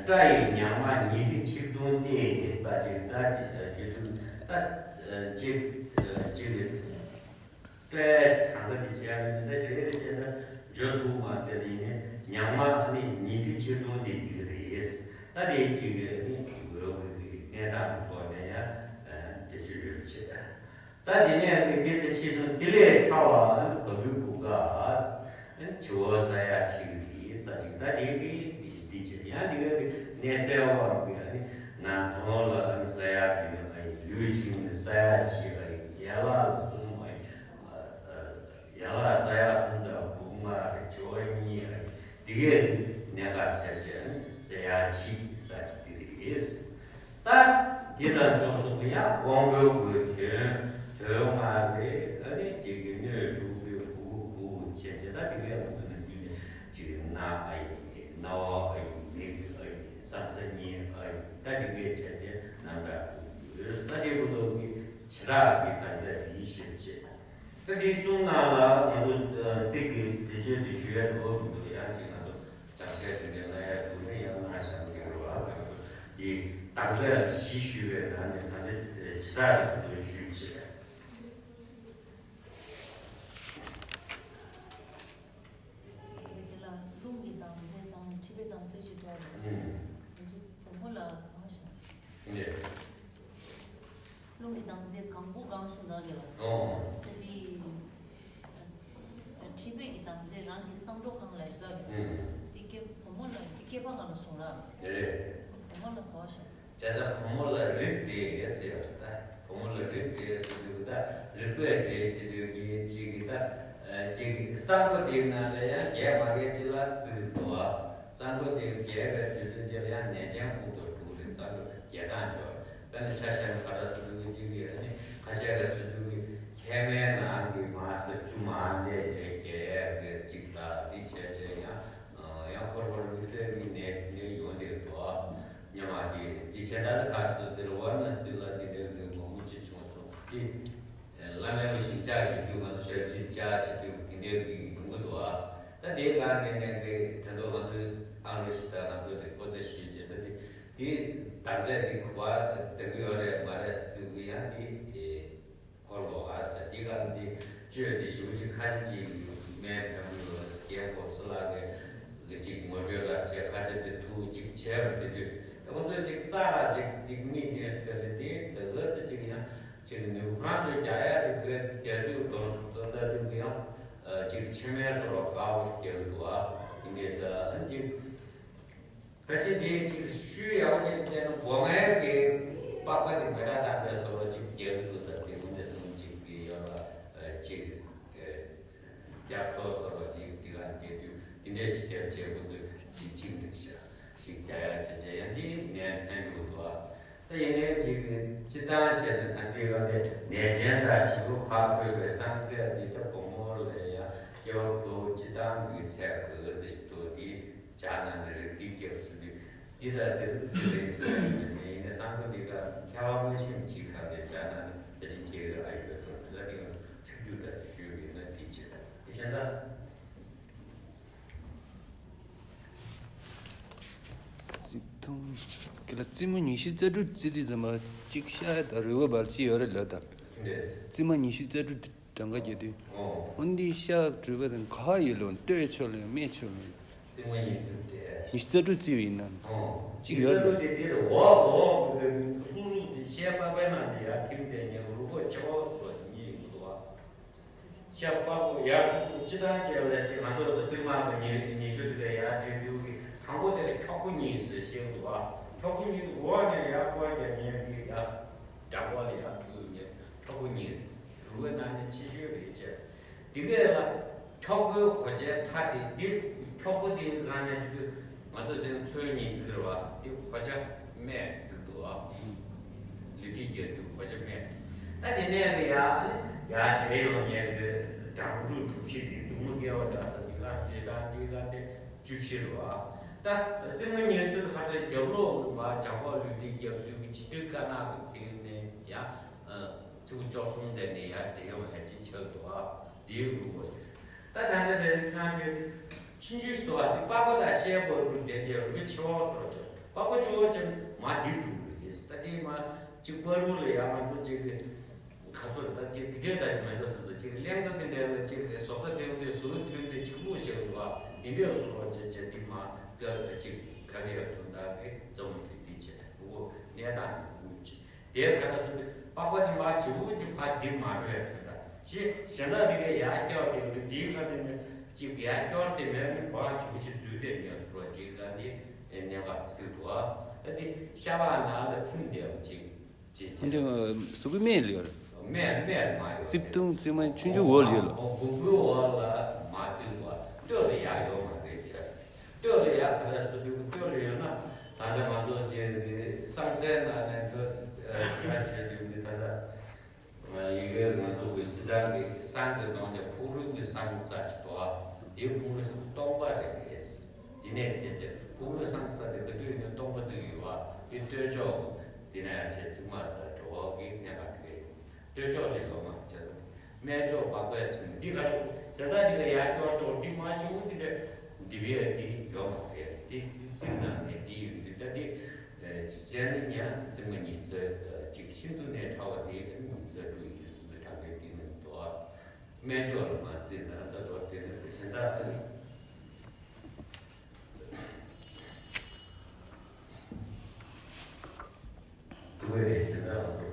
སྐྲ་ཡི་ཉག་མ་ཉི་ཁྲི་ཆིག་སྟོང་སྟེ་ས་ཅིག་ད་ཅིག་ད་ཅིག་ཅིག་གི་སྐྲའི་གྲངས་ཀ་དེ་བྱས་ཡ་མི་འདྲ་རེ་རེ་བྱས་ན་འཇོག་ཐུབ་མ་དེ་ཡིན་ནས་ཉག་མ་ཨ་ནི་ཉི་ཁྲི་ཆིག་སྟོང་དེ་འདི་གི་རེད། ད་དེ་ཅིག་གི་ཨ་ནི་འོས་འོས་ཀྱི་གནས་སྟངས་ཐོག་ནས་ཡང་དེ་ཚོ་ཡོད་ཆེ། ད་དེ་ནས་ཀྱི་དེ་དེ་ཤེས་སོང་། དེ་ལས་ཕྲ་བ་བ་སྤུའི་བུ་ག། བྱི་བ་ས་ཡ་གཅིག་རེད་ས་གཅིག་ད་དེ་གི་འདི་བྱེད་ཡང་དེ་ག་གི་གནས་སའི་བ་གི་ནི་ནང་ཚོང་ལ་ས་ཡ་གི་ནི་ལུས་གཅིག་ནི་ས་ཡ་བཞི་ཡན་ལག་ལ་གསུམ་ཡན་ལག་ས་ཡ་གསུམ་དང་བུ་ལྔ་རེད། བྱི་བ་གཉིས་རེད། དེ་གའི་གནས་སྐབས་ཆ་ཆེན་ཟེར་ཡ་གཅིག་ས་གཅིག་དེ་རེད། ད་དེ་དང་ཕྱོགས་གསུམ་པོ་ཡང་དབང་པོའི་སྒོས་དོན་དོན་ལྔ་རེད། ཨ་ནི་གཅིག་གི་སྣོད་དྲུག་པོའི་དབུ་དབུ་བྱས་བྱས་ད་དེ་གའི་ལ་དོན་ན་རྒྱུ་ནི་གཅིག་རྣ་ཨ་ཡིན། རྣ་བ་ཨ་ཡིན། མིག་ཨ་ཡིན། བསམ་ས་གཉིས་ཨ་ཡིན། ད་དེ་གའི་ཆ་ཆེན་རྣམ་གྲངས་དྲུག་ཡོད་ས་དེ་བུ་དོ་གི་བྱེ་བྲག་གི་དམ་བཅའ་དེ་ཡིན་ཞེས་བྱས། ད་འདི་གསུང་ནང་ལ་ང་ཚོ་ཚིག་གི་འགྲེལ་བརྗོད་འདི་ཞུ་ཡ་འགྲོ་མི་འདུག་ཡང་ཅིག་ང་ཚོ་སྦྱང་བཤད་འདི་འདྲའི་ལ་ཡ་འདུག་ནས་ཡང་ང་སྦྱང་གི་རེད་བ། ང་ཚོ་འདི་དམ་བཅའ་བཞི་ཞུས་པའི་ནང་ནས་ད་ལྟ་བྱེ་བྲག་གི་འདུག་ཞུས་བྱས། དེ་ལ་རླུང་གི་དམ་རྫས་དང་མཁྲིས་པའི་དམ་རྫས་ཅིག་འདུག་རེད། ང་ཚོ་བུ་མོ་ལ་གང་ཤེས། རླུང་གི་དམ་རྫས་གང་པོ་གང་གསུངས་དང་རེད་ལ། ཨོ། ད་དེ། མཁྲིས་པའི་གི་དམ་རྫས་རང་གི་བསམ་གྲོགས་གང་ལ་ཞིག་ལ་རེད། ཨུམ། དེ་སྐྱེ་བུ་མོ་ལ་དེ་སྐྱེ་པ་གང་ལ་གསུངས་ར། རེད། བུ་མོ་ལ་ག་བ་ཞིག་བྱས་ཙང་བུ་མོ་ལ་རིགས་འགྲེ་ཟེར་ཡོད་རེད་ད། བུ་མོ་ལ་རིགས་འགྲེ་ཟེར་དུས་ད་རིགས་པས་འགྲེ་ཟེར་དུས་ཀྱི་གཅིག་གི་ད། གཅིག་གི་གསང་སྒོ་དེའི་ནང་ལ་ཡང་རྒྱས་མ་རྒྱས་གཅིག་ལ་བརྩི་འདུག་བ། གསང་སྒོ་དེ་རྒྱས་པའི་དུས་ཚོད་ཅིག་ལ་ཡང་ནད་ཅན་དབུགས་དང་དྲུག་རེད། གསང་སྒོ་རྒྱས་སྟངས་ཅིག་ཡོད་རེད། དཔེར་ན་ཆ་བཞག་ན་ག་རེ་ཟེར་དུས་ཀྱི་གཅིག་གི་ཨ་ནི་ཁ་ཤས་ཀྱིས་ཟེར་དུས་ཀྱི་མཁལ་མའི་ནང་གི་མར་ཟེར་ཆུ་མར་ལས་བྱས་རྒྱས་ཡས་ཀྱི་གཅིག་ལ་འདི་བྱས་བྱས་ཡང་ཡང་ཁོར་ཁོར་དམིགས་བསལ་གྱི་ནད་དེ་འདྲ་ཡོང་བསྡད་འདུག་ཉི་མ་དེ་དེ་གཞན་དག་ལ་ཁ་གསོ་དེར་ཝ་ན་སི་ལ་དེ་འདྲའི་གི་མང་པོ་ཅིག་བྱུང་སོང་། དེ་བླ་མའི་བཞིན་ལྕགས་བཞིན་དུ་ང་ཚོ་ཞབས་ཕྱི་ལྕགས་བྱེད་དུས་དེ་འདྲའི་གི་ཡོང་གི་འདུག་ད་དེའི་སྒང་ནས་ནས་གི་ད་དུང་ང་ཚོའི་ཨང་རུ་ཞིག་དང་ང་ཚོ་དེ་ཁོ་ཚོ་ཞིག་བྱེད་ད་དེ་དེ་དམ་རྫས་དེ་གོ་བ་ལྡང་གི་ཡོད་རེད་མ་རེད་ཟེར་དུས་གི་ཡང་དེ། འཁོར་ལོ་བར་ས་འདི་ག་འདི་བཅོས་འདི་ཞིབ་ཅིག་ཁ་ཅིག་སྨན་ཕན་པོ་ཡོད་སྐྱེ་དགོས་སུ་ལ་གི་གི་ཅིག་ངོ་སྤྲོད་ལ་བྱས་ཁ་ཅིག་འདི་ཐུག་ཅིག་བྱས་པ་དེ་དུས་ད་ཁོ་ཚོས་ཅིག་རྩ་ལ་ཅིག་ཅིག་མིག་ནས་དེ་ལས་དེ་ད་ག་ད་ཅིག་ཡང་ཅིག་ནུས་ཁོང་ཚོས་རྒྱག་ཡ་དེ་གི་རྒྱག་དུས་དོན་དོན་དག་དུས་གི་ཡང་ཅིག་ཕྱི་མའི་སོ་ལོ་དགའ་བོ་རྒྱག་གི་འདུག་ཨ། ཡིན་ནའི་ད་ཅིག་ད་ཅི་འདི་ཅིག་ཤུལ་ཡག་པོ་ཅིག་བལྟས་ན་སྒོ་ངའི་གི་པགས་པ་དེ་མེ་སྲེག་བཏང་པའི་བཟོ་བ་ཅིག་རྒྱག་གི་འདུག་ད་དེ་ཀུན་དེ་གསུམ་ཅིག་གི་ཡོད་ལ་ཅིག་རྒྱག་སོ་བཟོ་བ་དེ་འདི་ག་འདི་དུས་འདི་འདྲའི་ཅིག་རྒྱག་བྱེད་དགོས་འདུག་ཅིག་ཅིག་འདུག་ཤག་ཅིག་རྒྱག་ཡ་བྱེད་བྱེད་ཡ་འདི་ནས་ཕན་འགྲོ་འདུག་ཨ། ད་ཡིན་ནའི་ཅིག་སྤྱི་བཏང་བྱས་ན་ད་འདི་ག་དེ་ནད་ཅན་དང་བྱིས་པ་ཕར་སྤྲོད་པའི་སངས་རྒྱས་འདི་ད་བུ་མོ་ལ་ཡང་སྐྱེ་བ་ཕོ་སྤྱི་བཏང་གི་ཚད་ག་ག་དེ་ཞིག་འདུག་འདི། ཇ་ནང་ནས་རིགས་འདི་སྐྱེས་སུ་འདི། འདི་ལྟར་འདི་རུ་ཚིག་རེ་ཞུ་ཡ་ཡིན་ན་ཡིན་ན་བསམ་བློ་འདི་ག་ཁྱད་པར་མ་ཕྱིན་གཅིག་ག་ནས་ཇ་ནང་ནས་ད་ཅི་སྐྱེ་གི་ཨ་ཡོད་སོང་འདི་ལ་འདི་ཚིག་རྒྱུ་ལྟར་ཞུས་ཡིན་ན་འདི་བྱེད་དེ་གཞན་དག་ཚིག་ཐུང་། གི་ལ་རྩེ་མོ་ཉི་ཤུ་རྩ་དྲུག་རྩེ་དུས་ཙམ་པ་གཅིག་ཤ་དང་རུས་པ་བར་གཅིག་ཡོད་རེད་ལབ་དང་། རྩེ་མོ་ཉི་ཤུ་རྩ་དྲུག་གྲངས་ཀ་རྒྱས་དུས། ཨོ། འོ་འདི་ཤ་གྲུས་པ་དང་ག་ཡོད་ལོ་ལྟོས་ཆོག་ལོ་སྨད་ཆོག་ལོ། རྩེ་མོ་ཉི་ཤུ་དེ། ཉི་ཤུ་རྩ་དྲུག་རྩིས་པ་ཡིན་ན། ཨོ། གཅིག་ཡོད་ལོ། རྩ་དྲུག་དེ་དེ་རེད་འོག་འོག་གི་ལྷུག་ལྷུག་དེ་ཤའི་པགས་པའི་ནང་དེ་ཡར་ཐིམ་དེ་ཉེ་རུས་པ་ཆེ་བ་སུ་ལོ་དེ་གཉིས་ཡོད་དོ། ཤ་པགས་པོ་ཡར་ཚུར་སྤྱི་བཏང་བྱས་ལ་ཅིག་ང་ཚོ་ལ་རྩིག་མ་གི་ཉི་ཉི་ཤུ་དེ་ལ་ཡར་བྲིས་དུས་ཀྱི་དང་པོ་དེ་འཁྱོག་པོ་གཉིས་ཟེར་བཤད་འདུག་ཨ། འཁྱོག་པོ་གཉིས་འོག་ནས་ཡར་སྐོར་རྒྱག་ཉེན་གྱི་ཡ། འགྲམ་པ་ལ་ཡར་ཐུག་ཉེན་འཁྱོག་པོ་གཉིས་རེད། རུས་པའི་ནང་ནས་ཆེ་ཤོས་རེད་བྱས། དེ་གས་ལ་འཁྱོག་པོའི་གོ་ཆའི་མཐའ་དེ་འདི་འཁྱོག་པོ་དེ་གང་ནས་དེ་དུས་ང་ཚོ་ཚོན་ཚོན་གཉིས་ཚིག་རེད་བ། དེ་གོ་ཆ་སྨད་ཚིག་འདུག་ཨ། ལུས་སྟེང་རྒྱག་དུས་གོ་ཆ་སྨད། ད་དེ་ནས་ལ་ཡ་ཡ་བྲལ་ཡོང་ཉེན་གྱི་འགྲམ་འགྲུལ་གྲུ་བཞི་དེ་འདུག་མོ་སྐྱེ་བ་འདྲ་ས་དེ་ག་དེ་དང་དེ་ག་དེ། བཅུ་བཞི་རེད་བ། ད་རྩེ་མོ་ཉི་ཤུ་ཁ་ཏ་རྒྱབ་ལོགས་ཀྱི་མར་བྱང་ཕོག་ལུས་སྟེང་རྒྱག་དུས་ཀྱི་བྱི་དུས་དཀར་ནག་གི་དེ་ནས་ཡང་ཚིགས་བཅུ་གསུམ་དེ་ནས་ཡང་འབྲི་ཡོང་ཧ་ཅིང་ཆགས་འདུག་ཨ། དེའི་རུ་བོ་ད་ད་ལྟ་དེ་ཁྱེད་རང་ཚོའི་ཆུང་ཆུང་ཞིག་འདུག་ཨ། དེ་པགས་པ་དང་ཤའི་བར་དུ་དེ་རྗེས་རུས་པ་ཆེ་བ་སོར་ཆོག་པགས་པ་ཆེ་བ་ཅན་མ་འདི་འགྲུབ་རེད། ད་དེ་མ་གཅིག་པ་རུ་ལ་ཡང་ང་ཚོ་གཅིག་གི་ཁ་སོ་རེ་ད་ཅིག་དེ་དོན་ད་ཅིག་མེད་འགྲོ་སོང་ད་ཅིག་གླེང་ཚ་དེ་འདྲ་ལ་ཅིག་བཟོ་ལྟ་དེ་འདྲ་བཟོ་ཐུན་དེ་ཅིག་བླུགས་བཞག་འདུག་ཨ། དེ་འདྲ་བཟོ་རོགས་བྱེད་བྱེད་དེ་མ་ཀ་ཅིག་ཁ་བའི་དོན་དག་གི་རྩ་མོ་དེ་དེ་བྱེད་འོ་གནས་སྟངས་དེ་འུ་ཅིག་དེ་ཁ་ད་སོང་དེ་ པགས་པ་དེ་མར་ཞེ་པོ་ཅིག་ཕར་འདེགས་མ་འགྲོ་ཡ་དེ་འདྲ་ཅིག་གཞན་དག་དེ་ག་ཡར་བསྐྱར་དེ་འདྲ་དེའི་ཁ་དེ་ནས་ཅིག་ཡར་བསྐྱར་དེ་མེད་ནས་བར་ཞེ་པོ་ཅིག་འཛུལ་བསྡད་ཉེ་སོ་ཅིག་ག་ནི་གནད་འགག་ཅིག་འདུག་ཨ་དེ་ཤ་པགས་ནང་ལ་ཐིམ་བསྡད་པ་ཅིག་ཅེས་ཁོ་འདི་གཟུགས་པོའི་སྨད་ལ་ཡོད་རེད། སྨད་སྨད་མ་ཡོད། རྩིབས་སྟོང་རྩིབས་མ་ཆུང་ཆུང་འོག་ལ་ཡོད་ལ། འོ་སྦུག་པོའི་འོག་ལ་མ་བརྩིས་པ་སྟོད་ལ་ཡར་ཡོད་མ་རེད་ཅེས། སྟོད་ལ་ཡར་ག་རེ་བཟོ་དུས་སྟོད་ལ་ཡོད་ན་ད་ལྟ་ང་ཚོ་བྱས་ནས་གསང་སའི་ནང་ནས་ཁ་ཁ་བྱས་དུས་ནི་ད་ལྟ་ཡི་གེ་ང་ཚོ་གི་སྤྱི་བཏང་གི་གསང་གི་ནང་ནས་ཕུག་རོན་གྱི་གསང་ས་ཅིག་འདུག་དེའི་ཕུག་རོན་སྟོང་པ་རེད། དེ་ནས་བྱས་ཚེ་ཕུག་རོན་གསང་ས་དེ་ག་དུས་ནས་སྟོང་པ་ཅིག་ཡོད་པ་དེ་སྟོད་ཕྱོགས་དེ་ནས་ཡང་བྱས་ཚིག་མ་དང་འགྲོ་བ་གི་གནད་འགག་དེ་གས་ཡོད། སྟོད་ཕྱོགས་ལས་ཡོད་མ་བྱས་སོང་། སྨད་ཕྱོགས་པགས་པའི་སྲིན་འདི་ག་རེ་དེ་ལྟ་འདི་ལ་ཡར་སྐྱོར་ཏོ་འདི་མ་ཤི་བོ་འདི་འདྲ་འདི་བས་འདི་ཡོད་མ་རེད། འདི་རྩིབ་ནང་ནས་འདི་ཡོད་འདི་ལྟ་འདི་བྱས་ནས་ཉ་རྩིབ་མ་གཉིས་ཚོས་ཅིག་ཤིན་ཏུ་ནས་ཕྲ་བ་དེ་གཉིས་ཚོས་དྲུག་ཡིན་སྲིད་པའི་གྲངས་ཀའི་འདི་ནང་དུ་སྨད་ཕྱོགས་ལ་མ་བརྩིས་ན་ད་དོར་དེ་ནི་གཞན་དག་ཚོ་ནི། དུ་བའི་གཞན་དག་ལ་འགྲོ།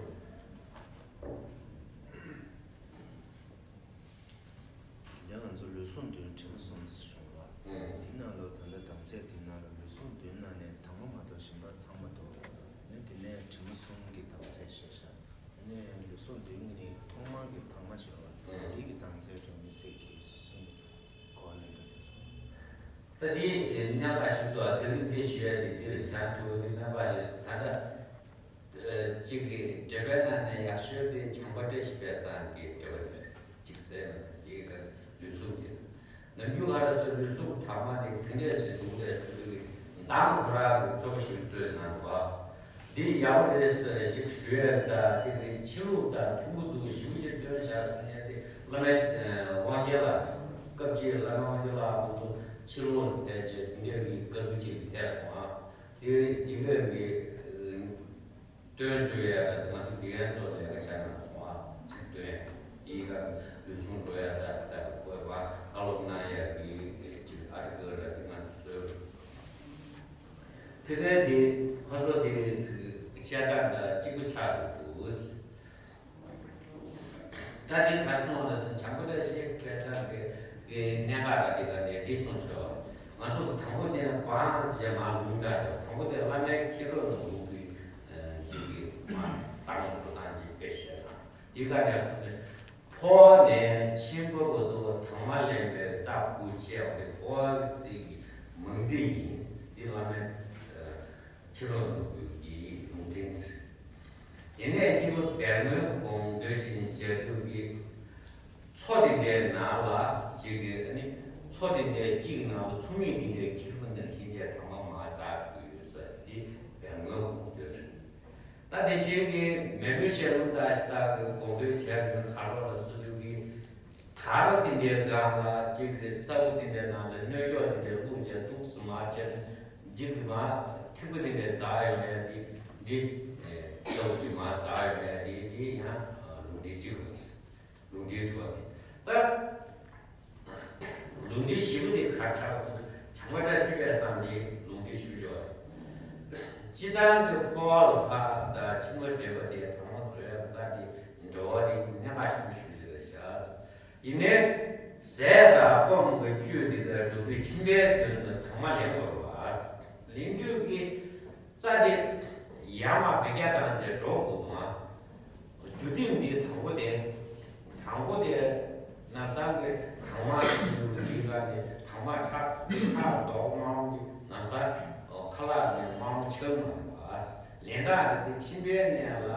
ཡང་ང་ཚོ་ལུས་ཟུངས་བདུན་དྲི་མ་གསུམ་ཞུ་བ། ཨུམ། དེ་ནང་ལོ་ད་ལྟ་དམ་ཚིག་དེ་ནང་ལ་ལུས་ཟུངས་བདུན་ནང་ནས་དྭངས་མ་མ་གཏོགས་གཞན་པ་ཚང་མ་གཏོགས། ནི་དེ་ནས་དྲི་མ་གསུམ་གྱི་དམ་ཚིག་བཤད་ཤག་ནི་ལུས་ཟུངས་བདུན་ནི་ཐོག་མར་གྱི་དྭངས་མ་ཞུ་བ། ཨུམ། དེ་གི་དམ་ཚིག་དྲི་མ་སེལ་གྱི་གསུམ་གོ་ལེན་དུ་སོང་། ད་འདི་གནད་འགག་ཞིག་ཏུ་དེ་རིང་འདི་ཞུ་ཡ་དེ་འདིར་ཁྱང་ཐུ་བའི་རྣམ་པ་རེད། ད་ལྟ་གཅིག་གི་འགྲེལ་པའི་ནང་ནས་ཡག་ཤོས་དེ་བྱམས་པ་བཀྲ་ཤིས་པའི་ཚང་གི་འགྲེལ་པ་རེད། གཅིག་གསལ་ན་དེ་ག་ལུས་ཟུངས་ཀྱི་ནམ་རྒྱུན་ག་རེ་ཟེར་ལུས་ཟུངས་དྭངས་མ་དེ་ཚིག་ལས་ཟེར་འདུག་ལས་ཟེར་འདུག་གི་མདང་ཁོ་ར་གི་ཚོགས་ཞིག་བཙོས་གནང་བ། འདི་ཡག་པོ་རེད་ཟེར་ཅིག་ཞུ་ཡས་དང་ཅིག་གི་ཕྱི་ལུགས་དང་མཐུན་པོ་འདུག་ཞིབ་ཞིབ་སྟོན་བྱ་གསུང་ཡས་དེ་བླ་མའི་དབང་རྒྱལ་ལ་སྐབས་ཅིག་བླ་མའི་དབང་རྒྱལ་ལ་ཁོང་ཚོ་ཕྱི་ལུགས་ཕལ་ཆེར་འདི་འདྲ་གི་བཀའ་བསྡུ་ཅིག་ཕེབས་སོང་ཨ། དེ་དེ་གས་ཀྱི་སྟོན་བཅུག་ཡས་དང་ང་ཚོ་དགེ་རྒན་ཚོ་ལས་ཀ་བྱ་གནང་སོང་ཨ། ཅིག་སྟོན་ཡས་དེའི་སྐབས་ལུས་ཟུངས་འགྲོ་ཡས་དང་ད་བཀོད་པ་བཀའ་སློབ་གནང་ཡས་ཀྱི་ཅིག་ཨ་རི་ཀ་ར་དེ་ང་ཚོ་བཟོས། ཕ་གིར་དེ་ཁོ་ཚོ་དེ་བཤད་སྟངས་དང་གཅིག་པ་ཆགས་འདུག་ད་དེ་གར་སོང་ལ་བྱང་པོ་བཀྲ་ཤིས་སྐལ་བཟང་གི་གནད་འགག་ལ་དེ་ག་ནས་འདི་གསུངས་ཤོག་ང་ཚོ་དང་པོ་ནས་བང་རྗེས་མ་ལུང་འདྲ་ཡོད། དང་པོ་དེ་བླ་མའི་ཁྱི་རོ་ནང་ལུང་གི་ཅིག་གི་མ་དང་འགྲོ་སྟངས་ཅིག་དཔེ་བཤད་ན་དེ་ག་ནས་སོང་ནས། འཕོ་བ་ནས་འཆི་འཕོ་བར་དུ་དྭངས་མ་ལེན་པའི་རྩ་དགུ་བཅས་པ་འཕོ་བའི་ཚིག་གི་མང་ཚིག་ཡིན། འདི་བླ་མའི་ཁྱི་རོ་ནང་གི་ལུང་འདྲེན་འདིར། དེ་ནས་གཉིས་པ་སྦས་མོའི་དགོངས་དོན་བཞིན་ཞལ་དྲུག་གི་མཚོ་དེ་འདྲའི་ནང་ལ་གཅིག་གི་ནི་མཚོ་དེ་འདྲའི་གཅིག་ནང་དུ་མཚོ་མིག་དེ་འདྲའི་ཁྱི་རོ་ནང་བཞིན་བྱས་དྭངས་མ་མར་འཛག་གི་ཡོད་ས་འདི་སྦས་མོའི་དགོངས་དོན་རེད། ད་དེ་བཞིན་གྱི་མེས་པོའི་ཞལ་ལུང་དང་ཞེ་དྲག་གི་དགོངས་དོན་བྱས་ནས་ཁ་རོག་ལ་སུ་དུ་གི་དར་དེ་འདྲའི་སྒང་ལ་གཅིག་རེད། རྩ་བོ་དེ་འདྲའི་ནང་ལ་སྣོད་སྐྱོགས་དེ་འདྲའི་བླུགས་བྱས་འདུག་སུ་མ་བྱས་ན་འཇིག་གི་མ་ཐིགས་པ་དེ་འདྲའི་འཛག་ཡོད་མེད་དེ་འདི་རྩ་བོ་གཅིག་མ་འཛག་ཡོད་མེད་དེ་དེ་ཡང་ལུང་འདྲེན་གཅིག་རེད། ལུང་འདྲེན་ཐོག་ནས་ད། ལུང་འདྲེན་བཞི་པོ་དེ་གར་ཆགས་པ་དང་བྱང་པ་བཀྲ་ཤིས་པའི་སང་དེ་ལུང་འདྲེན་བཞི་པོ་ཞོག་སྤྱི་བཏང་གི་འཕོ་བ་ལ་ཕར་དང་ཕྱི་མ་འདྲེན་པ་དེ་དང་པོ་བཟོ་ཡ་རྩ་དེ་འགྲོ་བ་དེ་གནད་འགག་ཆེན་པོ་ཞིག་རེད་ཤག་ཡིན་ནའི་ཟས་དང་སྐོམ་གྱི་བཅུད་དེ་ག་འགྲོ་དུས་ཕྱི་མའི་དོན་དུ་དྭངས་མ་ལེན་དགོས་པ། ལེན་དུས་ཀྱི་རྩ་དེ་ཡར་མར་བེ་རྒྱ་བཏང་སྟེ་འགྲོ་དགོས་འདུག་ཨ། རྒྱུ་སྟེང་འདི་དང་པོ་དེ། དང་པོ་དེ་ནམ་སང་གི་དྭངས་མ་འདི་ལ་ནི་དྭངས་མ་ཁྲག་ཁྲག་མདོག་དམར་པོ་འདི་ནམ་སང་ཁ་ལག་ནས་དམར་པོ་ཆགས་མ་འདུག་ཨ། ལན་དག་རེ་དེ་མཆིན་པའི་གནས་ལ་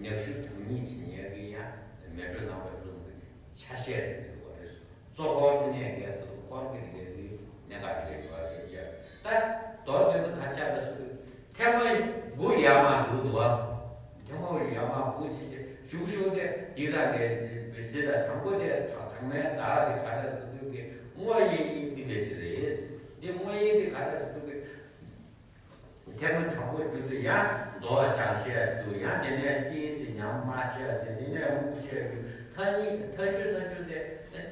མྱག་ཤུ་དང་ཉིད་ཅིག་ཉལ་གི་ཡང་མེ་དྲོད་རྣམ་པ་གསུམ་གྱི་ཆ་ཤས་རེ་ཡོད་རེད། གཙོ་འཁོར་གནས་བརྒྱད་སུ་འཁོར་གྱི་ལས་ཀྱི་གནད་འགག་རེད་བ་རེད་ཅེས། ད་མདོར་བསྡུས་ན་ག་ཆགས་པ་སུ་ཐེངས་མ་དགུ་ཡར་མར་འགྲོ་འདུག་བ། ཐེངས་མ་ཡར་མར་དགུ་ཕྱིན་ཏེ་ཞུགས་ཞུགས་ཏེ་འདི་དང་འདི་ཟེར་ད་དང་པོ་དེ་དང་མའི་བདག་གི་ག་རེ་ཟེར་དུས་ཀྱི་བསྔོ་ཡིག་གི་འདི་འདྲ་ཅིག་རེད། འདི་བསྔོ་ཡིག་འདི་ག་རེ་ཟེར་དུས་ཀྱི། ཐེངས་མ་དང་པོ་བརྒྱུད་དུ་ཡང་མདོ་བ་བྱང་བཤད་དུ་ཡང་དེ་ནས་ཏིང་ཙི་ཉམས་མ་བཤད་དེ་དེ་ནས་དབུགས་བཤད་དུ་མཐའ་གཉིས་མཐའ་མཇུག་མཐའ་མཇུག་དེ་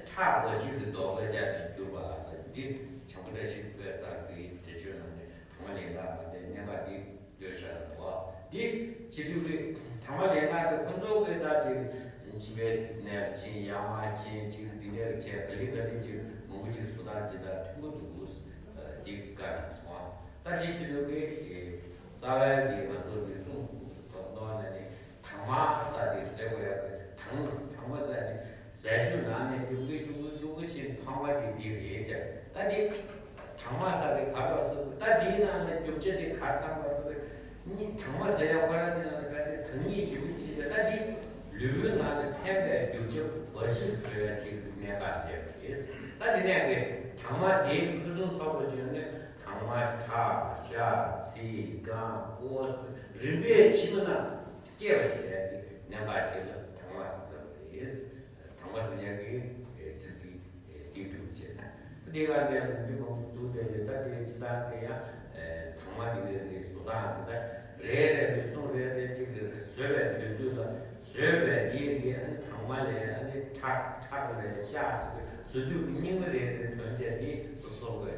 ཁྲག་འགོ་ཞིག་གི་མདོ་བ་བྱ་དུ་གྱུར་པ་ཟེར་འདི་བྱང་པོ་བཀྲ་ཤིས་པའི་སར་གྱི་འགྲེལ་བརྗོད་ནང་ནས་དང་པོ་ལས་ལྷག་པ་དེ་གནད་འགག་འདི་བརྗོད་བཞག་འདུག་བ། འདི་བྱེད་དུས་ཀྱི་དང་པོ་ལས་ཀ་དེ་ཁོ་ཚོ་གི་ད་ཅིག་མཆིན་པའི་ནད་ཅིག་ཡང་མ་ཅིག་ཅིག་འདི་འདྲ་བྱས་ག་ལེ་ག་ལེ་ཅིག་མང་པོ་ཅིག་བཟོ་སྟངས་ཅིག་ད་མཐུན་པོ་འདུག་འདི་ག་ནས་སོང་། ད་འདི་བྱེད་དུས་ཀྱི་རྩ་བའི་གི་ང་ཚོ་ལུས་ཟུངས་ཐོག་གཏོང་ནས་ནི་དྭངས་མ་ཟེར་དེ་ཟེར་དགོས་ཡག་གི་དྭངས་དྭངས་མ་ཟེར་ནི་ཟས་བཅུད་ནང་ནས་སྐྱུག་གི་སྐྱུག་གི་སྐྱུག་གི་ཕྱིན་ཕངས་པ་དེ་འདི་རེད་ཅེས། ད་འདི་དྭངས་མ་ཟེར་དེ་ག་པར་སོང་། ད་འདིའི་ནང་ལ་རྒྱུ་ཆ་དེ་ག་ཚང་པར་སོང་། གཉིས་དྭངས་མ་ཟེར་ཡག་ཁོ་རང་དེ་ནང་ལ་ག་དེ་དྭངས་སྙིགས་ཞེ་པོ་ཕྱིན་ཏེ། ད་འདི་ལུས་པོའི་ནང་ལ་ཕན་པའི་རྒྱུ་ཆ་འབའ་ཞིག་བཟོ་ཡག་ཅིག་གནད་འགག་རེད། ད་འདི་ནས་གི་དྭངས་མ་དེ་ཕུན་སུམ་ཚོགས་པར་བྱུང་ནས་དྭངས་མ་ཁྲག་ཤ་ཚིལ་རྐང་སྤོ་རིམ་པས་ཕྱི་མ་ན་སྐྱེ་བ་བྱེད་ཡག་གི་གནད་འགག་ཅིག་ལ་དྭངས་མ་ཟེར་བ་རེད། དྭངས་མ་ཟེར་ཡག་གི་ཚིག་འདི་འདི་སྒྲུབ་བྱེད་ན། འདི་ག་ནས་འདི་མང་པོ་འདུག་དེ་ལས་ད་དེ་ཅི་ལྟར་དེ་ཡང་དྭངས་མ་འདི་གའི་བཟོ་སྟངས་འདི་ད་རེ་རེ་ལུས་ཟུངས་རེ་རེ་གཅིག་གི་བཟོས་པའི་དུས་ཚོད་ལ་བཟོས་པའི་ཡིད་ཀྱི་ཨ་ནི་དྭངས་མ་ལས་ཨ་ནི་ཁྲག་ཁྲག་ལས་ཤ་ཟེར་བཟོ་དུས་ཀྱི་སྙིགས་མ་རེ་རེ་ཐོན་བྱས་འདི་སོ་སོ་གི་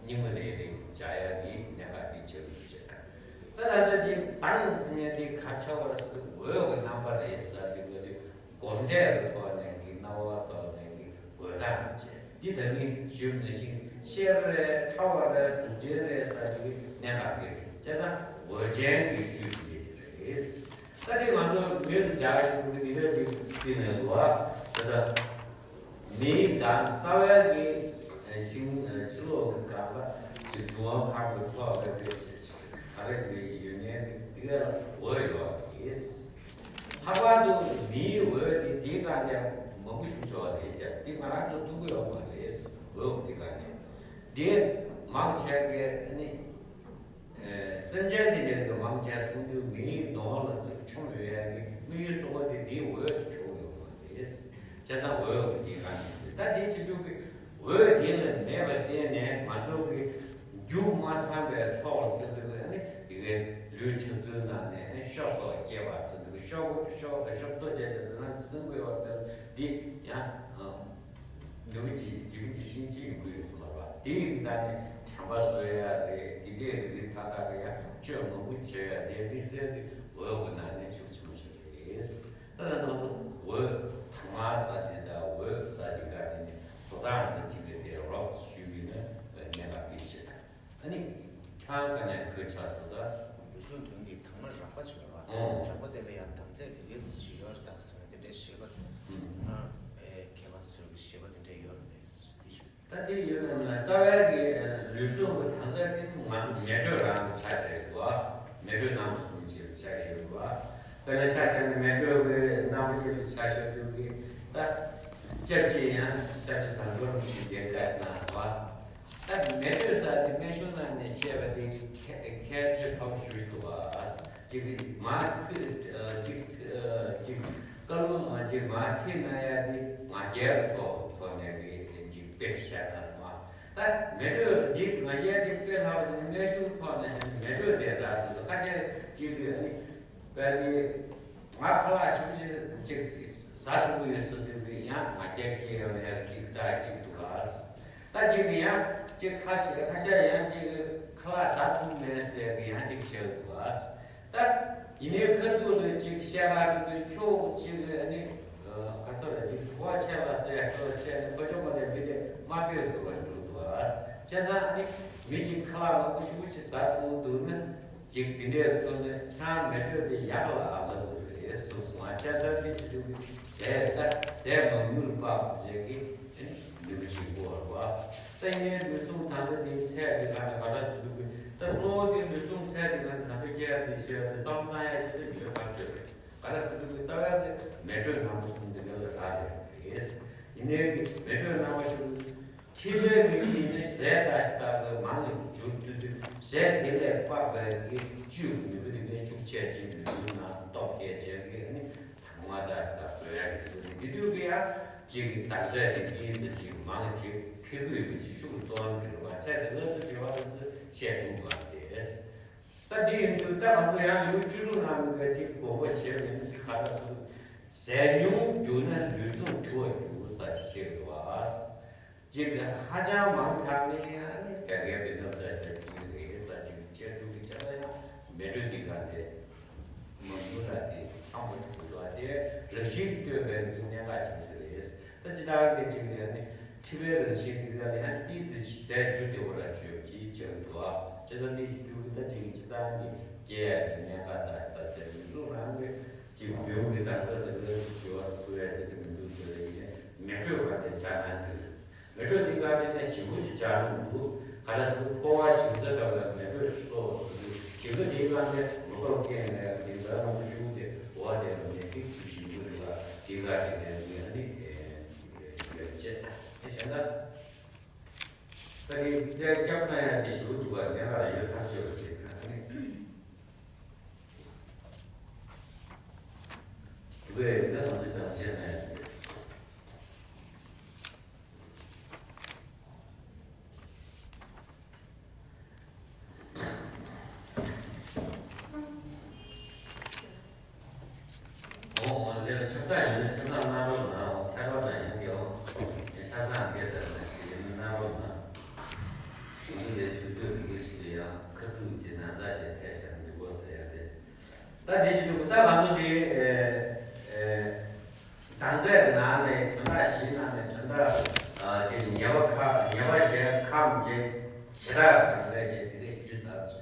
སྙིགས་མ་རེ་རེ་བྱ་ཡག་གི་གནད་འགག་འདི་ཆགས་ཡོད་ཅེས། ད་ད་ལྟ་འདི་དྭངས་ཟེར་ཡག་འདི་ག་ཆགས་པ་རེད་ཟེར་དུས་འོད་ཀྱི་རྣམ་པ་རེད་ཟེར་དུས་འོད་དེ། སྒོམ་བཟླས་ཀྱི་ཐོག་ནས་ཀྱི་སྣང་བ་ཐོག་ནས་ཀྱི་འོད་མདངས་བྱས། འདི་ད་ནི་ཞུས་ནང་བཞིན་ཤེལ་རེད། ཁྲ་བ་རེད། གཟུགས་ཅན་རེད་ཟེར་གྱི་གནད་འགག་གི་རེད། བྱས་ཙང་འོད་ཅན་གྱི་བཅུད་ཀྱི་ལས་ཀྱི་རེད། ད་འདི་ང་ཚོ་མིའི་བྱ་ཡི་ཀུན་གྱི་མི་འདྲ་ཅིག་བརྩིས་ནས་འདུག་ཨ། ད་ལྟ་མིའི་གདངས་རྩ་བའི་གི་ཤིང་ཕྱི་ལོགས་ཀྱི་གདངས་ཀ་ཅིག་འབྱུང་བ་འཕགས་པའི་ཚོགས་རེད། དེ་ག་རེ་རེད་ཡོད་ངེས་ཀྱི་འདི་ག་ལ་འོད་ཡོད་རེད། ལྷག་པར་དུ་མིའི་འོད་དེ་དེའི་སྒང་ནས་མང་པོ་ཞིག་འབྱོར་བ་རེད་ཅེས། དེ་ང་རང་ཚོ་མཐོང་གི་ཡོད་མ་རེད། འོད་དེའི་སྒང་ནས་དེ་མང་ཆེ་གས་ནི་སེམས་ཅན་དེ་འདྲ་ཚོ་མང་ཆེ་མཐོང་དུས་མིའི་གདོང་ལ་ཚུར་མཆོང་ཡོད་ཡག་གི་དམིགས་ཡུལ་གཙོ་བོ་དེ་དེའི་འོད་དུ་གྱུར་ཡོད་མ་རེད། བྱས་ཙང་འོད་དེའི་སྒང་ནས་ད་དེ་བྱེད་དུས་ཀྱི་འོད་དེ་ལ་མེད་པར་བརྟེན་ནས་ང་ཚོ་གི་རྒྱུ་མ་ཚང་བའི་ཚོགས་ལ་བརྩོན་འགྲུས་ནི་དེ་གའི་ལུས་ཆགས་ཚུལ་ནང་ནས་ཤོ་སོགས་སྐྱེ་བ་ཟེར་དུས་ཤོ་ཤོ་ཤོ་ལྟོ་བཅས་ཀྱི་དེ་ན་སེམས་པའི་བར་དུ་འདི་ཡང་ནུས་པ་ཅིག་ལྗིད་པོ་ཅིག་ཤིང་ཅིག་ཡོང་གི་ཡོད་ཚོད་མ་རེད་པ། དེ་ཡིན་ད་ནི་དྲན་པ་གསོ་ཡ་རེད། དེ་འདྲའི་རིགས་ཐ་ཐ་གི་ཡང་སྤྱོད་མང་པོ་བྱེད་ཡ་དེ་དམིགས་བསལ་གྱི་འོད་ཀྱི་ནང་ནས་ཤུགས་ཆེན་པོ་ཞིག་རེད། ད་ལྟ་ནང་དུ་འོད་དང་མ་ས་དེ་དང་འོད་ས་དེ་ག་དེ་ནི་བཟོ་སྟངས་དང་གཅིག་པའི་དེ་རོབ་ཞུས་པ་ཡིན་ན་གནད་འགག་གི་ཆེད་དང་། ཨ་ནི་ཁྱང་ག་ནས་ཁོས་ཆགས་སུ་ད། ལུས་ཟུངས་དོན་གྱི་དྭངས་མ་རགས་པ་ཆེ་བ། ཨོ། རགས་པ་དེ་ལ་ཡང་དྭངས་རྫས་དེ་གའི་ཚིག་ཅིག་ཡོད་རེད་ད་ཟེར་ནས་དེ་འདྲའི་ཤེས་པ། ཨ་ཨེ་མཁས་པ་ཚོའི་གི་ཤེས་པ་དེ་འདྲ་ཡོད་རེད་པས་དེ་ཞུ། ད་དེ་ཡོད་ན་མིན་ན་རྩ་བའི་གི་ལུས་ཟུངས་ཀྱི་དྭངས་རྫས་དེ་ང་ཚོ་མེ་དྲོད་རང་ཆ་བཞག་ཡོད་དོ། མེ་དྲོད་རྣམ་པ་གསུམ་ཅིག་ཆ་བཞག་ཡོད་དོ། དཔེར་ན་ཆ་བཞག་ན་མེ་དྲོད་ཀྱི་རྣམ་པ་ཅིག་ཆ་བཞག་དུས་ཀྱི་ད་སྐྱབས་ཀྱི་ཡང་ད་ཅི་ཟ་འགྲོ་མི་ཞིག་དེ་དགའ་སྣང་བ། ད་མེ་དྲོད་ཟེར་དེ་སྨན་གཞུང་ནང་ནས་བཤད་པ་དེ་ཁྱད་ཁྱད་ཆོས་ཚོགས་ཞུ་འདུག་བ། ཅིག་མ་ཚིག་ཅིག་ཅིག་བཀའ་ལུང་ཅིག་མ་ཁྲིད་ན་ཡ་དེ་ང་རྒྱལ་ཐོག་ཐོག་ནས་རེད་ཅིག་དཔེ་བཤད་ན་སོང་བ། ད་མེ་དྲོད་འདི་ང་རྒྱལ་དེ་དཔེ་ལྷག་ཟིན་སྨན་གཞུང་ཐོག་ནས་མེ་དྲོད་དེ་རག་ཟིན་ཁ་ཤས་ཅིག་གིས་ཨ་ནི། པ་ནི། ང་ཁ་ལག་ཞིམ་ཞིམ་ཅིག་ཟ་ཐུབ་ཀྱི་ཡོད་ཟེར་དུས་ཀྱི་ཡང་ང་རྒྱལ་སྐྱེ་ཡོང་ཡག་ཅིག་ད་ཅིག་འདུག་ལ། ད་ཅིག་གི་ཡང་ཅིག་ཁ་ཤས་ཁ་ཤས་ཡང་ཅིག་ཁ་ལག་ཟ་ཐུབ་མེད་ཟེར་གི་ཡང་ཅིག་བྱེད་འདུག་ལ། ད་ཡིན་ནའི་ཁ་ཐུག་ལ་ཅིག་བཤད་ག་འགྲོ་དུས་ཁྱོད་ཅིག་ཨ་ནི་ག་ཚོད་ལ་ཅིག་གོ་བ་ཆད་པ་ཟེར་ཡག་ཚོད་ཆད་ནས་ཁོ་ཅོག་མ་ལས་མི་དེ་མ་སྤེལ་ཟེར་བ་ཞིག་འགྲོ་འདུག་ལ། བྱས་ཙང་ཨ་ནི་མི་ཅིག་ཁ་ལག་མང་པོ་ཞེ་པོ་ཅིག་ཟ་ཐུབ་འདུག་ན། ཅིག་དེ་འདྲའི་ཐོག་ནས་ཁྱང་མེ་དྲོད་དེ་ཡག་ལ་ལབ་དགོས་རེད་གསུངས་སོང་། ང་བཅར་ཚར་དེ་བྱེད་དུས་ཟས་ད་ཟས་མང་ཉུང་ལ་དཔག་པ་བྱས་ཀྱི་ནུས་པ་ཞིག་དགོས་རེད་བ། ད་ཡིན་ནའི་ལུས་ཟུངས་དང་པོ་དེ་ཚད་དེ་ག་ནས་ག་འདྲ་བྱེད་དུས་ཀྱི་ད་གཙོ་བོ་དེ་ལུས་ཟུངས་ཚད་དེ་ག་ནས་ག་འདྲ་སྐྱེ་ཡ་དེ་ཤེས་ཡ་དེ་བསམ་བློ་བཏང་ཡ་ཅིག་ད་ཡོད་ཐག་ཆོད་རེད། ག་འདྲ་བྱེད་དུས་ཀྱི་རྩ་བ་དེ་མེ་དྲོད་རྣམ་པ་གསུམ་དེ་ག་ལ་རག་ལས་རེད། ཡིན་ནའི་མེ་དྲོད་རྣམ་པ་གསུམ། མཁྲིས་པའི་རིགས་ཀྱི་ནི་ཟས་དང་ལྟ་བུ་མང་ཉུང་འགྱུར་དུས་དུས་ཟས་དེ་ལས་དཔག་པའི་གི་བཅུད་ནུས་པ་དེ་ནི་ཤུགས་ཆེ་ཅིག་ལུས་པོའི་ནང་སྟོབས་རྒྱས་བྱས་ཀྱི་ནི་དྭངས་མ་དང་དང་བཟོ་ཡ་གི་ཚུལ་དུ་འདི་དུས་ཀྱི་ཡང་གཅིག་གི་དྭངས་རྫས་དེ་གཉིས་དང་གཅིག་མང་ཅིག་འཕེལ་དགོས་པའི་ཅིག་ཤུགས་གཏོང་གི་རེད་བ། ཚད་དེ་སླར་གསོ་བྱེད་པ་དེ་ཚོ་བཤད་ཐུབ་མ་རེད། ད་འདི་ཡིན་དུས་ད་ང་ཚོ་ཡང་ལུས་བཅུ་དྲུག་ནང་གི་གཅིག་དགོངས་པ་བཞེས་པ་ཡིན་ན་འདི་ག་ལ་སོང་། ཟས་ཉུང་རྒྱུ་ན་ལུས་ཟུངས་འཁྲུ་བར་འགྱུར་ཟེར་ཅིག་བཤད་འདུག་བ། གཅིག་གིས་ཧ་ཅང་མང་དྲགས་ནས་ཡང་ནི་བད་ཀན་བེ་ནོར་ལྟ་བུ་ཡིན་རེད་ཟེར་ཅིག་བྱས་འདུག་གི་ཆ་ལ་ཡང་ མེ་དྲོད་འདི་ག་དེ་མང་པོ་ར་དེ་ཚང་པོ་འགྲོ་གི་འདུག་དེ་རང་བཞིན་གྱིས་ལྟོས་པའི་གནད་འགག་ཆེན་པོ་ཞིག་རེད། ད་ཅི་ལྟར་དེ་ཅིག་ལས་ནི་མཁྲིས་པའི་རང་བཞིན་འདི་ག་ལས་ཡང་ཏིག་ཙི་ཟས་རྒྱུ་དེ་བོ་ར་བཅོས་ཀྱིས་བྱེད་འདུག་ཨ་ཅི་ལྟར་ནི་ཅི་ལྟར་གྱི་ད་ཅིག་ཅི་ལྟར་གྱི་སྐྱེ་ཡ་གི་གནད་འགག་ད་ད་དེ་མི་སུ་རང་གི་ཅིག་མདུན་གྱི་དང་པོ་དེ་ལས་སྐྱེ་བ་སུ་ཡ་དེ་གི་མི་འདུག་ཟེར་བ་ཡིན་ནས་མེ་དྲོད་ག་དེ་སྦྱར་ན་འདུག་མེ་དྲོད་འདི་ག་དེ་ནས་ཞིམ་པོ་ཞིག་སྦྱར་ནས་འདུག་ག་ལ་སུ་ཕོ་བ་ཞིམ་ཚ་འདྲ་བའི་མེ་དྲོད་སོགས་སུ་ཞིམ་པོ་འདི་ག་དེ་མུ་ཏོག་སྐྱེས་ནས་འདི་ལ་མང་པོ་ཞུགས་ཏེ་འོ་དེ་ལ་མེ་ཏིག་ཅིག་ཞིམ་པོ་རེད་ལ་འདི་ག་དེ་ནས་འདི་ཨ་ནི་ཡོད་ཅེས་ཨེ་བྱས་ན། ད་ནི་རྩལ་ལྕགས་ན་ཡང་དེ་ཞུ་འདུག་པ་ངས་ང་ལ་ཡོད་ཐག་ཆོད་པ་ཞིག་གང་ནས་འདུག་པས་ད་ང་ཚོ་སྦྱང་བྱས་ན་ཡང་དེ། འོ་འོ་ལས་ཆབ་ཚང་ཡོད་ན་ཆབ་ཚང་གནང་རོགས་གནང་། ཁྱད་པར་ན་ཡང་གི་འོ་ཆབ་ཚང་སྐད་དར་ན་དེ་ཡིན་གནང་རོགས་གནང་། ང་ཚོ་ལས་དུས་ཚོད་རིང་པོ་ཞིག་ལ་ཡང་ཁ་ཐུག་ཅིག་ན་ཚ་ཅིག་ཐེག་ཤར་མི་དགོས་ཟེར་ཡ་རེད། ད་དེ་ཞིག་འདུག་ད་ང་ཚོ་དེ་ཨེ་ཨེ་དམ་རྫས་ནང་ནས་དོན་དག་བཞི་ནང་ནས་དོན་དག་ཨ་ཅིག་ཉེས་པ་ཁ་ཉེས་པ་བྱས་ཁམས་ཅིག་བྱེ་བྲག་དམ་རྫས་ཅིག་དེ་རིགས་ཞུས་ཚར་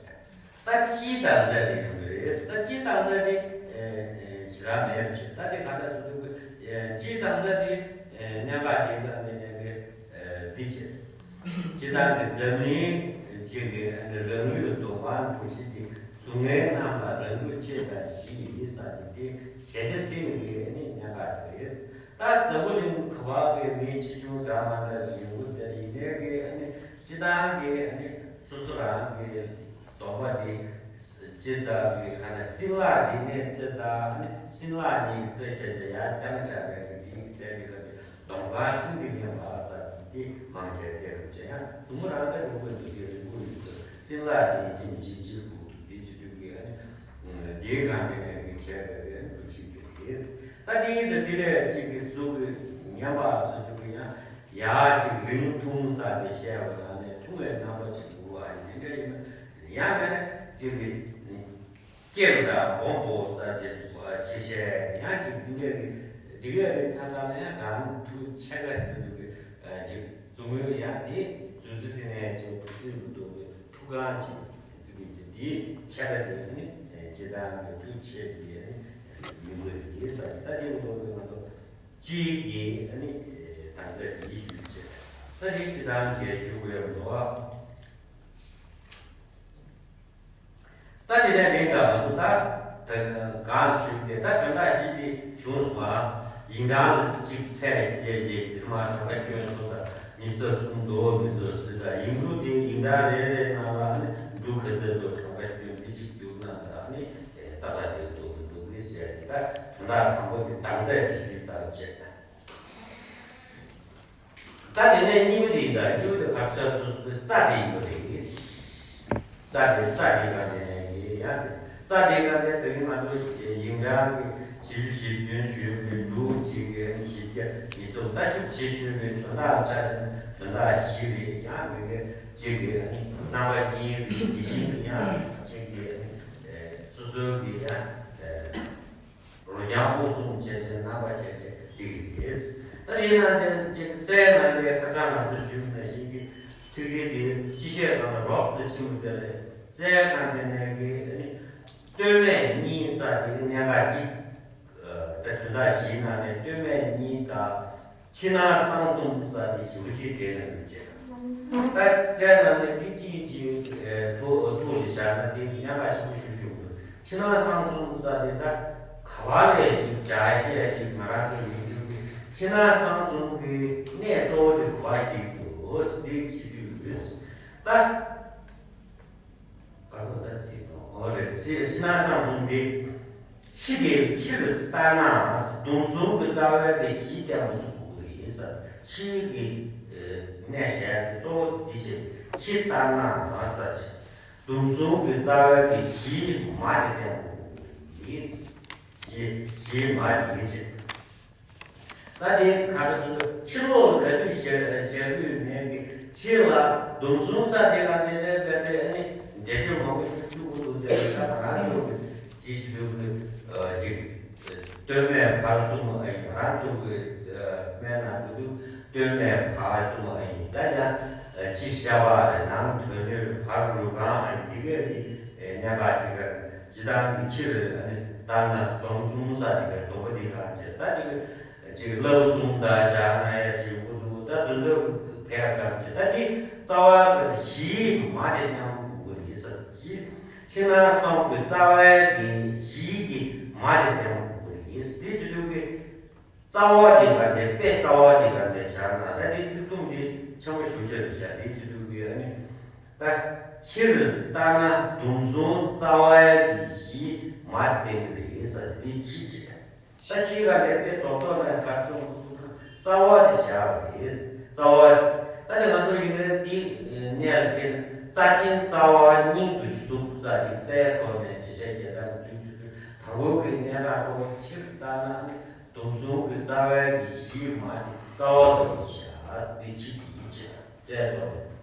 བྱས། ད་སྤྱིའི་དམ་རྫས་དེ་ཡོང་གི་རེད། ད་སྤྱིའི་དམ་རྫས་དེ་ཨེ་ཨེ་ཞེ་དྲག་མེད་པ་བྱས། ད་དེ་ག་འདྲ་ཞུ་འདུག་གི་ཨེ་སྤྱིའི་དམ་རྫས་དེ་ཨེ་གནད་འགག་དེ་ག་ནས་ནས་གི་ཨེ་འདི་བྱས། སྤྱིར་བཏང་གི་འཛམ་གླིང་གཅིག་གི་རང་ཡུལ་གདོང་པ་འབྲུ་བཞི་སྟེ། གཟུགས་བརྙན་རྣམ་པ་རང་ལུགས་ཕྱེད་དང་བཞི་ཡིན་ས་ཅིག་སྟེ། གཞལ་བྱ་ཚིག་གི་ནི་གནད་འགག་དེ་རེད། ད་འཛམ་བུ་གླིང་ག་བ་གི་མི་ཆེ་ཆུང་འདྲ་མ་འདྲ་རིང་པོ་དེར་ཡིན་ནའི་གི་ནི་སྤྱིར་བཏང་གི་ནི་སོ་སོ་རང་གི་གདོང་པ་འདི་སྤྱིར་བཏང་གི་ག་ན་སྲིན་ལག་འདི་ནས་རྩེ་དང་ནི་སྲིན་ལག་གཉིས་ཀྱི་རྩེ་བྱས་ཏེ་ཡར་བརྐྱངས་བྱས་པའི་གི་འདི་རྩེ་འདི་ག་གདོང་ཁ་སྲིན་གྱིས་མནན་པ་ཙམ་གྱིས་མང་ཆེ་བལྟས་རུང་བྱས་ཡང་གཟུགས་པོ་རང་ལྟ་རུང་དགོས་འདུག་སྟེ་རིང་པོ་ཡོད་ཚེ་སྲིན་ལག་དེ་ཡིན་གཅིག་མིན་གཅིག་འཇིག་དགོས་འདུག་དེ་བྱེད་དུས་ཀྱི་ཨ་ནི་དེའི་སྒང་དེ་ནས་ཀྱི་བྱས་པའི་རེད་འདུག་ཞིག་དེ་རེད། ད་དེ་ཡིན་ཚེ་དེ་ལས་གཅིག་གི་གཟུགས་ཀྱི་ཉམས་པ་སོ་དུ་ཀྱི་ཡང་ཡ་གཅིག་རིང་ཐུང་ས་དེ་བཤད་པ་ཡང་ནས་ཐུང་བའི་རྣམ་པ་གཅིག་འདུག་བ་ཡིན་དེ་འདྲ་ཡིན་ན་ཡང་མེད་ན་གཅིག་གི་སྐྱེ་རུ་དང་སྦོམ་པོ་ས་ཅེས་ཆེ་ཤས་ཡང་ཅིག་འདི་འདྲ་རེད། འདི་ག་རེ་ཐ་ཐ་ལ་ཡང་རང་ཕྲུག་ཆེ་ག་ཚིག་འདུག་གི་ཅིག་བཙུན་མོའི་ཡང་དེ་བཙུན་ཚུལ་དེ་ནས་ཅིག་ཕྲུག་ཚིག་འདུག་གི་ཕྲུ་གང་ཅིག་ཚིག་གི་ཅིག་འདི་ཆེ་ག་དེ་ནི་ཅི་ལྟར་གི་ཕྲུག་ཆེ་དེ་མི་དགོས་ཡིན་ས་ཅིག་ད་དེ་འདུག་གི་ང་ཚོ་སྤྱིའི་གི་ནི་དམ་རྫས་ཡིད་ཞུ་བྱེད་ད་དེ་ཅི་ལྟར་གི་ཞུ་དགོས་འདུག་ད་དེ་ནས་མིང་དང་ང་ཚོ་ད་གང་ཞུས་ཏེ་ད་དོན་དག་ཞིག་དེ་བྱུང་སོང་ཨ། ཡིན་གྲངས་གཅིག་ཚད་བརྒྱད་ཀྱི་དེ་མ་གྲངས་ཀ་སྐྱོན་སོ་དང་ཉི་ཤུ་རྩ་གསུམ་དོ་མི་བཟོ་སྲིད་ད་ཡིན་འབྲུ་དེ་ཡིན་གྲངས་རེ་རེ་ནང་ལ་ནི་འབྲུ་ཁ་ཚད་དོ་གྲངས་ཀ་སྐྱོན་དེ་གཅིག་བསྒྱུར་ན་ད་ནི་ཏག་ཏག་དེ་བཟོ་གི་འདུག་གི་ཟེར་ཅིག་ད་དོན་དག་དང་པོ་དེ་དམ་རྫས་དེ་ཞུས་ཚར་བྱས། ད་དེ་ནས་གཉིས་པ་དེ་ཡིན་ད་གཉིས་པ་དེ་བབ་ཆགས་སོ་སོའི་རྩ་དེ་ཡིན་པ་རེད། རྩ་དེ་རྩ་དེ་ག་དེ་ནས་ཡིན་ཡང་དེ་རྩ་དེ་ག་དེ་དེ་ང་ཚོ་ཡིན་གྲངས་ཀྱི་བཞི་བཅུ་ཞེ་བདུན་ཞུས་པའི་འབྲུ་གཅིག་གི་བཞི་བརྒྱ་ཉི་ཤུ་རྩ་བཞི་བྱེད་ཞུས་པའི་དོན་དག་ཆ་དོན་དག་བཞི་རེད་ཡང་མི་འགའ་གཅིག་གི་རྣམ་པ་གཉིས་རེད་ཡིད་བཞིན་དུ་ཡང་གཅིག་གི་སོ་སོའི་གི་ཡང་། རོ་མཉམ་དབུགས་གསུམ་བྱས་བྱས་རྣམ་པ་བྱས་བྱས་འདི་རེད། ད་དེའི་ནང་དེ་ཅིག་རྩའི་ནང་དེ་ཁ་སང་ང་ཚོ་ཞུས་ནང་བཞིན་གྱི་ཚིག་རིས་དེ་སྤྱི་བཤད་སྒང་ལ་རོབ་ཏུ་ཕྱིན་པ་དེ་ལས་རྩའི་ནང་དེ་ནས་ཀྱི་ནི་སྟོད་སྨད་གཉིས་ས་དེ་གི་གནད་འགག་གཅིག་ད་དོན་དག་བཞིའི་ནང་ནས་སྟོད་སྨད་གཉིས་དང་། ཕྱི་ནང་གསང་གསུམ་ས་དེ་ཞེ་པོ་ཅིག་འདྲེས་ནས་འདུག་ཅེས། ད་རྩའི་ནང་ནས་འདི་གཅིག་གཅིག་ཐུགས་ཐུགས་ལ་བཞག་ན་དེ་གཉན་ཁ་ཆེན་པོ་ཞིག་བྱུང་འདུག་ཕྱི་ནང་གསང་གསུམ་ས་དེ་ད་ག་བ་ལས་ཅིག་བྱ་བྱས་ཅིག་ང་རང་ཚོའི་མི་འགྱུར་གྱི་ཕྱི་ནང་གསང་གསུམ་གྱི་གནད་གཙོ་བོ་དེ་ག་བ་ཞིག་འདུག་འདི་བྱེད་དུས་ད། ག་ཚོད་ལྟར་ཚིག་དང་འོ་རེད་ཚིག་ཕྱི་ནང་གསང་གསུམ་འདི། ཕྱི་དེ་ཕྱི་ལ་ལྟ་ན་མདུང་ཟུང་གི་རྩ་བའི་གི་གཞི་ལྟ་བུ་ཅིག་དགོས་ཀྱི་ཡིན་ས། ཕྱིའི་གི་གནས་བཤད་གཙོ་བོ་འདི་བྱས་ཕྱི་ལྟ་ན་མ་ས་ཆེ། མདུང་ཟུང་གི་རྩ་བའི་གི་གཞི་མ་དེ་ལྟ་བུ་དགོས་ཀྱི་ཡིན། གཞི་གཞི་མ་དེ་ཡིན་ཆེ། ད་དེ་ག་རེ་ཟེར་ན་ཕྱི་ལོགས་ལ་ག་དུས་བཤད་བཤད་དུས་ནས་ཀྱི་ཕྱི་ལ་མདུང་ཟུང་ས་དེ་ལ་དེ་ལས་བལྟས་ཏེ་ནི་འགྲེལ་བཤད་མང་པོ་ཞིག་བཅུག་དགོས་འདུག་ད་ང་རང་ཚོ་གི་ཅི་ཞིག་ལུགས་ཀྱི་ཅིག་སྟོད་སྨད་བར་གསུམ་ཨ་ཡིན། ང་རང་ཚོ་གི་སྨད་ན་འདུག་སྟོད་སྨད་བར་གསུམ་ཨ་ཡིན། ད་ཡང་ཕྱི་ཤ་བ་རེད། ནང་དོན་ནི་བར་རུ་གང་ཨ་ཡིན། འདི་གའི་ནི་གནད་འགག་ཅིག་ག་སྤྱི་བཏང་གི་ཕྱིར་ཨ་ནི་ལྟ་ན་སྡོམ་གསུམ་ས་འདི་གའི་སྡོམ་པ་འདི་གང་བྱེད། ད་ཅིག་ཅིག་བསླབ་གསུམ་དང་སྦྱར་ན་ཡ་ཅིག་འུ་ཐུག་ད་དོན་དུ་ཕལ་གང་བྱེད། ད་འདི་རྩ་བ་ག་བཞི་མ་དེ་མཉམ་དགོས་ཡིན་ས་བཞི། ཕྱི་ནང་གསུམ་གྱི་རྩ་བའི་གི་གཞི་གི་མ་དེ་ལྡན་པ་དགོས་ཀྱི་རེད། དེ་བྱེད་དུས་ཀྱི་རྩ་བ་དེ་ག་དེ་དཔེ་རྩ་བ་དེ་ག་དེ་བཞག་ན། ད་དེ་ཚིག་དུམ་དེ་ཆེན་པོ་ཞེ་པོ་ཅིག་རེད་བཞག་དེ་བྱེད་དུས་ཀྱི་ཨ་ནི་ད་ཕྱིར་ལྟ་ན་སྡོམ་གསུམ་རྩ་བའི་གི་གཞི་མ་དེ་ལྡན་གྱི་རེད་ཟེར་དེ་ཕྱི་བྱེད། ད་ཕྱི་ག་དེ་དཔེ་རྡོག་རྡོག་ལ་ག་ཆུང་སུ་རྩ་བ་དེ་བཞག་པ་རེད། རྩ་བ། ད་ནི་ང་ཚོ་ཡིན་ན་འདི་གནས་ལ་འཁེལ། རྩ་ཆེན་རྩ་བ་སྙིང་དུ་ཟུག་ས་ཅིག་རྩའི་ཐོག་ནས་འགྲེལ་བཤད་རྒྱག་སྟངས་དུས་ཚོད་དུས་དང་པོ་གི་གནད་འགག་ཁོ་ཕྱིར་ལྟ་ན་ནི་སྡོམ་གསུམ་གྱི་རྩ་བའི་གི་གཞི་མ་དེ་རྩ་བ་ལྟ་བུ་བྱས་ཨ་ཟེར་ཏེ་ཕྱི་དེ་ཡིན་བྱས་རྩའི་ཐོག་ནས།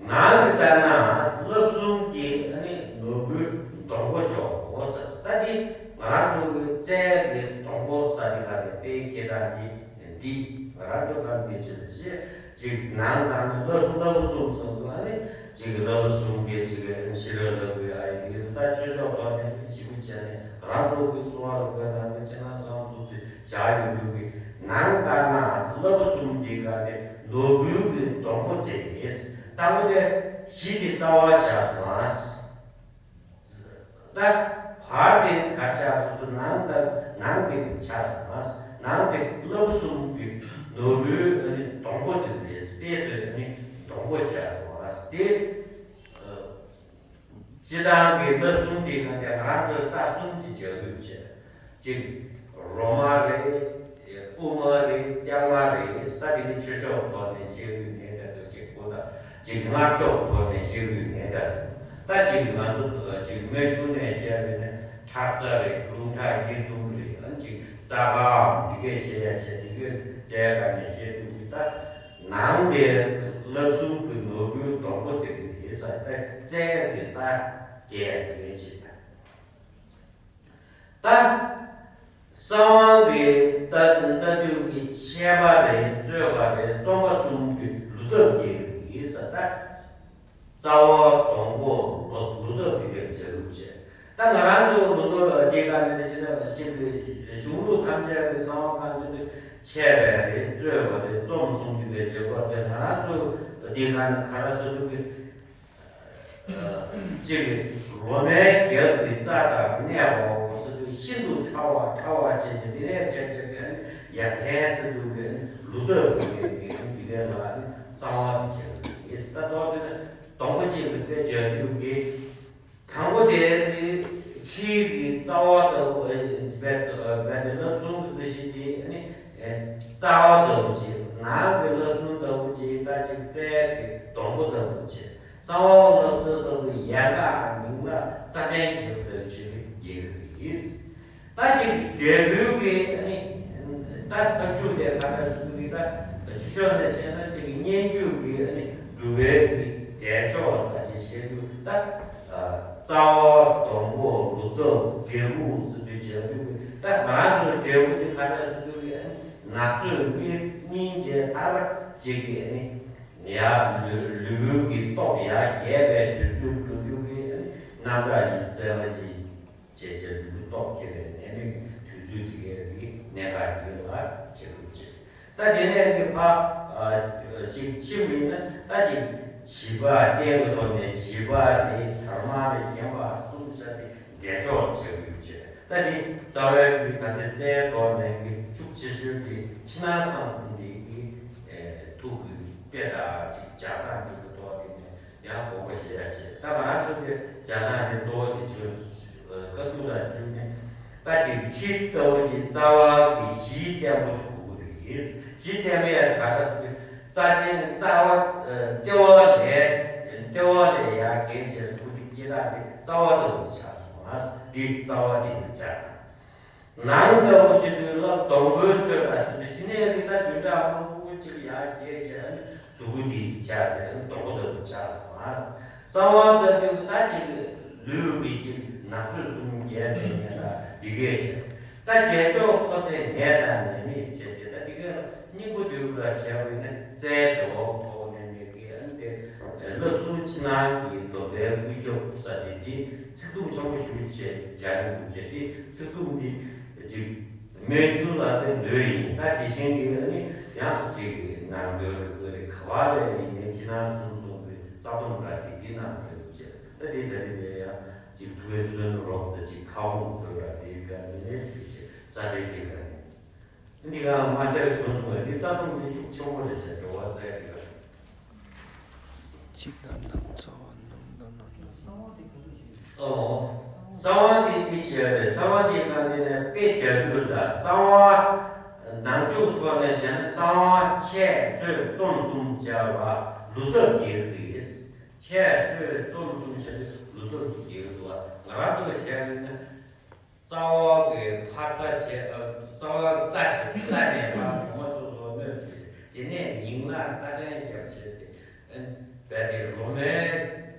ནང་གི་ལྟར་ན་བསླབ་གསུམ་གྱི་ནི་ནོར་བུའི་སྡོང་པོ་ཅོག་ཟེར། ད་འདི་ང་རང་ཚོ་གི་རྩའི་གི་སྡོང་པོ་ས་དེ་ག་ནས་དཔེ་སྐྱེ་སྟངས་འདི་འདི་ང་རང་ཚོ་ག་ནས་ཅི་ལ་ཞེས་ཅིག་ནང་དང་ནི་བསླབ་བསླབ་གསུམ་གསུམ་དུ་ཨ་ནི་ཅིག་བསླབ་གསུམ་གྱི་ཅིག་ཤེས་རབ་ལྟ་བུའི་ཨ་ཡི་དེ་གི་ད་ཆོས་ཕྱོགས་ཐོག་ནས་ཅི་མི་བྱས་ནས་ང་རང་ཚོ་གི་གསོ་བ་རིག་པའི་ནང་གི་ཕྱི་ནང་གསང་གསུམ་དེ་བྱ་ཡོད་རྒྱུ་གི་ནང་ལྟར་ན་བསླབ་གསུམ་གྱི་ག་ནས་ནོར་བུའི་གི་སྡོང་པོ་བཅས་ཡིན། དང་པོ་དེ་གཞི་དེ་རྩ་བ་བཞག་སོང་ཨ། ད་བར་དེ་གར་ཆགས་སོ་སོ་ནང་ལྟར་ནང་དེ་ཆགས་སོང་ཨ། ནང་དེ་བསླབ་གསུམ་གྱི་ནོར་བུའི་སྡོང་པོ་བཅས་ཡིན། དཔེ་དེ་ནི་སྡོང་པོ་བཅས་སོང་ཨ། དེ། སྤྱི་བཏང་གི་བསླབ་གསུམ་འདི་ག་དེ་ང་རང་ཚོས་རྩ་གསུམ་གྱི་བྱ་དགོས་བྱས། གཅིག་རོ་མ་རེད། དབུ་མ་རེད། རྐྱང་མ་རེད། ས་དེ་ནི་ཆོས་ཕྱོགས་ཐོག་ནས་བྱེད་དགོས་ངེས་ད་དུ་གཅིག་པོ་དང་གཅིག་སྔགས་ཕྱོགས་ཐོག་ནས་བྱེད་དགོས་ངེས་ད་དུ། ད་གཅིག་ང་ཚོ་གཅིག་སྨན་གཞུང་ནས་བྱས་པས་ནི་ཁྲག་རྩ་རེད། རླུང་ཁྲག་སྙིགས་དུམ་རེད། ཨ་ནི་གཅིག་རྩ་ཁམས་འདི་གས་བྱེད་ཡ་བྱེད་འདི་གས་བྱས་ག་ནས་བྱེད་དགོས་ཀྱི་ད། ནང་པའི་བསླབ་གསུམ་གྱི་ནོར་བུའི་སྡོང་པོ་ཟེར་གྱི་དེ་ས་ད་རྩའི་གི་རྩ་རྒྱས་རེད་བྱེད། ད་གསང་དབང་གི་ལྟ་ལྟ་དུས་ཀྱི་འཆད་པ་རེད། རྩོད་པ་རེད། རྩོམ་པ་གསུམ་གྱི་ལུས་ཐབས་རྒྱས་རེད་ས་ད། རྩ་བ་སྡོང་པོ་ལོ་ལོ་ཐབས་འདི་གས་བྱ་རུབ་བྱས། ད་ང་རང་ཚོ་ལོ་ཐོག་འདི་ག་ནས་ཤེས་ན་གཅིག་གི་གཞུང་ལུགས་ཐམས་ཅད་ཀྱི་གསང་བ་གང་ཟེར་དུས་འཆད་པ་རེད། རྩོད་པ་རེད། རྩོམ་གསུམ་འདི་གས་བྱེད་དགོས་ཏེ་ང་རང་ཚོ་འདི་ག་ནས་ག་རེ་ཟེར་དུས་ཀྱི་གཅིག་གི་རོ་མའི་རྒྱབ་ཀྱི་རྩ་དང་གནས་པའོ་ཟེར་དུས་ཤིན་ཏུ་ཕྲ་བ་ཕྲ་བ་བྱས་ཏེ་འདི་ནས་བྱས་བྱས་ཏེ་ཡར་འཐེན་ཟེར་དུས་ཀྱི་ལུས་ཐབས་ཀྱི་འདི་གས་ལ་ནི་གསང་བ་འདི་བྱས་ཏེ་ཡིན། ད་ལྟོ་འདི་ནི་སྡོང་པོ་གཅིག་གི་དཔེ་བྱ་རྒྱུ་གི། དང་པོ་དེ་ནི་ཕྱིའི་གི་རྩ་བ་ལྟ་བུ་རྦད་རྦད་དེ་བསླབ་གསུམ་གྱི་རྩ་གཞི་དེ་ནི་རྩ་བ་ལྟ་བུ་བྱས། ནང་གི་བསླབ་གསུམ་ལྟ་བུ་བྱས། ད་ཅིག་རྩའི་གི་སྡོང་པོ་ལྟ་བུ་བྱས། གསང་བ་བསླབ་གསུམ་ལྟ་བུ་ཡལ་ག་མིང་ལ་རྩ་ལྡན་གྱི་ལྟ་བུ་བྱས་ཏེ་རྒྱས་ཀྱི་རེད། ད་ཅིག་འབྲས་བུའི་གི་ཨ་ནི་ད་ཐབས་ཤུགས་དེ་ག་འདྲ་ཞུ་གི་ད་ཆུ་ཤོག་ནས་བྱས་ན་ཅིག་སྙན་བརྒྱུད་ཀྱི་ཨ་ནི་སྒྲུབ་པའི་གི་འབྲས་ཆོག་ས་ཅིག་བཤད་དུས་ད་རྩ་བ་སྡོང་པོ་ལུས་ཐབས་འབྲས་བུ་ཟེར་དུས་བྱ་དུས་ད་ང་རང་ཚོ་འབྲས་བུ་དེ་ག་འདྲ་ཟེར་དུས་ཨ་ནི་ན་ཚོད་སྙིང་རྗེ་མཐར་ཅིག་གི་ཨ་ནི་ཡ་ལུས་ལུས་པོའི་གི་སྟོབས་ཡར་རྒྱས་པའི་དུས་ཚོད་འགྲོ་དུས་གི་ཨ་ནི་རྣམ་དག་ཉི་ཤུ་རྩ་ལྔ་ཅིག་བྱས་བྱས་ལུས་སྟོབས་སྐྱེ་བའི་ནད་མེད་དུས་ཚོད་དེ་གའི་རིགས་གནད་འགག་ཡིན་ལ་བྱེད་དགོས་བྱེད། ད་དེ་ནས་ཀྱི་ཕ་ཅིག་ཕྱི་མིན་ན་ད་ཅིག་བྱིས་པ་རྟེན་གྱི་ཐོག་ནས་བྱིས་པ་དེ་དར་མ་རེ་བརྒྱན་པ་གསུམ་ཆ་དེ་འབྲས་ཆོག་བྱེད་དགོས་བྱེད། ད་དེ་རྩ་བའི་ཀྱི་ད་ལྟའི་རྩའི་ཐོག་ནས་ཀྱི་ཤུགས་ཆེ་ཤོས་དེ་ཕྱི་ནང་གསང་གསུམ་དེ་ཀྱི་ཐུགས་ཀྱི་དཔེ་དང་ཅིག་སྦྱར་སྟངས་དེ་གི་ཐོག་དེ་ནས། ཡང་དགོངས་པ་བཞེས་ཡ་བྱེད། ད་ང་རང་ཚོ་གི་སྦྱར་སྟངས་དེ་གཙོ་བོ་དེ་ཆོས་ཁ་ཐུག་ལ་བཅུག་ནས་ད་ཅིག་ཕྱི་ལྟ་བུ་ཅིག་རྩ་བ་གི་གཞི་བརྟན་པོ་དེ་དགོས་ཀྱི་རེད། གཞི་བརྟན་པོ་ཡ་ག་འདྲ་ཟེར་དུས་རྩ་ཆེན་རྩ་བ་ལྟེ་བ་ལས་ལྟེ་བ་ལས་ཡར་རྒྱས་བྱས་སུ་དེ་སྐྱེ་སྟངས་དེ་རྩ་བ་ལྟ་བུ་ཆགས་སོང་ང་། འདི་རྩ་བ་དེ་ནི་ཆགས། ནང་ལྟ་བུ་བྱེད་དུས་ལ་སྡོང་པོའི་ཚོད་ལ་ཟེར་དུས་ཕྱི་ནས་རི་ད་བདུན་ཕྲག་མང་པོ་ཅིག་ཡར་རྒྱས་བྱས་ནས་གཟུགས་པོ་འདི་ཆགས་ཏེ་སྡོང་པོ་ལྟ་བུ་ཆགས་སོང་ང་། གསང་བ་ལྟ་བུ་ད་ཅིག་ ལུས་ཀྱི་ཅིག་ན་ཚོད་གསུམ་བརྒྱད་མེད་མཁན་དང་འདི་གས་བྱས། ད་རྒྱལ་མཆོག་འཁོར་འདས་ནད་དང་ནད་མེད་བྱས་བྱས། ད་འདི་གས་སྙིང་པོ་འདུས་ར་བྱས་པ་ཡིན་ན་རྩའི་འབྲེལ་བ་ཕོག་ནས་ནས་ཀྱི་ཨ་ནི་དེ་བསླབ་གསུམ་ཕྱི་ནང་གི་སྡོམ་པའི་དབུས་སྐྱོབ་ས་དེ་འདི་ཚིག་ཐུང་ཆེན་པོ་ཞུ་བྱས་སྦྱར་ནས་འདུག་བྱས། དེ་ཚིག་ཐུང་འདི་ཅིག་སྨན་གཞུང་ལ་དེ་འདོད་ཡིན། ད་དེ་བཞིན་གྱི་ཨ་ནི་ཡང་ཅིག་ནང་འདོད་རེ་དགོས་རེ་ག་བ་ལས་ཡིན་ནས་ཕྱི་ནང་གསུམ་གསུམ་གྱི་རྩ་སྡོམ་ར་དེ་འདི་ནང་འདོད་འདུག་བྱས། ད་དེ་ད་རེས་ནས་ཡང་ཅིག་ཐུགས་སུན་རོགས་དང་ཅིག་ཁ་བོང་ཚོས་ར་དེའི་སྒང་ནས་ཞུས་བྱས་རྩ་བའི་དེ་ག་ནས་འདི་ག་མ་ཤར་བྱུང་སོང་བས་འདི་རྩ་ལྟུང་འདི་ཤུགས་ཆེན་པོ་རེད་བྱས། འགྲོ་བ་རྩ་དེ་ག་ཅིག་དང་ནང་རྩ་བ་ནང་དང་ནང་དང་། གསང་བ་དེ་ག་རེ་ཞིག་རེད། ཨོ། གསང་བ་དེ་དེ་བྱས་རེད། གསང་བ་དེ་ག་ནས་ནས་དཔེ་བྱ་རྒྱུ་དང་གསང་བ་ནང་འཇུག་ཐོག་ནས་བྱས་ན་གསང་བ་འཆད་རྩོད་རྩོམ་གསུམ་བྱ་བ་ལུས་ཐབས་ཀྱི་རིགས། འཆད་རྩོད་རྩོམ་གསུམ་བྱ་དུས་ལུས་སྟོབས་ཀྱི་རྒྱལ་དུ་བ་ང་རང་ཚོ་ལ་བྱས་ཡོད་ན། རྩ་བ་གི་ཕར་རྩ་བྱས། ཨ། རྩ་བ་རྩ་བྱས་རྩ་ནས་ཕར་གོང་མ་སོ་སོ་སྨོས་བྱས། དེ་ནས་ཡིན་ན་རྩ་ཕྲན་རྒྱབ་བྱས་ཏེ། ཨ། བས་ཏེ་ལོ་མའི་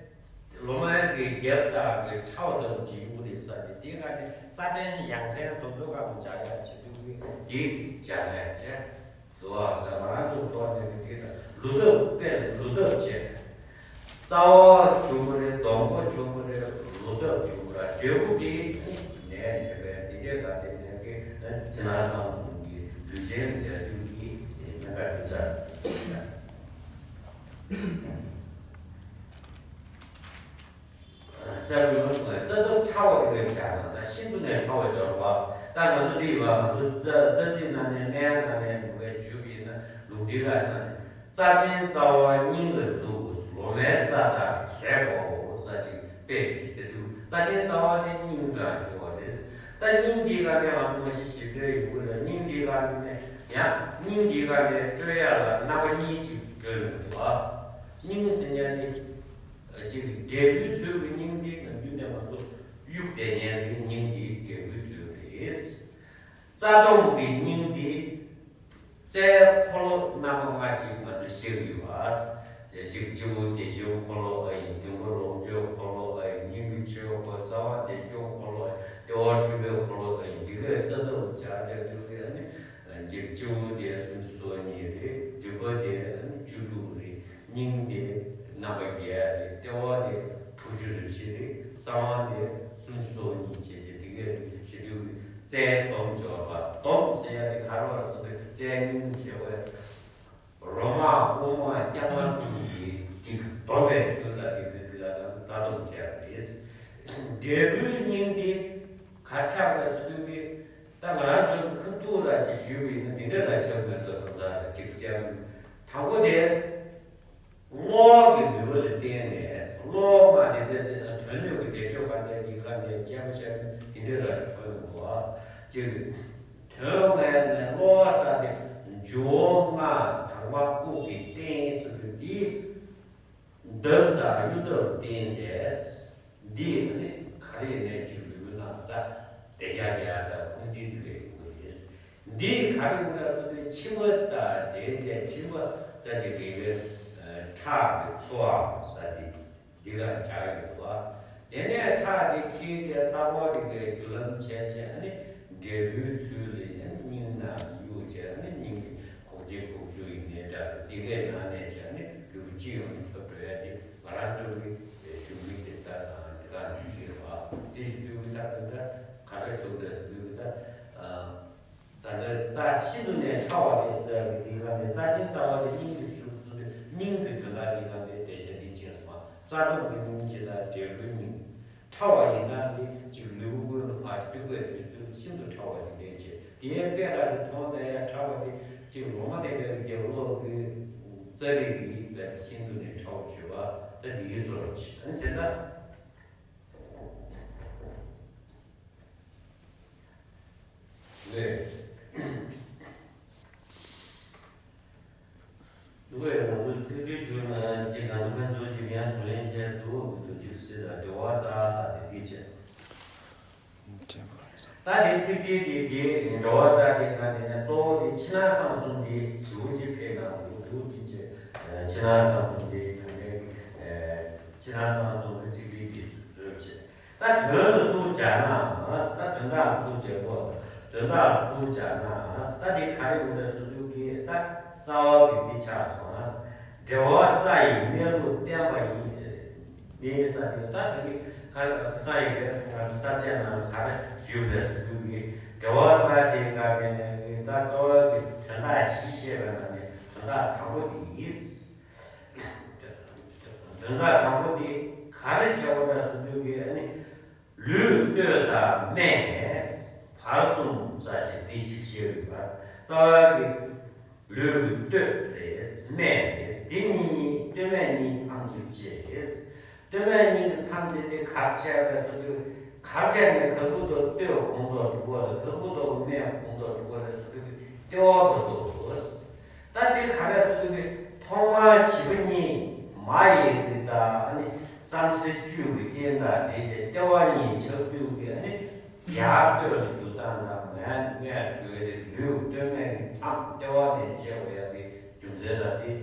ལོ་མའི་གི་རྒྱབ་དག་གི་ཁྲའོ་ལྟ་བུ་ཅིག་ཡོང་གི་རེད་ས་དེ། དེ་ག་ནས་རྩ་ཕྲན་ཡང་ཕྲན་དེ་ཚོ་ག་མི་བྱ་ཡ་བྱེད་དུས་ཀྱི་དེ་བྱ་ཡ་བྱས། དུ་བ་ཟ་མ་རང་ཚོ་ཐོག་ནས་ཀྱི་དེ་དང་ལུས་ཐབས་དཔེ་ལུས་ཐབས་བྱས། རྩ་བ་ཆུང་པོ་རེད། སྡོང་པོ་ཆུང་པོ་རེད། ལུས་ཐབས་ཆུང་པོ་ར་འབྲས་བུ་དེ་ནས་ཉེ་བའི་དེ་འདྲའི་ག་དེ་ནས་ཀྱི་ཕྱི་ནང་གསང་གསུམ་གྱི་ལུས་ཅན་བྱ་རྒྱུ་གི་གནད་འགག་དེ་ཚར། ས་ཡོམ་སོང་བའི་རྩ་ཐབས་ཕྲ་བ་དེ་གས་བྱ་དང་། ད་ཤིན་ཏུ་ནས་ཕྲ་བ་སྦྱོར་བ། ད་ང་ཚོ་འདི་ཡིན་པ་ང་ཚོ་རྩ་རྩ་ཚིག་ནང་ནས་སྨན་ནང་ནས་འགྲོ་བའི་རྒྱུ་ཡིན་ན་ལུགས་འདི་ར་ནང་ནས་རྩ་ཆེན་རྩ་བ་སྙིང་ལ་ཟུག་ལོ་མའི་རྩ་དང་གས་པའོ་ས་ཅིག་དཔེ་གི་ཚེ་དུས་རྩ་ཆེན་རྩ་བ་དེ་སྙིང་དང་འབྱུང་བ་རེད། ད་སྙིང་འདི་ག་ནས་ང་ཚོ་མ་གཞི་ཞིབ་ཕྲའི་ཡོང་གི་རེད། སྙིང་འདི་ག་ནས་ཡང་སྙིང་འདི་ག་ནས་སྤྲོད་ཡ་ལ་རྣམ་པ་གཉིས་ཅིག་སྤྲོད་ནས་འདུག་བ། སྙིང་ཟེར་ཡ་དེ། ཅིག་འབྲས་བུའི་ཚུལ་གྱི་སྙིང་འདི་ནམ་རྒྱུན་ནས་ང་ཚོ་གཡུག་བསྡད་མཁན་གྱི་སྙིང་འདི་འབྲས་བུའི་ཚུལ་རེད། རྩ་སྡོམ་གྱི་སྙིང་འདི་རྩའི་འཁོར་ལོ་རྣམ་པ་ལྔ་ཅིག་ང་ཚོ་བཤད་ཀྱི་ཡོད་པ། གཅིག་སྤྱི་བོ་བདེ་ཆེན་འཁོར་ལོ་ཨ་ཡིན། མགྲིན་པ་ལོངས་སྤྱོད་འཁོར་ལོ་ཨ་ཡིན། སྙིང་གི་ཆོས་འཁོར་རྩ་བ་བདེ་མཆོག་འཁོར་ལོ་ཨ་ཡིན། ལྟེ་བ་སྤྲུལ་པའི་འཁོར་ལོ་ཨ་ཡིན། འདི་གའི་རྩ་སྡོམ་བྱ་བྱ་དུས་ཀྱི་ཨ་ནི། སྤྱི་བོ་དེ་སུམ་ཅུ་སོ་གཉིས་རེད། མགྲིན་པ་དེ་བཅུ་དྲུག་རེད། སྙིང་དེ་རྣམ་པ་བརྒྱད་རེད། ལྟེ་བ་དེ་དྲུག་ཅུ་རེ་བཞི་རེད། གསང་བ་དེ་སུམ་ཅུ་སོ་གཉིས་བྱས་བྱས་དེ་གའི་རེད། བྱེད་དུས་རྩའི་སྡོམ་སྦྱོར་བ། སྡོམ་ཟེར་ཡ་དེ་ག་རེ་བ་ཟེར་དུས་རྩའི་སྙིང་བྱས་པའི་རོ་མ་དབུ་མ་རྐྱང་མ་གསུམ་གྱི་ཅིག་སྡོམ་པའི་ཚུལ་ལ་དེ་གའི་ལ་རྩ་སྡོམ་བྱས་པ་རེད། འབྲས་བུའི་སྙིང་དེ། གར་ཆགས་པའི་སུ་དུས་ཀྱི། ད་ང་རང་ཚོའི་ཁ་ཐུག་ར་ཅིག་ཞུས་པ་ཡིན་ན་འདི་འདྲ་ལ་ཆགས་མེད་དོ་བསམ་ས་ར་ཅིག་ཅེ། དང་པོ་དེ། བློ་གི་ནུས་པ་ལ་བརྟེན་ནས་བློ་མ་དེ་དེ་དོན་དངོས་ཀྱི་བདེ་མཆོག་ག་འདྲ་འདི་ག་འདྲ་ཅེ་མ་ཅེ་འདི་འདྲ་ར་ཐོན་འདུག་བ། ཅིག་དོན་ངས་ནས་བློ་ས་དེ་འཇུ་བོ་ལྔ་དྭངས་མ་ལྐུགས་ཀྱི་རྟེན་སུ་དུས་འདི། འདབ་དང་གཡུ་འདབ་བསྟན་བྱས། འདི་ནི་ག་རེ་ནས་ཅིག་ལུས་ན་རྩ་བདེ་རྒྱ་རྒྱ་དང་ཁུང་ཚིག་འདི་གའི་ཡོང་གི་རེད། འདི་ག་རེ་ཡོང་ན་སོ་སོའི་མཆིན་པ་དང་འབྲེལ་བྱས་མཆིན་པ་རྩ་ཅིག་གི་གི་ཁྲག་གི་ཚོགས་ས་འདི་འདི་ག་བྱ་ཡོད་པ། དེ་ནས་ཁྲག་འདི་འཁྱིལ་བྱས་རྩ་བ་འདི་གའི་རྒྱུ་ལམ་བྱས་བྱས་ནི་འབྲས་བུའི་ཚུལ་ལ་ཡང་སྙིང་ནང་གཡུག་བྱས་ནི་སྙིང་གི་ཁོག་ཅན་ཁོག་ཆུ་ཡི་ནད་དྲག་གི་དེ་གའི་ནང་ནས་བྱས་ནི་ལུས་སྤྱི་ཡོངས་ནས་ཐོབ་འགྲོ་ཡ་དེ་ང་རང་ཚོ་གི་གཞུང་ལུགས་དེ་ལྟ་དང་དེ་ག་ནས་ཤེས་པ་དེ་ཞིག་ལུས་ཀྱི་ད་དེ་འདྲ་ག་འདྲ་བྱུང་འདྲ་ཟེར་ལུས་ཀྱི་ད་ད་ལྟ་རྩ་ཤིན་ཏུ་ནས་ཕྲ་བ་རེད་ཟེར་བ་གི་དེ་ག་ནས་རྩ་ཆེན་རྩ་བ་དེ་སྙིང་གི་གཞུག་སུ་སྙིང་གི་དོན་དག་དེ་ག་ནས་འགྲེལ་བཤད་འདི་བྱས་སོང་། རྩ་སྡོམ་གྱི་སྙིང་ཞེས་ལ་འབྲས་བུའི་སྙིང་། ཕྲ་བ་ཡིན་ན་ནི་གཅིག་ལུས་པོ་ཀུན་ལ་ཕར་གཏུག་པའི་དུས་ཚོད་ཤིན་ཏུ་ཕྲ་བ་ཞིག་ལེན་བྱེད། དེའི་དཔེ་ལ་ནི་མཐོང་ལྟ་ཡ་ཕྲ་བ་དེ་གཅིག་ལོ་མ་དེ་གའི་རྒྱབ་ལོགས་ཀྱི་རྩ་རིག་གི་དཔེ་ཤིན་ཏུ་ནས་ཕྲ་བ་བྱེད་པ་ད་འདི་གའི་བཟོ་འདྲ་ཞིག་ཨ་ནི་བྱེད་ན། ལས། ལུགས་ཡང་ང་ཚོ་ཚིག་འགྲེལ་ཞུ་ན་གཅིག་གང་དུ་ཕན་ཚུན་གཅིག་ཡང་དུ་ལེན་བྱས་འདུག་མི་འདུག་གཅིག་སྲིད་ལ་འབྲེལ་བ་རྩ་ས་དེ་འདི་བྱས། ད་དེ་ཚིག་འགྲེལ་དེ་དེ་འབྲེལ་བ་རྩ་དེ་གང་དེ་ནས་གཙོ་བོ་དེ་ཕྱི་ནང་གསང་གསུམ་དེ་ཞེ་པོ་ཅིག་ཕན་ན་འདུག་འདུག་འདི་བྱས། ཕྱི་ནང་གསང་གསུམ་དེ་གང་དེ་ཕྱི་ནང་གསང་གསུམ་གྱི་ཚིག་འགྲེལ་དེ་རོབ་བྱས། དོན་ལ་ཐུགས་སྦྱར་ན། ད་དོན་དག་ལ་ཐུགས་སྦྱར་དགོས། དོན་དག་ལ་ཐུགས་སྦྱར་ན། ད་འདི་ག་རེ་ཡིན་པ་ཟེར་དུས་ཀྱི་ད་རྩ་བ་གི་འདི་ཆགས་སོང་། འབྲེལ་བ་རྩ་ཡི་གནས་ལུགས་བསྟན་པ་ཡིན། ནི་ས་དེ་ད་དེ་གི་ཁ་ས་ཡི་གེ་ང་ཚོ་གསར་བརྗེ་ནང་ལ་ག་རེ་ཞུས་པའི་ཟེར་དུས་ཀྱི་འབྲེལ་བ་རྩ་དེ་ག་གེ་ནས་ད་རྩ་བ་གི་དོན་དག་བཞི་བཤད་པའི་ནང་ནས་དོན་དག་དང་པོ་དེ་ཡིན། དོན་དག་དང་པོ་དེ་ག་རེ་བྱས་པ་རེད་ཟེར་དུས་ཀྱི་ཨ་ནི། ལུས་སྟོད་དང་སྨད་ནས་བར་གསུམ་ས་ཅིག་འདི་ཅིག་ཤེས་དགོས་པ། རྩ་བ་གི་ལུས་ཀྱི་སྟོད་རེད། སྨད་རེད། འདི་གཉིས་སྟོད་སྨད་གཉིས་མཚམས་གཅིག་བཅད། སྟོད་སྨད་གཉིས་ཀྱི་མཚམས་དེ་དེ་གར་བྱས་པའི་སོ་དུས་གར་བྱས་ནས་ག་གུ་དང་སྟོད་གོང་དུ་འགྲོ་དགོས་རེད། ག་གུ་དང་སྨད་གོང་དུ་འགྲོ་དགོས་རེད་ཟེར་དུས་ལྟེ་བ་བར་དུ། ད་འདི་ག་རེ་ཟེར་དུས་ཐོག་མར་བྱིས་པ་གཉིས་མ་ཡི་གེ་དང་ཨ་ནི་བསམ་སེམས་བཅུ་གི་རྐྱེན་དང་དེ་རྗེས་ལྟེ་བ་གཉིས་ཆགས་དུས་ཀྱི་ཨ་ནི་ཡར་སྟོད་ལ་རྒྱུ་སྟངས་དང་མར་སྨད་འགྲོ་བའི་ལུས་སྟོད་སྨད་ཀྱི་མཚམས་ལྟེ་བ་ནས་བཅད་དགོས་ཡག་གི་རྒྱུ་མཚན་དང་དེ་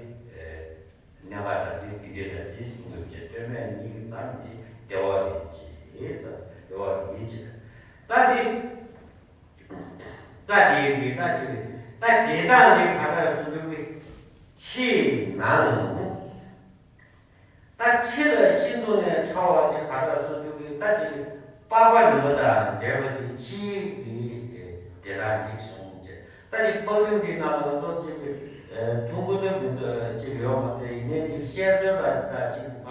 གནད་འགག་དང་དེ་དེ་དེ་དང་དེ་གསུང་དགོས་བྱས། སྟོད་སྨད་གཉིས་ཀྱི་མཚམས་ཀྱི་ལྟེ་བ་ནས་བཅད་ཟེར། ལྟེ་བ་ནས་བཅད། ད་དེ་རྩ་དེ་ཡི་གེ་ད་ཅི་རེད། ད་འབྲེལ་སྟངས་དེ་ག་རེ་ཟེར་དུས་ཀྱི་ཕྱི་ནང་། ད་ཕྱི་ལ་ཤིན་ཏུ་ནས་ཕྲ་བ་ཅིག་ག་རེ་ཟེར་དུས་ཀྱི་ད་ཅིག་པགས་པ་རིལ་བུ་དང་འབྲེལ་བ་དེ་ཕྱིའི་གི་འབྲེལ་སྟངས་ཅིག་བྱུང་བྱས། ད་ཅིག་པགས་རིལ་འདི་ནང་ལ་ང་ཚོ་ཅིག་གི་ཐུང་ཀུ་ཐུབ་མི་འདུག་ཅིག་ཡོད་མ་རེད། ཡིན་ནའི་ཅིག་བཤད་ཚུལ་ལ་ད་ཅིག་ཕ་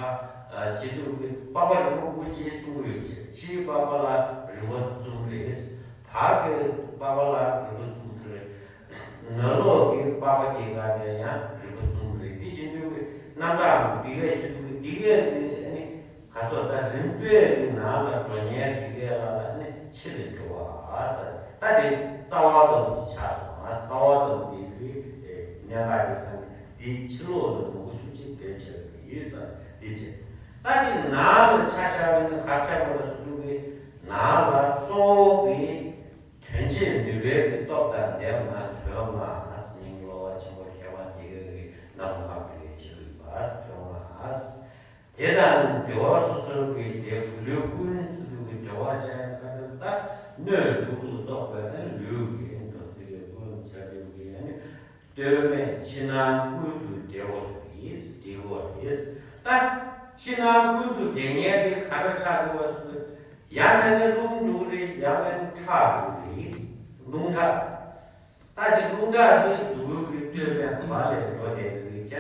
བྱེད་དུས་ཀྱི་པགས་པ་རིལ་བུ་དགུ་ཅེས་གསུང་གི་ཡོད་ཅེས། ཕྱིའི་པགས་པ་ལ་རིལ་བུ་གསུམ་རེད། བར་གྱི་པགས་པ་ལ་རིལ་བུ་གསུམ་རེད། ནང་ལོགས་ཀྱི་པགས་པ་དེ་ག་ནས་ཡང་རིལ་བུ་གསུམ་རེད། དེ་བཞིན་དུ་རྣམ་གྲངས་འདི་གས་བྱེད་དུས་འདི་གས་ནི་ག་སོགས་ད་རིམ་པས་ཀྱི་ནང་ལ་འགྲོ་ཉེན་འདི་གས་ལ་ལ་ནི་ཕྱི་ལས་འགྲོ་བ་ཟེར། ད་དེ་རྩ་བ་ཙམ་གྱི་ཆགས་སོང་། རྩ་བ་ཙམ་འདི་གི་གནད་འགག་དེ་ག་ནི་འདི་ཕྱི་ལོགས་ལ་མང་པོ་ཤུགས་ཆེ་འབྲེལ་བྱས་པ་ཡིན་ཟེར། འདི་བྱས། ད་ཅིག་ནང་ལ་ཆ་བཞག་པ་ནི་ག་ཆགས་པ་ལ་སོགས་པའི་ནང་ལ་གཙོ་བོ་གི་དོན་བྱེད་ནུས་པའི་གི་སྟོབས་དང་ལྡན་པ་ན་དོན་ལྔ། སྙིང་གློ་བ་ཆེན་པོ་མཁས་དབང་དེ་གའི་གི་རྣམ་པ་ལྔ་དེ་གའི་བྱེད་དགོས་པ་དོན་ལྔ། དེ་དང་འབྲེལ་བ་སོ་སོར་གི་དེ་གུ་ལུས་ཀུན་ཚུལ་གྱི་འབྲེལ་བ་བྱ་ཡང་ཁ་ཐུག་ད་སྣོད་དྲུག་ཏུ་གཏོགས་པའི་ནི་ལུས་ཀྱི་འགྲོ་སྟེ་གི་ཀུན་ཆ་ལུས་ཀྱི་ནི་སྟོད་སྨད་ཕྱི་ནང་ཀུན་ཏུ་འབྲེལ་བ་རེད། འབྲེལ་བ་རེད། ད་ཕྱི་ནང་ཀུན་ཏུ་འབྲེལ་ཉེན་དེ་ག་འདྲ་ཆགས་འདུག་པ་ཟེར་ན། ཡང་ན་ནི་རླུང་འགྲོ་གི་རེད། ཡང་ན་ནི་ཁྲག་འགྲོ་གི་རེད། རླུང་ཁྲག་ད་ཅིག་རླུང་ཁྲག་དེ་གཟུགས་པོའི་གི་སྟོད་སྨད་བར་ལས་འགྲོ་བསྡད་ཀྱི་རེད། བྱས་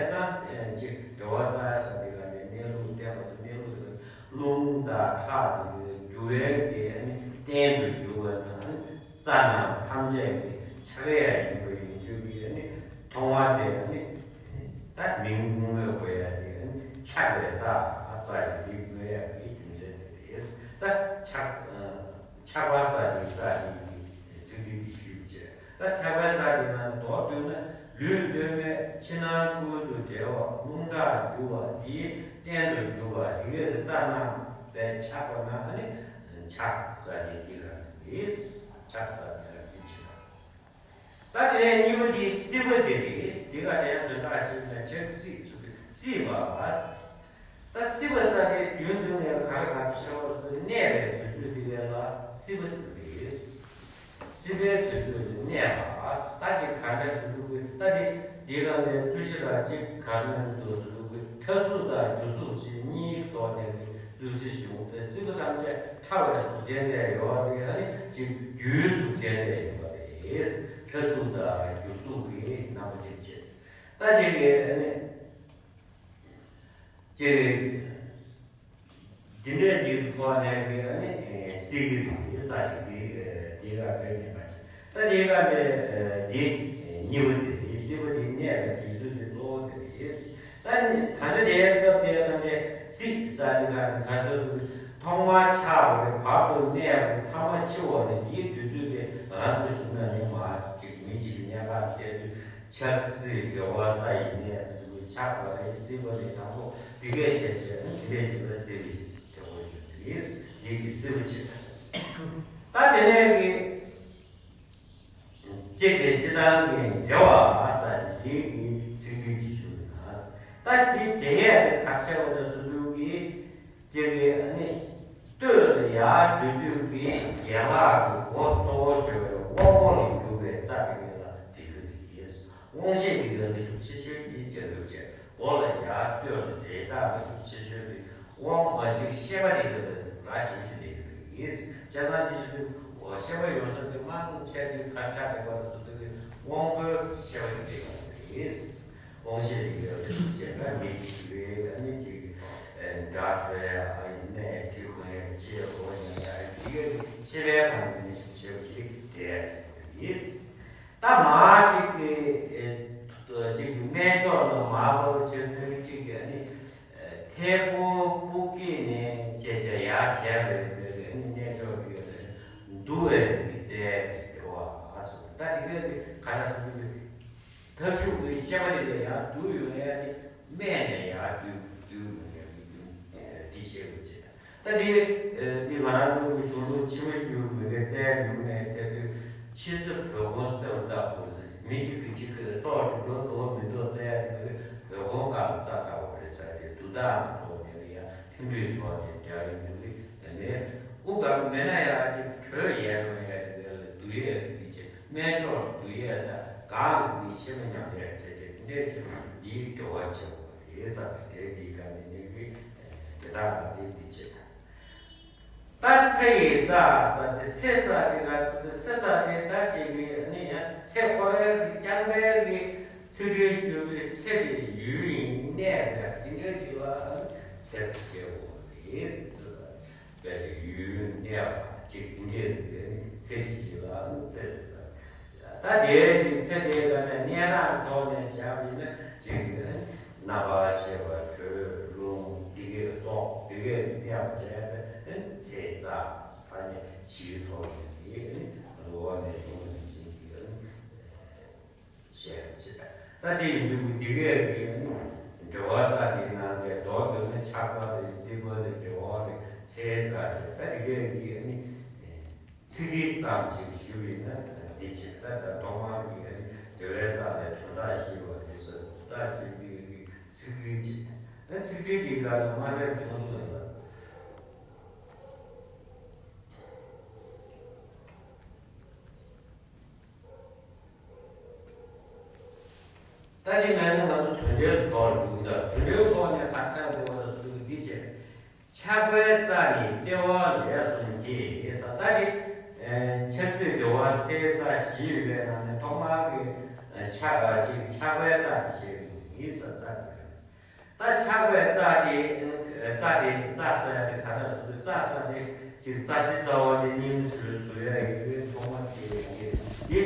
ཙང་ཅིག་འབྲེལ་བ་རྩ་ས་དེ་ག་ནས་གནས་ལུགས་བསྟན་པ་དང་གནས་ལུགས་ཟེར། རླུང་དང་ཁྲག་དེ་གི་རྒྱུ་བའི་གི་ནི་རྟེན་དུ་གྱུར་པ་དང་། རྩ་རྣམས་ཐམས་ཅད་ཀྱི་ཆགས་ཡས་ཡིན་པ་ཡིན་རྒྱུ་གི་ནི་མཐོང་བ་དེ་ནི་ད་མིང་དབུ་མའི་དགོས་ཡ་དེ་ནི་ཆགས་པའི་རྩ། རྩ་ཞིག་དེ་དགོས་ཡ་གི་རྒྱུ་མཚན་དེ་རེད། ད་ཆགས་ཆགས་པ་རྩ་ནི་རྩ་ནི་ཚིག་འདི་གི་ཞུས་བྱས། ད་ཆགས་པའི་རྩ་དེ་ནང་མདོར་བསྡུས་ན་ལུས་སྟོད་སྨད་ཕྱི་ནང་ཀུན་ཏུ་འབྲེལ་བ་རླུང་ཁྲག་རྒྱུ་བ་དེའི་རྟེན་དུ་གྱུར་པ་དེ་གའི་རྩ་རྣམས་པའི་ཆགས་པ་ན་ནི་ཆགས་རྩ་ནི་དེ་ག་རེད། ཆགས་རྩ་དེ་ག་རེད་ཆགས། ད་དེ་ནས་གཉིས་པ་དེ་སྲིད་པ་དེ་རེད། དེ་ག་དེ་ཡང་དོན་དག་ཞིག་ན་ཆགས་སྲིད་ཚུལ་དུ་སྲིད་པ། ད་སྲིད་པ་ས་དེ་རྒྱུན་དུ་ནས་ག་རེ་ག་ཚོད་ཤར་བ་ཚོ་གནས་པའི་དུས་ཚོད་དེ་གའི་ལ་སྲིད་པ་ཟེར་རེད། སྲིད་པའི་དུས་ཚོད་དུ་གནས་པ། ད་ཅིག་ག་འདྲ་ཞིག་འདུག་གི། ད་དེ་དེ་ག་ནས་རྩོད་གཞི་ར་ཅིག་ག་ནས་འདུག་ཟེར་འདུག་གི། ཕྲ་གཟུགས་དང་རྒྱུ་གཟུགས་ཞེས་གཉིས་ཐོག་ནས་ཀྱི་རྩོད་གཞི་བྱུང་སྟེ། སྲིད་པ་ཐམས་ཅད་ཕྲ་བའི་གཟུགས་ཅན་ལས་ཡོད་པ་དེ་ཨ་ནི་ཅིག་རྒྱུའི་གཟུགས་ཅན་ལས་ཡོད་པ་རེད། ཕྲ་གཟུགས་དང་རྒྱུ་གཟུགས་ཀྱི་རྣམ་པ་ཅིག་བྱས། ད་ཅིག་གི་ཨ་ནི་ཅིག་འདི་འདྲའི་ཅིག་ཐོག་ནས་ཀྱི་ཨ་ནི་སྲིད་ཀྱི་རིགས་ས་ཞིག་གི་དེ་ག་བོད་ཉན་པ་ཅིག་ད་དེ་ག་ནས་འདི་གཉིས་པ་དེ་རེད། སྲིད་པ་དེ་གནས་པའི་དུས་ཚོད་དེ་གཙོ་བོ་དེ་རེད། ད་ནི་ད་ལྟ་དེའི་སྐབས་དེ་ལ་ནི་སྲིད་ས་དེ་ག་ནི་ང་ཚོ་ཐོག་མར་ཆགས་པའི་བར་དུ་གནས་པའི་ཐ་མ་འཆི་བ་ནི་དེའི་དུས་ཚོད་དེ་རང་དུ་བྱུང་ན་ནི་མ་ཅིག་མི་ཅིག་གི་གནས་སྐབས་དེ་དུས་ཆགས་སྲིད་འབྲེལ་བ་རྩ་ཡི་གནས་སུ་ཆགས་པ་རེད། སྲིད་པ་ནི་དང་པོ་དེ་གས་བྱས་བྱས་དེ་འདྲས་ཅིག་ལ་སྲིད་པའི་འབྲེལ་བ་ཡོད་དེ་ཡིད་ཀྱི་སྲིད་པ་བྱེད། ད་དེ་ནས་ཀྱི། གཅིག་གི་སྤྱི་བཏང་གི་འབྲེལ་བ་ས་དེ་གི་ཚིག་འགྲེལ་གྱི་ཞུ་ན། ད་དེ་འབྲེལ་ཡས་དེ་ག་ཆེ་བ་དང་སུ་དུ་གི་གཅིག་གི་ཨ་ནི་ སྟོད་ལ་ཡར་འགྲོ་དུས་ཀྱི་རྒན་ལགས་ཀྱི་སྒོ་གཙོ་བོ་བྱས་པའི་དབང་པོ་ལས་གྱུར་པའི་རྩ་དེ་ཉིད་ལ་འབྲི་རྒྱུ་དེ་ཡིན། དབང་ཤེས་ཀྱི་ཡོན་ཏན་ཤུགས་ཆེ་ཤོས་ཀྱི་བྱེད་ལུགས་བྱས། སྒོ་ལ་ཡར་སྟོད་ལ་འབྲེལ་ཐག་ལ་ཤུགས་ཆེ་ཤོས་ཀྱི་དབང་པོ་ཞིག་ཤེས་པ་དེ་ཡོད་པའི་ར་ཞིག་ཞུ་དེ་ཡིན། བྱས་ཙང་དེ་ཞུ་དུས་ཤེས་པ་ཡོད་ས་དེ་མང་ཆེ་ཅིག་ཐར་ཆགས་དེ་བར་དུ་སོང་དུས་དབང་པོའི་ཤེས་པ་དེ་དེ་ཡོང་བ་རེད། དབང་ཤེས་ཀྱི་ཡོན་ཏན་ཤུགས་ཆེ་ན་མི་གཅིག་རེད། ཨ་ནི་གཅིག་སྒྲ་ཐོས་ཡ་ཡིན་ནའི་དྲི་ཧོན་ཡ་ཅི་ཡ་གོ་ཡ་ཡ་དེ་གའི་ཤེས་པའི་ཁམས་ནས་ཤུགས་ཆེ་བ་ཞིག་འདྲེས་ཡ་ཅིག་ཡིན། ད་མ་གཅིག་གི་ཨེ་གཅིག་གི་སྨན་མཆོག་ལ་མ་བབས་བྱས་ནས་གཅིག་གི་ཨ་ནི་ཨེ་ཐལ་སྤུ་སྤུ་སྐྱེས་ནས་བྱས་བྱས་ཡར་བྱས་པའི་ཨ་ནི་གནས་མཆོག་གི་འདུ་བའི་གི་རྩལ་གི་འགྲོ་བ་ཟེར། ད་དེ་ག་གི་ག་ལ་སོང་གི་ཐབས་ཤུགས་ཀྱི་ཤེས་པ་དེ་ལ་ཡར་བསྡུ་ཡོང་ཡ་དེ་སྨན་ནས་ཡར་བསྡུ་བསྡུ་ཡོང་ཡ་གི་རྒྱུ་འདི་ཤེས་དགོས་ཅེས། ད་དེ་འདི་ང་རང་ཚོ་གི་གཞུང་ལུགས་ཕྱི་མ་འགྱུར་མི་འགའི་རྩལ་ཉུང་ནས་བཙལ་དུས་ཕྱི་ཚེ་བོད་གོང་གསལ་བར་བཏབ་དགོས། མི་གཅིག་གིས་གཅིག་གི་སྲོག་སྒྲུབ་འགྲོ་འདུག་མི་འདུག་བཙལ་ཡ་དེ་བོད་གོང་སྒང་ལ་རྩ་བཏབ་པ་རེད་ཟེར་ཏེ་བསྡུ་རྟགས་ཀྱི་ཐོག་ནས་ཡང་ཐིམ་ཕུའི་ཐོག་ནས་འབྲེལ་ཡོད་མི་རིགས་དེ་ནས་དབུ་ག་མེད་ན་ཡང་གཅིག་གྲོས་ཡལ་ཡོང་ཡ་དེ་ལ་བསྡུ་ཡས་མི་བྱེད། སྨན་མཆོག་ཏུ་ཡས་དང་གང་གི་ཤེས་པ་ཉམས་ཡས་བྱས་བྱས་འདི་འདྲས་ཀྱི་འདིའི་འགྲོ་བ་བྱེད་པ་རེད་ཟེར་ཏེ་དེའི་ག་ནས་ནི་གི་དེ་དག་ལ་འདི་འདི་བྱེད། ད་ཚེ་ཡི་རྩ་ཟེར་ཏེ་ཚེ་ཟེར་ཏེ་ག་ཚོད་ཚེ་ཟེར་ཏེ་ད་ཅིག་གི་ནི་ཡང་ཚེ་ཁོ་རའི་གི་རྐྱང་པའི་གི་ཚིག་འབྲུའི་རྒྱུ་གི་ཚེ་དེ་ཡུལ་ཡིན་གནས་པའི་འདི་འདྲས་ཅིག་ལ་ཚེ་ཟེར་བཤད་དགོས་པ་རེད་ཟེར་ཚེ་ཟེར། པའི་ཡུལ་གནས་པ་ཅིག་འདི་འདྲའི་ཚེ་ཞིག་ཅིག་ལ་ཚེ་ཟེར། ད་དེའི་ཅིག་ཚེ་དེའི་ལ་ནས་གནས་སྟངས་ཐོག་ནས་བྱས་པ་ཡིན་ན་ཅིག་རྣམ་པར་ཤེས་པ་དྲོད་རླུང་འདི་གའི་སོགས་འདི་གའི་གནས་པ་བྱས་པའི་ཚེ་རྩ་ཐ་སྙད་ཕྱིའི་ཐོག་ནས་འདི་འོག་ནས་ཡོང་བ་ནང་བཞིན་གྱི། ཞེས་བྱས། ད་དེ་ཡིན་དུས་འདི་གས་ཀྱི་འགྲེལ་བ་རྩ་འདིའི་ནང་ནས་མདོར་བསྡུས་ན་ཆགས་པ་རེད། སྲིད་པ་རེད། འབྲེལ་བ་རེད། ཚེ་རྩ་བྱས། ད་འདི་གས་ཀྱི་ཚིག་རིས་ཙམ་ཞིག་ཞུས་པ་ཡིན་ན་འདི་བྱས། ད་ད་ཐོག་མར་གྱི་འགྲེལ་བའི་རྩ་ནས་དོན་དག་ཤེས་པ་རེད་ཟེར། དོན་དག་ཤེས་པའི་གི་ཚིག་རིས་བྱས། ད་ཚིག་རིས་འདི་ལ་ལ་མ་ཟད་བྱུང་སོང་ཡོད། ད་དེ་མེད་ན་ང་ཚོ་དོན་འགྲེལ་དུ་ཐོག་འགྲོ་གི་འདུག་དོན་འགྲེལ་ཐོག་ནས་ག་ཆགས་འདུག་བ་ལ་སུ་འདི་བྱས། ཆགས་པའི་རྩ་ནི་ལྟེ་བ་ལས་གསུམ་གྱིས་ཟེར། ད་དེ་ཆགས་སྲིད་འགྲོ་བ་ཚེའི་རྩ་བཞི་ཡོད་པའི་ནང་ནས་ཐོག་མར་གྱི་ཆགས་པ་གཅིག་ཆགས་པའི་རྩ་ཞེས་ཡིན་ཟེར། རྩ་དེ་ད་ཆགས་པའི་རྩ་དེ་རྩ་དེ་རྩ་ཟེར་ཡ་དེ་ག་འདྲ་སུ་རྩ་ཟེར་ཡ་དེ་གཅིག་རྩ་གཅིག་རྩ་བ་དེ་གཉིས་སུ་སུ་ཡ་ཡོད་པའི་ཐོག་མ་དེ་ཡོད་དེ་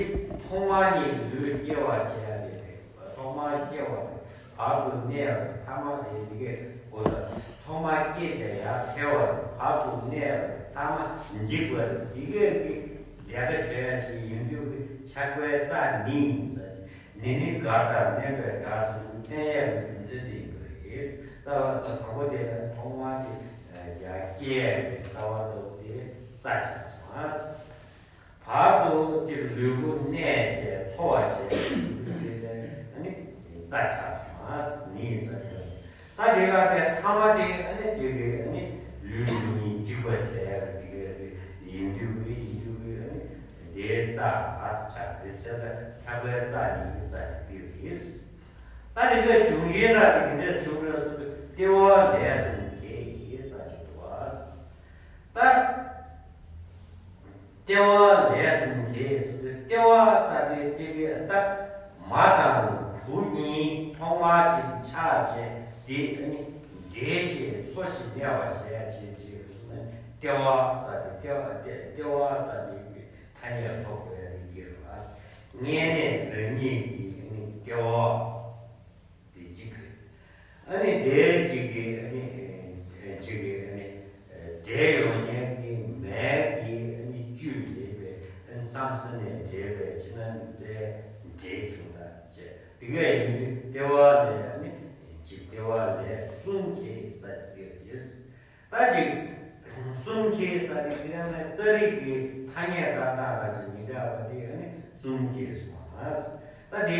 ཐོག་མ་གཉིས་ལུས་སྐྱེ་བ་བྱེད་ཡ་དེ་རེད། ཐོག་མར་སྐྱེ་བ་དེ་བར་དུ་གནས་པ་ཐ་མ་དེ་འདི་གས་གོ་ད་ཐོག་མར་སྐྱེ་བྱས་ཡར་འཕེལ་བ་བར་དུ་གནས་པ་ཐ་མ་འཇིག་པ་འདི་གས་ཀྱི་ལས་ཀ་བྱེད་ཡ་ཅིག་ཡིན་དུས་ཀྱི་ཆགས་པའི་རྩ་ནི་ཟེར་ནི་ནི་ག་ལྟར་གནས་པའི་སྒྲ་གསུམ་བསྟན་ཡ་གི་རྒྱུ་མཚན་དེ་ཡིན་པ་རེད། ད་ད་དང་པོ་དེ་ཐོག་མར་དེ་ཡར་སྐྱེ་ཡ་གི་རྩ་བ་འདྲ་བོ་དེ་རྩ་ཆགས་སོང་ཨ། བར་དུ་སྤྱིར་ལུས་པོ་གནས་བྱས་འཚོ་བ་བྱས་ནས་ནི་རྩ་ཆགས་སོང་ཨ་ནི་ཟེར། ད་དེ་ག་དེ་ཐ་མ་དེ་ཨ་ནི་གཅིག་གི་ཨ་ནི་ལུས་གཉིས་འཇིག་པ་བྱས་ཡ་གི་དེ་ག་ཡིན་དུས་ཀྱི་ཡིན་དུས་ཀྱི་ཨ་ནི་དེའི་རྩ་ཨ་ཆགས་རེད་བྱས་ལ་ཆགས་པའི་རྩ་ནི་ཟེར་གྱི་དེ་རེད། ད་དེ་ག་བྱུང་ཡིན་ལ་དེ་འདྲ་བྱུང་རེད་ཟེར་དུས་ལྟེ་བ་ལས་གསུམ་གྱིས་ཟེར་གྱི་འདུག་ཨ། ད་ལྟེ་བ་ལས་གསུམ་གྱིས་ཟེར་དུས་ལྟེ་བ་ཟེར་དུས་གཅིག་གི་ད་མ་དང་བུ་གཉིས་ཐོག་མར་གཅིག་ཆགས་བྱས་དེ་ནི་འབྲེལ་བྱས་འཚོ་ཞིང་གནས་པ་བྱས་བྱས་བྱས་ཟེར་ན་ལྟེ་བ་ཟེར་དུས་ལྟེ་བ་ལྟེ་ལྟེ་བ་ཟེར་དུས་ཐ་སྙད་ཐོགས་པའི་རིགས་ཀྱི་རེད་པ། བསྙེན་གནས་རང་ཉིད་ཀྱི་ནི་ལྟེ་བ། དེ་གཅིག་རེད། ཨ་ནི་དེ་གཅིག་གི་ཨ་ནི་ཨེ་གཅིག་གི་ཨ་ནི་ཨེ་འབྲེལ་ཡོང་མཁན་གྱི་མལ་གྱི་ཨ་ནི་བཅུད་ལེན་པའི་ཨ་ནི་བསམ་སེམས་ནས་འབྲེལ་བའི་ཕྱི་ནང་གི་རྩའི་འབྲེལ་བྱུང་ད་བྱས། དེ་ག་ཡིན་དུས་ལྟེ་བ་ལས་ཨ་ནི་གཅིག་ལྟེ་བ་ལས་གསུམ་གྱིས་ཟེར་གྱི་ཡོད། ད་ཅིག་གསུམ་གྱིས་ཟེར་དེ་དེ་ཡང་ནི་རྩ་རིག་གི་ཐ་སྙད་ཏག་ཏག་ལ་ཅིག་མི་འདྲ་བ་དེ་ནི་གསུམ་གྱིས་སོང་ཨ། ད་དེ་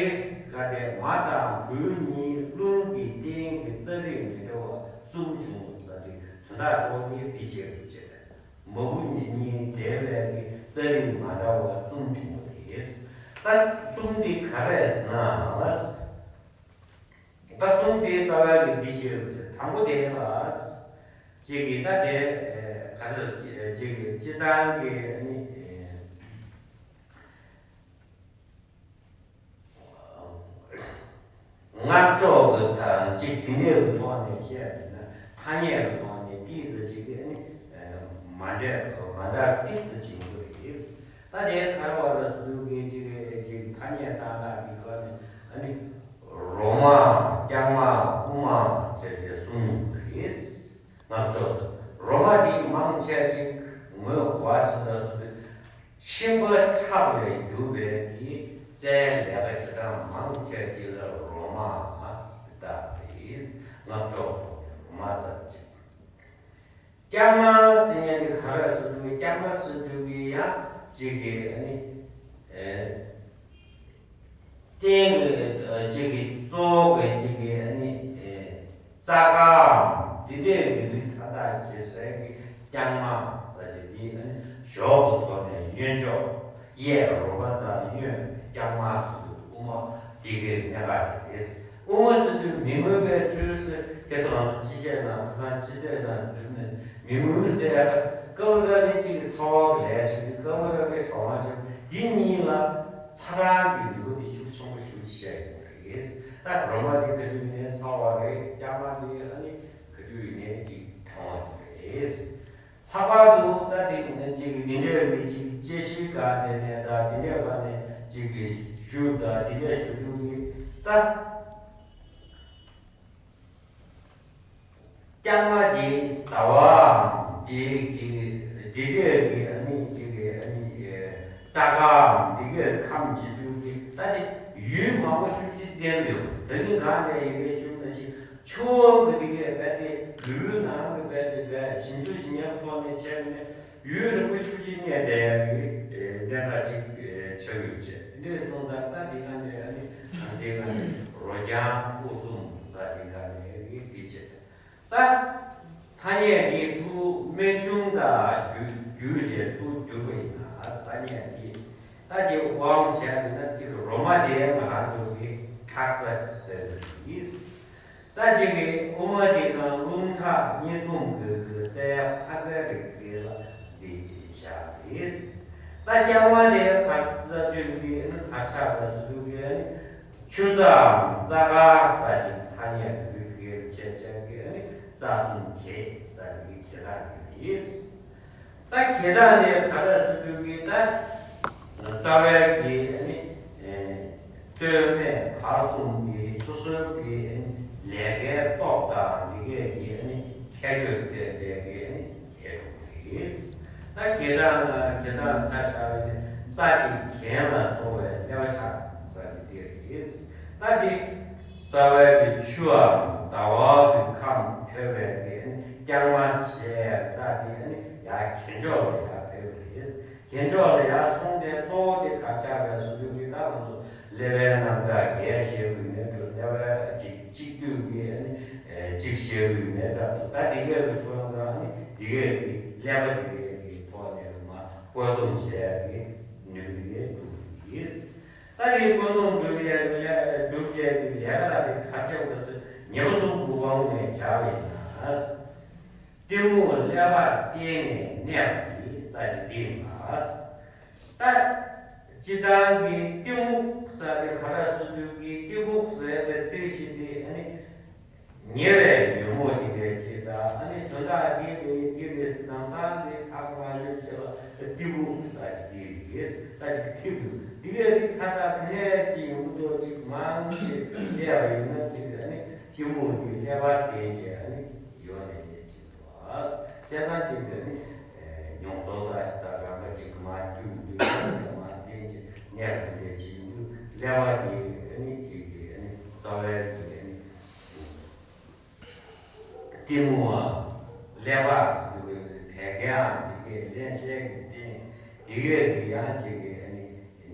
ག་དེ་མ་དང་བུ་གཉིས་རླུང་གི་རྟེན་གྱི་རྩ་རིག་མི་འདྲ་བ་གསུམ་བྱུང་ཟེར་དེ་དོན་དག་གཙོ་བོ་དེ་འདི་བཤད་དགོས་ཆེ། མ་བུ་གཉིས་གཉིས་འབྲེལ་བའི་གི་རྩ་རིགས་མ་འདྲ་བ་གསུམ་བྱུང་བ་རེད། ད་གསུམ་འདི་ག་རེ་ཟེར་ན། ད་གསུམ་དེའི་རྩ་བའི་གི་འདི་ཤེས་དགོས་རེད། དང་པོ་དེ་ལ་ཅིག་གི་ད་དེ་ག་རེ་ཅིག་གི་སྤྱི་བཏང་གི་ནི། སྔགས་ཕྱོགས་ཀྱི་དང་གཅིག་དེ་འདྲའི་གི་ཐོག་ནས་བཤད་པ་ཡིན་ན། ཐ་སྙད་ཀྱི་ཐོག་ནས་ཏིག་ཙམ་ཅིག་གི་ནི་མ་འདྲ་མ་འདྲ་ཏིག་ཙམ་ཅིག་ཡོད་རེད། ད་དེ་ག་རེ་བ་རེད་ཟེར་དུས་ཀྱི་ཅིག་གི་ཅིག་ཐ་སྙད་བཏགས་སྟངས་ཀྱི་སྐབས་ནས་ཨ་ནི་རོ་མ་རྐྱང་མ་དབུ་མ་བྱས་བྱས་གསུམ་ཡོད་རེད། སྔགས་ཕྱོགས་སུ་རོ་མ་འདི་མང་ཆེ་ཅིག་ངོས་གོ་བ་ཅིག་ལ་སོགས་པའི་མཆིན་པ་ཁྲག་ལས་གྱུར་པའི་གི་རྩའི་ལས་ཀ་བྱེད་སྟངས་མང་ཆེ་ཅིག་ལ་རོ་མ་ཟེར་བཏགས་པ་རེད། སྔགས་ཕྱོགས་སུ་རོ་མ་ཟེར་ཅིག་རྐྱང་མ་ཟེར་མཁན་འདི་ག་རེ་ཟེར་དུས། རྐྱང་མ་ཟེར་དུས་ཀྱི་ཡང་ཅིག་གི་ཨ་ནི། ཨེ། རྟེན་གྱི་ཨ་གཅིག་གི་གཙོ་བོ་གི་གཅིག་གི་ཨ་ནི་ཨེ་རྩ་དཀར་འདི་འདྲས་ཀྱི་རིགས་མཐའ་དག་གི་ཟས་ཀྱི་རྐྱང་མ་ཟེར་ཅིག་འདི་ཨ་ནི་ཞོག་གི་ཐོག་ནས་གཡོན་ཕྱོགས་གཡས་རོ་པ་ཙམ་གཡོན། རྐྱང་མ་ཟེར་དུས་དབུ་མ་འདི་གི་གནད་འགག་ཅིག་རེད། དབུ་མ་ཟེར་དུས་མི་མངོན་པའི་ཚུལ་ཟེར། ཁ་སང་ང་ཚོ་སྤྱི་བཤད་ནང་ཁ་སང་སྤྱི་བཤད་ནང་ཚུལ་ནས་མི་མངོན་ཟེར་ཡ་ཀ་བ་ཀ་ལི་གཅིག་གི་ཚ་བ་གི་ལས་བྱེད་ཀྱི་ཀ་བ་ར་པའི་གྲོགས་མ་བྱེད་འདི་གཉིས་ལ། ཚ་གྲང་གི་ནུས་པ་དེ་ཤུགས་ཆེན་པོ་ཞེ་པོ་ཅིག་ཡོད་རེད། ད་རོ་མ་དེ་ག་དུས་ནས་ཚ་བ་རེད། རྐྱང་མ་དེ་ཨ་ནི་ག་དུས་ནས་ཅིག་གྲང་བ་དེ་རེད། ལྷག་པར་དུ་ད་དེ་ནས་ཅིག་འདི་འདྲའི་མི་ཅིག་དཔྱད་གཞིའི་སྒང་དེ་ནས་ད་འདི་འདྲའི་སྒང་ནས་ཅིག་གི་ཞུ་ད་འདི་འདྲའི་བྱེད་དུས་ཀྱི་ད། རྐྱང་མ་དེ་ཟླ་བའམ་དེ་གི་དེ་གས་ཀྱི་ཨ་ནི་གཅིག་གི་ཨ་ནི་རྩ་ཁའམ་དེ་གས་ཁམས་བྱེད་དུས་ཀྱི་ད་དེ་ཡུལ་མང་པོ་ཞེ་པོ་ཅིག་བསྟན་ཡོད། ད་ནི་གང་ལས་ཡི་གེ་ཞུ་ན་ཅིག་ཆུ་བོ་གི་དེ་གས་རྦད་དེ་ཡུལ་ནང་གི་རྦད་དེ་རྦད་ཞིང་ཆུ་ཞིང་ཉག་ཐོག་ནས་ཆད་ནས་ཡུལ་རིང་པོ་ཞེ་པོ་ཅིག་གནས་བསྡད་ཡག་གི་གནད་འགག་ཅིག་ཆགས་ཡོད་ཅེས་དེ་འདྲས་སོང་ཙང་ད་དེ་ག་ནས་ཨ་ནི་ད་དེ་ག་ནས་རོ་རྐྱང་དབུ་གསུམ་ཟེར་དེ་ག་ནས་གི་དེ་བྱས། ད་ཐ་སྙད་འདི་ཚུར་རྨད་བྱུང་དང་བརྒྱུད་བརྒྱུད་བྱས་ཚུར་བསྒྱུར་བ་ཡིན་ན། ཐ་སྙད་འདི་ད་ཅིག་དབང་བྱས་ཡིན་ན་ཅིག་རོ་མ་དེ་ང་རང་ཚོ་གི་ཁྲག་རྩ་ཟེར་ཡིན། ད་ཅིག་གི་དབུ་མ་འདི་དང་རླུང་ཁྲག་གཉིས་འཛོམས་ཀྱི་གི་རྩའི་ཁ་རྩའི་རིགས་དེ་ལ་འདི་བཞག་རེད། ད་རྐྱང་མ་དེ་ཁ་རྩ་དོན་གྱི་ནི་ཁ་ཆག་པ་ཟེར་དུས་ཀྱི་ནི་ཆུ་རྩའམ་རྩ་དཀར་ཟེར་ཅིག་ཐ་སྙད་དེ་གི་དེ་གི་བྱས་བྱས་ཀྱི་ནི་རྩ་གསུམ་གྱི་ཟེར་གི་གྱེས་ལ་ཡོད་རེད། ད་གྱེས་ལ་ནི་ག་རེ་ཟེར་དུས་ཀྱི་ད། རྩ་བའི་གི་ནི། སྟོད་སྨད་བར་གསུམ་གྱི་སོ་སོའི་གི་ལས་ཀའི་སྟོབས་དང་འདི་གས་ཀྱི་ནི་ཁྱད་ཆོས་དེ་བཅས་ཀྱི་ནི་ཁྱད་དུ་རེད། ད་གྱེས་དང་གྱེས་དང་ཆ་བཞག་པའི་ནི་རྩ་གཅིག་གྱེན་ལ་སོང་བའི་ཀླད་པ་ཆགས་རྩ་གཅིག་དེ་རེད། ད་འདི་རྩ་བའི་གི་ཆུའམ་ཟླ་བ་གི་ཁམས་ཐོས་པའི་གི་ནི་རྐྱང་མ་ཞེས་རྩ་དེ་ནི་ཡར་གྱེན་ཕྱོགས་ལ་ཡར་ཕེབས་པ་རེད། གྱེན་ཕྱོགས་ལ་ཡར་སོང་སྟེ་གཙོ་བོ་དེ་ག་ཆགས་པའི་ཟེར་དུས་ཀྱི་ད་ང་ཚོ་ཀླད་པའི་རྣམ་གྲངས་བརྒྱད་ཤེས་དགོས་མེད་འགྲོ། ཀླད་པ་གཅིག་གཅིག་བསྡུས་ཀྱི་ཨ་ནི་གཅིག་ཤེས་དགོས་མེད་འགྲོ། ད་དེ་གས་ཀྱི་སོང་ཙང་ཨ་ནི་དེ་གས་ཀྱི་ཀླད་པ་དེ་གས་ཀྱི་ཐོག་ནས་མ་བཀོད་སྡོམ་བྱས་ཀྱི་ནུས་པ་དེ་གས་འདུག་ཡིན། ད་དེ་བཀོད་སྡོམ་སྒྲུབ་ཡས་ཀྱི་ལས་སྒྲུབ་བྱས་ཀྱི་ལས་ཀ་ལ་དེ་ག་ཆགས་པ་ཟེར་ཉེ་བ་གསུམ་དགུ་པའི་ནས་བྱ་བ་ཡིན་ན། གཏི་མུག་ཀླད་པར་བརྟེན་ནས་གནས་པ་ཡིན་ས་ཅིག་འདི་ཡིན་པ། ད་སྤྱི་བཏང་གི་གཏི་མུག་ཟེར་དེ་ག་རེ་ཟེར་དུས་ཀྱི་གཏི་མུག་ཟེར་བའི་ཚིག་བཞི་དེ་ཨ་ནི་ཉེ་བའི་ཉོན་མོངས་དེ་གའི་ཆེད་དང་ཨ་ནི་དོན་དག་འདི་རེད་འདི་རེད་ཟེར་ནང་ཚང་གི་ཐག་མ་ཡོད་ཆེད་ལ་གཏི་མུག་ཟེར་ཅིག་འདི་རེད། ད་ཅིག་ཐིག་འདུག་འདི་གའི་རིགས་ཁ་ཐག་ག་ནས་ཅི་ཡོང་འགྲོ་ཅིག་མང་ཆེ་བཤད་པ་ཡིན་ན་ཅིག་ཨ་ནི་གཏི་མུག་འདི་ཀླད་པར་བརྟེན་བྱས་ཨ་ནི་ཡོང་ནས་བསྡད་ཅིག་འདུག་ཨ། བྱས་ཙང་ཅིག་དེ་ནི་མྱོང་ཚོར་དང་ཞིག་དང་རང་ག་ཅིག་མ་བསྡུས་བསྡུས་མ་བསྟན་ཅིག་གནས་པ་འདི་ཅིག་འདུག་ཀླད་པ་འདི་ཨ་ནི་ཅིག་གི་ཨ་ནི་རྩ་བའི་གི་ཨ་ནི། གཏི་མུག་ཀླད་པ་ཟེར་དུས་བད་ཀན་འདི་གའི་བརླན་གཤེར་གྱི་སྟེང་འདི་གའི་གི་ཡང་ཅིག་གི་ཨ་ནི་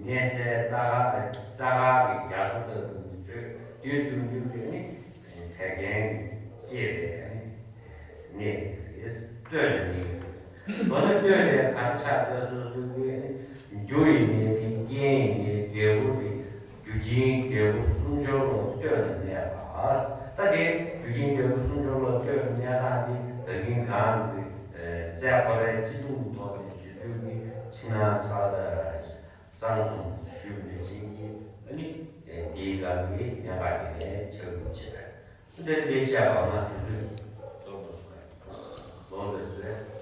གནས་ཚད་རྩ་ཁ་རྩ་ཁ་གི་རྒྱ་མཚོ་ལྟ་བུ་གི་ཚོད་ཡོད་དུ་འདུག་གི་ནི་བད་ཀན་གྱི་སྐྱེས་པའི་ཨ་ནི་གནས་ཀྱི་རེད། སྟོད་ལ་གནས་ཀྱི་རེད། མདོར་ན་སྟོད་ལས་གར་ཆགས་ཏེ་སོ་སོའི་རྒྱུ་ཡི་ནད་རིགས། རྐྱེན་ཡི་ནད་འབྲས་བུ་རིགས། རྒྱུ་རྐྱེན་འབྲས་བུ་གསུམ་སྦྱོར་ལོ་སྟོད་ལ་གནས་པ། ད་དེ་རྒྱུ་རྐྱེན་འབྲས་བུ་གསུམ་སྦྱོར་ལོ་སྟོད་ལ་གནས་སྟངས་འདི་ད་གིན་གང་གི་རྩ་ཁོ་རའི་སྤྱི་ཚོགས་ཀྱི་ཐོག་ནས་བརྗོད་རྒྱུ་ནི་ཕྱི་ནང་ཕྱག་ལ་གསང་གསུམ་ཞུས་པའི་ཕྱིན་གྱིས་ཨ་ནི་དེའི་སྒང་གི་གནས་སྟངས་དེ་ནས་ཆགས་རྒྱུ་བྱེད་པ། འདིར་ལས་བཤད་པ་མ་དུས་ཚོད་རྫོགས་པ་སོང་བས་ལོང་བས་ཟེར།